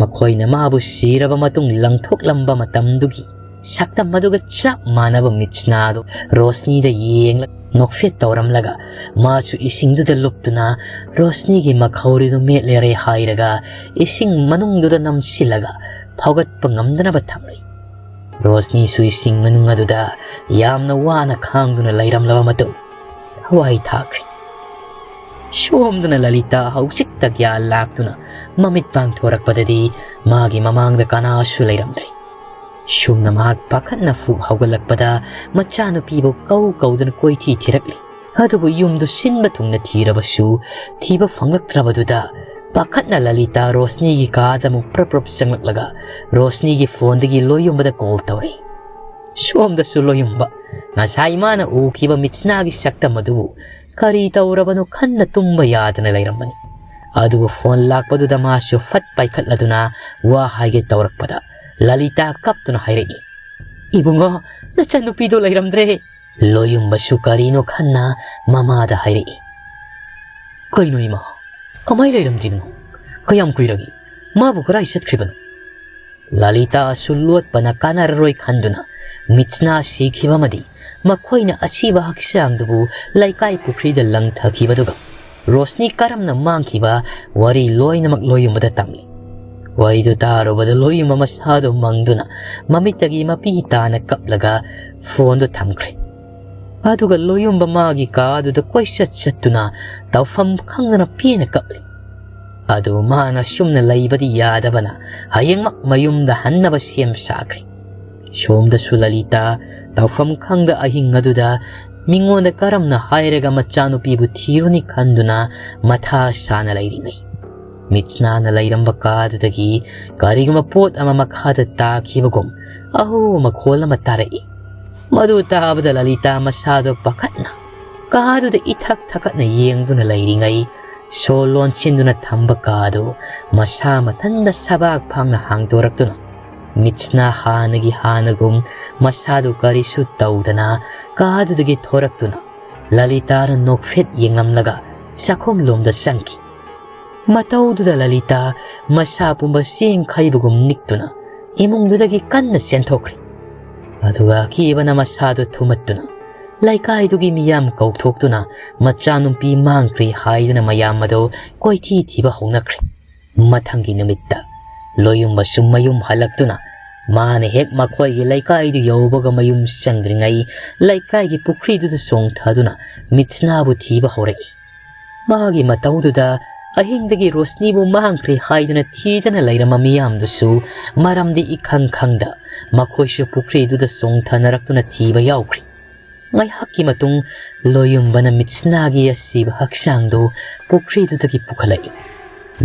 ꯃꯈꯣꯏꯅ ꯃꯥꯕꯨ ꯁꯤꯔꯕ ꯃꯇꯨꯡ ꯂꯪꯊꯣꯛꯂꯝꯕ ꯃꯇꯝꯗꯨꯒꯤ ꯁꯛꯇꯝ ꯑꯗꯨꯒ ꯆꯞ ꯃꯥꯟꯅꯕ ꯃꯤꯠꯁꯅꯥꯗꯨ ꯔꯣꯁꯅꯤꯗ ꯌꯦꯡꯂꯒ ꯅꯣꯛꯐꯦꯠ ꯇꯧꯔꯝꯂꯒ ꯃꯥꯁꯨ ꯏꯁꯤꯡꯗꯨꯗ ꯂꯨꯞꯇꯨꯅ ꯔꯣꯁꯅꯤꯒꯤ ꯃꯈꯧꯔꯤꯗꯨ ꯃꯦꯠꯂꯦꯔꯦ ꯍꯥꯏꯔꯒ ꯏꯁꯤꯡ ꯃꯅꯨꯡꯗꯨꯗ ꯅꯝꯁꯤꯜꯂꯒ ꯐꯥꯎꯒꯠꯄ ꯉꯝꯗꯅꯕ ꯊꯝꯂꯤ꯫ ꯔꯣꯁꯅꯤꯁꯨ ꯏꯁꯤꯡ ꯃꯅꯨꯡ ꯑꯗꯨꯗ ꯌꯥꯝꯅ ꯋꯥꯅ ꯈꯥꯡꯗꯨꯅ ꯂꯩꯔꯝꯂꯕ ꯃꯇꯨꯡ ꯊꯋꯥꯏ ꯊꯥꯈ꯭ꯔꯦ꯫ ꯁꯣꯝꯗꯅ ꯂꯂꯤꯇꯥ ꯍꯧꯖꯤꯛꯇ ꯒ꯭ꯌꯥꯟ ꯂꯥꯛꯇꯨꯅ ꯃꯃꯤꯠ ꯄꯥꯡꯊꯣꯔꯛꯄꯗꯗꯤ ꯃꯥꯒꯤ ꯃꯃꯥꯡꯗ ꯀꯅꯥꯁꯨ ꯂꯩꯔꯝꯗ꯭ꯔꯦ꯫ ꯁꯨꯝꯅ ꯃꯍꯥꯛ ꯄꯥꯈꯠꯅ ꯐꯨꯛ ꯍꯧꯒꯠꯂꯛꯄꯗ ꯃꯆꯥꯅꯨꯄꯤꯕꯨ ꯀꯧ ꯀꯧꯗꯨꯅ ꯀꯣꯏꯊꯤ ꯊꯤꯔꯛꯂꯤ꯫ ꯑꯗꯨꯕꯨ ꯌꯨꯝꯗꯨ ꯁꯤꯟꯕ ꯊꯨꯡꯅ ꯊꯤꯔꯕꯁꯨ ꯊꯤꯕ ꯐꯪꯂꯛꯇ꯭ꯔꯕꯗꯨꯗ ꯄꯥꯈꯠꯅ ꯂꯂꯤꯇꯥ ꯔꯣꯁꯅꯤꯒꯤ ꯀꯥꯗ ꯑꯃꯨꯛ ꯄ꯭ꯔꯞ ꯄ꯭ꯔꯞ ꯆꯪꯂꯛꯂꯒ ꯔꯣꯁꯅꯤꯒꯤ ꯐꯣꯟꯗꯒꯤ ꯂꯣꯌꯨꯝꯕꯗ ꯀꯣꯜ ꯇꯧꯔꯤ꯫ ꯁꯣꯝꯗꯁꯨ ꯂꯣꯌꯨꯝꯕ ꯉꯁꯥꯏ ꯃꯥꯅ ꯎꯈꯤꯕ ꯃꯤꯠꯁꯅꯥꯒꯤ ꯁꯛꯇꯝ ꯑꯗꯨꯕꯨ ꯀꯔꯤ ꯇꯧꯔꯕꯅꯣ ꯈꯟꯅ ꯇꯨꯝꯕ ꯌꯥꯗꯅ ꯂꯩꯔꯝꯕꯅꯤ꯫ ꯑꯗꯨꯕꯨ ꯐꯣꯟ ꯂꯥꯛꯄꯗꯨꯗ ꯃꯥꯁꯨ ꯐꯠ ꯄꯥꯏꯈꯠꯂꯗꯨꯅ ꯋꯥ ꯍꯥꯏꯒꯦ ꯇꯧꯔꯛꯄꯗ ꯂꯂꯤꯇꯥ ꯀꯞꯇꯨꯅ ꯍꯥꯏꯔꯛꯏ, "ꯏꯕꯨꯡꯉꯣ, "ꯅꯆꯟꯅꯨꯄꯤꯗꯣ ꯂꯩꯔꯝꯗ꯭ꯔꯦ!" ꯂꯣꯌꯨꯝꯕꯁꯨ ꯀꯔꯤꯅꯣ ꯈꯟꯅ ꯃꯃꯥꯗ ꯍꯥꯏꯔꯛꯏ꯫ "ꯀꯩꯅꯣ ꯏꯃꯥ? ꯀꯃꯥꯏ ꯂꯩꯔꯝꯗ꯭ꯔꯤꯕꯅꯣ? ꯀꯌꯥꯝ ꯀꯨꯏꯔꯒꯦ? ꯃꯥꯕꯨ ꯀꯗꯥꯏ ꯆꯠꯈ꯭ꯔꯤꯕꯅꯣ?" ꯂꯂꯤꯇꯥꯁꯨ ꯂꯣꯠꯄꯅ ꯀꯥꯟꯅꯔꯔꯣꯏ ꯈꯟꯗꯨꯅ ꯃꯤꯠꯁꯅꯥ ꯁꯤꯈꯤꯕ ꯑꯃꯗꯤ ꯃꯈꯣꯏꯅ ꯑꯁꯤꯕ ꯍꯛꯆꯥꯡꯗꯨꯕꯨ ꯂꯩꯀꯥꯏ ꯄꯨꯈ꯭ꯔꯤꯗ ꯂꯪꯊꯈꯤꯕꯗꯨꯒ ꯔꯣꯁꯅꯤ ꯀꯔꯝꯅ ꯃꯥꯡꯈꯤꯕ ꯋꯥꯔꯤ ꯂꯣꯏꯅꯃꯛ ꯂꯣꯌꯨꯝꯕꯗ ꯇꯝꯂꯤ꯫ ꯋꯥꯔꯤꯗꯨ ꯇꯥꯔꯨꯕꯗ ꯂꯣꯌꯨꯝꯕ ꯃꯁꯥꯗꯨ ꯃꯪꯗꯨꯅ ꯃꯃꯤꯠꯇꯒꯤ ꯃꯄꯤ ꯇꯥꯅ ꯀꯞꯂꯒ ꯐꯣꯟꯗꯨ ꯊꯝꯈ꯭ꯔꯦ꯫ ꯑꯗꯨꯒ ꯂꯣꯌꯨꯝꯕ ꯃꯥꯒꯤ ꯀꯥꯗꯨꯗ ꯀꯣꯏꯆꯠ ꯆꯠꯇꯨꯅ ꯇꯧꯐꯝ ꯈꯪꯗꯅ ꯄꯦꯟꯅ ꯀꯞꯂꯤ꯫ ꯑꯗꯨ ꯃꯥꯅ ꯁꯨꯝꯅ ꯂꯩꯕꯗꯤ ꯌꯥꯗꯕꯅ ꯍꯌꯦꯡꯃꯛ ꯃꯌꯨꯝꯗ ꯍꯟꯅꯕ ꯁꯦꯝ ꯁꯥꯈ꯭ꯔꯦ꯫ ꯁꯣꯝꯗꯁꯨ ꯂꯂꯤꯇꯥ ꯇꯧꯐꯝ ꯈꯪꯗ ꯑꯍꯤꯡ ꯑꯗꯨꯗ ꯃꯤꯉꯣꯟꯗ ꯀꯔꯝꯅ ꯍꯥꯏꯔꯒ ꯃꯆꯥꯅꯨꯄꯤꯕꯨ ꯊꯤꯔꯨꯅꯤ ꯈꯟꯗꯨꯅ ꯃꯊꯥ ꯁꯥꯅ ꯂꯩꯔꯤꯉꯩ, ꯃꯤꯠꯁꯅꯥꯅ ꯂꯩꯔꯝꯕ ꯀꯥꯗꯨꯗꯒꯤ ꯀꯔꯤꯒꯨꯝꯕ ꯄꯣꯠ ꯑꯃ ꯃꯈꯥꯗ ꯇꯥꯈꯤꯕꯒꯨꯝ ꯑꯍꯧꯕ ꯃꯈꯣꯜ ꯑꯃ ꯇꯥꯔꯛꯏ꯫ ꯃꯗꯨ ꯇꯥꯕꯗ ꯂꯂꯤꯇꯥ ꯃꯁꯥꯗꯣ ꯄꯥꯈꯠꯅ ꯀꯥꯗꯨꯗ ꯏꯊꯛ ꯊꯛꯀꯠꯅ ꯌꯦꯡꯗꯨꯅ ꯂꯩꯔꯤꯉꯩ, ꯁꯣ ꯂꯣꯟꯁꯤꯟꯗꯨꯅ ꯊꯝꯕ ꯀꯥꯗꯨ ꯃꯁꯥ ꯃꯊꯟꯗ ꯁꯕꯥꯛ ꯐꯥꯡꯅ ꯍꯥꯡꯗꯣꯔꯛꯇꯨꯅ, ꯃꯤꯠꯁꯅꯥ ꯍꯥꯟꯅꯒꯤ ꯍꯥꯟꯅꯒꯨꯝ ꯃꯁꯥꯗꯨ ꯀꯔꯤꯁꯨ ꯇꯧꯗꯅ ꯀꯥꯗꯨꯗꯒꯤ ꯊꯣꯔꯛꯇꯨꯅ, ꯂꯂꯤꯇꯥꯗ ꯅꯣꯛꯐꯦꯠ ꯌꯦꯡꯂꯝꯂꯒ ꯆꯥꯛꯈꯨꯝꯂꯣꯝꯗ ꯆꯪꯈꯤ꯫ ꯃꯇꯧꯗꯨꯗ ꯂꯂꯤꯇꯥ ꯃꯁꯥ ꯄꯨꯝꯕ ꯆꯦꯡ ꯈꯩꯕꯒꯨꯝ ꯅꯤꯛꯇꯨꯅ ꯏꯃꯨꯡꯗꯨꯗꯒꯤ ꯀꯟꯅ ꯆꯦꯟꯊꯣꯛꯈ꯭ꯔꯦ꯫ ꯑꯗꯨꯒ ꯑꯀꯤꯕꯅ ꯃꯁꯥꯗꯨ ꯊꯨꯝꯃꯠꯇꯨꯅ ꯂꯩꯀꯥꯏꯗꯨꯒꯤ ꯃꯤꯌꯥꯝ ꯀꯧꯊꯣꯛꯇꯨꯅ ꯃꯆꯥꯅꯨꯄꯤ ꯃꯥꯡꯈ꯭ꯔꯦ ꯍꯥꯏꯗꯨꯅ ꯃꯌꯥꯝ ꯑꯗꯨ ꯀꯣꯏꯊꯤ ꯊꯤꯕ ꯍꯧꯅꯈ꯭ꯔꯦ꯫ ꯃꯊꯪꯒꯤ ꯅꯨꯃꯤꯠꯇ ꯂꯣꯌꯨꯝꯕꯁꯨ ꯃꯌꯨꯝ ꯍꯜꯂꯛꯇꯨꯅ ꯃꯥꯅ ꯍꯦꯛ ꯃꯈꯣꯏꯒꯤ ꯂꯩꯀꯥꯏꯗꯨ ꯌꯧꯕꯒ ꯃꯌꯨꯝ ꯆꯪꯗ꯭ꯔꯤꯉꯩ ꯂꯩꯀꯥꯏꯒꯤ ꯄꯨꯈ꯭ꯔꯤꯗꯨꯗ ꯆꯣꯡꯊꯗꯨꯅ ꯃꯤꯠꯁꯅꯥꯕꯨ ꯊꯤꯕ ꯍꯧꯔꯛꯏ꯫ ꯃꯥꯒꯤ ꯃꯇꯧꯗꯨꯗ ꯑꯍꯤꯡꯗꯒꯤ ꯔꯣꯁꯅꯤꯕꯨ ꯃꯥꯡꯈ꯭ꯔꯦ ꯍꯥꯏꯗꯨꯅ ꯊꯤꯗꯅ ꯂꯩꯔꯝꯕ ꯃꯤꯌꯥꯝꯗꯨꯁꯨ ꯃꯔꯝꯗꯤ ꯏꯈꯪ ꯈꯪꯗ ꯃꯈꯣꯏꯁꯨ ꯄꯨꯈ꯭ꯔꯤꯗꯨꯗ ꯆꯣꯡꯊꯅꯔꯛꯇꯨꯅ ꯊꯤꯕ ꯌꯥꯎꯈ꯭ꯔꯤ꯫ ꯉꯥꯏꯍꯥꯛꯀꯤ ꯃꯇꯨꯡ ꯂꯣꯌꯨꯝꯕꯅ ꯃꯤꯠꯁꯅꯥꯒꯤ ꯑꯁꯤꯕ ꯍꯛꯆꯥꯡꯗꯨ ꯄꯨꯈ꯭ꯔꯤꯗꯨꯗꯒꯤ ꯄꯨꯈꯠꯂꯛꯏ꯫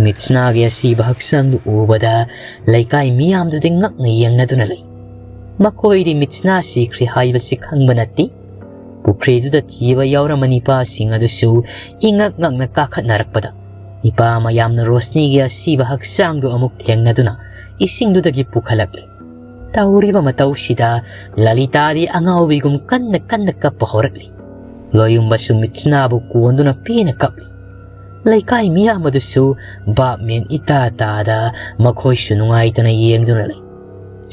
ꯃꯤꯠꯁꯅꯥꯒꯤ ꯑꯁꯤꯕ ꯍꯛꯆꯥꯡꯗꯨ ꯎꯕꯗ ꯂꯩꯀꯥꯏ ꯃꯤꯌꯥꯝꯗꯨꯗꯤ ꯉꯛꯅ ꯌꯦꯡꯅꯗꯨꯅ ꯂꯩ꯫ ꯃꯈꯣꯏꯗꯤ ꯃꯤꯠꯁꯅꯥ ꯁꯤꯈ꯭ꯔꯦ ꯍꯥꯏꯕꯁꯤ ꯈꯪꯕ ꯅꯠꯇꯦ꯫ ꯄꯨꯈ꯭ꯔꯤꯗꯨꯗ ꯊꯤꯕ ꯌꯥꯎꯔꯝꯕ ꯅꯤꯄꯥꯁꯤꯡ ꯑꯗꯨꯁꯨ ꯏꯉꯛ ꯉꯛꯅ ꯀꯥꯈꯠꯅꯔꯛꯄꯗ, ꯅꯤꯄꯥ ꯃꯌꯥꯝꯅ ꯔꯣꯁꯅꯤꯒꯤ ꯑꯁꯤꯕ ꯍꯛꯆꯥꯡꯗꯨ ꯑꯃꯨꯛ ꯊꯦꯡꯅꯗꯨꯅ ꯏꯁꯤꯡꯗꯨꯗꯒꯤ ꯄꯨꯈꯠꯂꯛꯂꯤ꯫ ꯇꯧꯔꯤꯕ ꯃꯇꯧꯁꯤꯗ ꯂꯂꯤꯇꯥꯗꯤ ꯑꯉꯥꯎꯕꯤꯒꯨꯝ ꯀꯟꯅ ꯀꯟꯅ ꯀꯞꯄ ꯍꯧꯔꯛꯂꯤ꯫ ꯂꯣꯌꯨꯝꯕꯁꯨ ꯃꯤꯠꯁꯅꯥꯕꯨ ꯀꯣꯟꯗꯨꯅ ꯄꯦꯟꯅ ꯀꯞꯂꯤ꯫ ꯂꯩꯀꯥꯏ ꯃꯤꯌꯥꯝ ꯑꯗꯨꯁꯨ ꯚꯥꯞ ꯃꯦꯟ ꯏꯇꯥ ꯇꯥꯗ ꯃꯈꯣꯏꯁꯨ ꯅꯨꯡꯉꯥꯏꯇꯅ ꯌꯦꯡꯗꯨꯅ ꯂꯩ꯫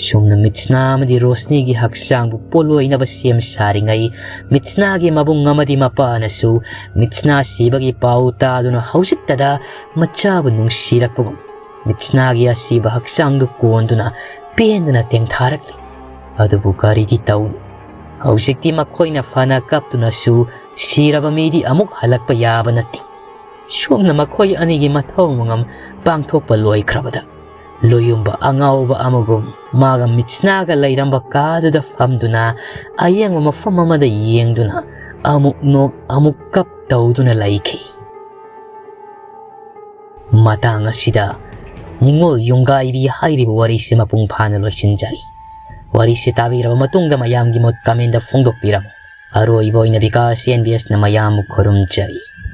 ꯁꯨꯝꯅ ꯃꯤꯠꯁꯅꯥ ꯑꯃꯗꯤ ꯔꯣꯁꯅꯤꯒꯤ ꯍꯛꯆꯥꯡꯕꯨ ꯄꯣꯠꯂꯣꯏꯅꯕ ꯁꯦꯝ ꯁꯥꯔꯤꯉꯩ, ꯃꯤꯠꯁꯅꯥꯒꯤ ꯃꯕꯨꯡ ꯑꯃꯗꯤ ꯃꯄꯥꯅꯁꯨ ꯃꯤꯠꯁꯅꯥ ꯁꯤꯕꯒꯤ ꯄꯥꯎ ꯇꯥꯗꯨꯅ ꯍꯧꯖꯤꯛꯇꯗ ꯃꯆꯥꯕꯨ ꯅꯨꯡꯁꯤꯔꯛꯄꯒꯨꯝ ꯃꯤꯠꯁꯅꯥꯒꯤ ꯑꯁꯤꯕ ꯍꯛꯆꯥꯡꯗꯨ ꯀꯣꯟꯗꯨꯅ ꯄꯦꯟꯗꯅ ꯇꯦꯡꯊꯥꯔꯛꯂꯤ꯫ ꯑꯗꯨꯕꯨ ꯀꯔꯤꯗꯤ ꯇꯧꯅꯤ? ꯍꯧꯖꯤꯛꯇꯤ ꯃꯈꯣꯏꯅ ꯐꯅ ꯀꯞꯇꯨꯅꯁꯨ ꯁꯤꯔꯕ ꯃꯤꯗꯤ ꯑꯃꯨꯛ ꯍꯜꯂꯛꯄ ꯌꯥꯕ ꯅꯠꯇꯦ꯫ ꯁꯣꯝꯅ ꯃꯈꯣꯏ ꯑꯅꯤꯒꯤ ꯃꯊꯧ ꯃꯉꯝ ꯄꯥꯡꯊꯣꯛꯄ ꯂꯣꯏꯈ꯭ꯔꯕꯗ, ꯂꯣꯌꯨꯝꯕ ꯑꯉꯥꯎꯕ ꯑꯃꯒꯨꯝ ꯃꯥꯒ ꯃꯤꯠꯁꯅꯥꯒ ꯂꯩꯔꯝꯕ ꯀꯥꯗꯨꯗ ꯐꯝꯗꯨꯅ ꯑꯌꯦꯡꯕ ꯃꯐꯝ ꯑꯃꯗ ꯌꯦꯡꯗꯨꯅ ꯑꯃꯨꯛ ꯅꯣꯛ ꯑꯃꯨꯛ ꯀꯞ ꯇꯧꯗꯨꯅ ꯂꯩꯈꯤ꯫ ꯃꯇꯥꯡ ꯑꯁꯤꯗ ꯅꯤꯉꯣꯜ ꯌꯨꯝꯒꯥꯏꯕꯤ ꯍꯥꯏꯔꯤꯕ ꯋꯥꯔꯤꯁꯤ ꯃꯄꯨꯡ ꯐꯥꯅ ꯂꯣꯏꯁꯤꯟꯖꯔꯤ꯫ ꯋꯥꯔꯤꯁꯤ ꯇꯥꯕꯤꯔꯕ ꯃꯇꯨꯡꯗ ꯃꯌꯥꯝꯒꯤ ꯃꯣꯠ comment ꯐꯣꯡꯗꯣꯛꯄꯤꯔꯝꯃꯨ꯫ ꯑꯔꯣꯏꯕ ꯑꯣꯏꯅ ꯕꯤꯀꯥꯁ NBS ꯅ ꯃꯌꯥꯝꯕꯨ ꯈꯨꯔꯨꯝꯖꯔꯤ꯫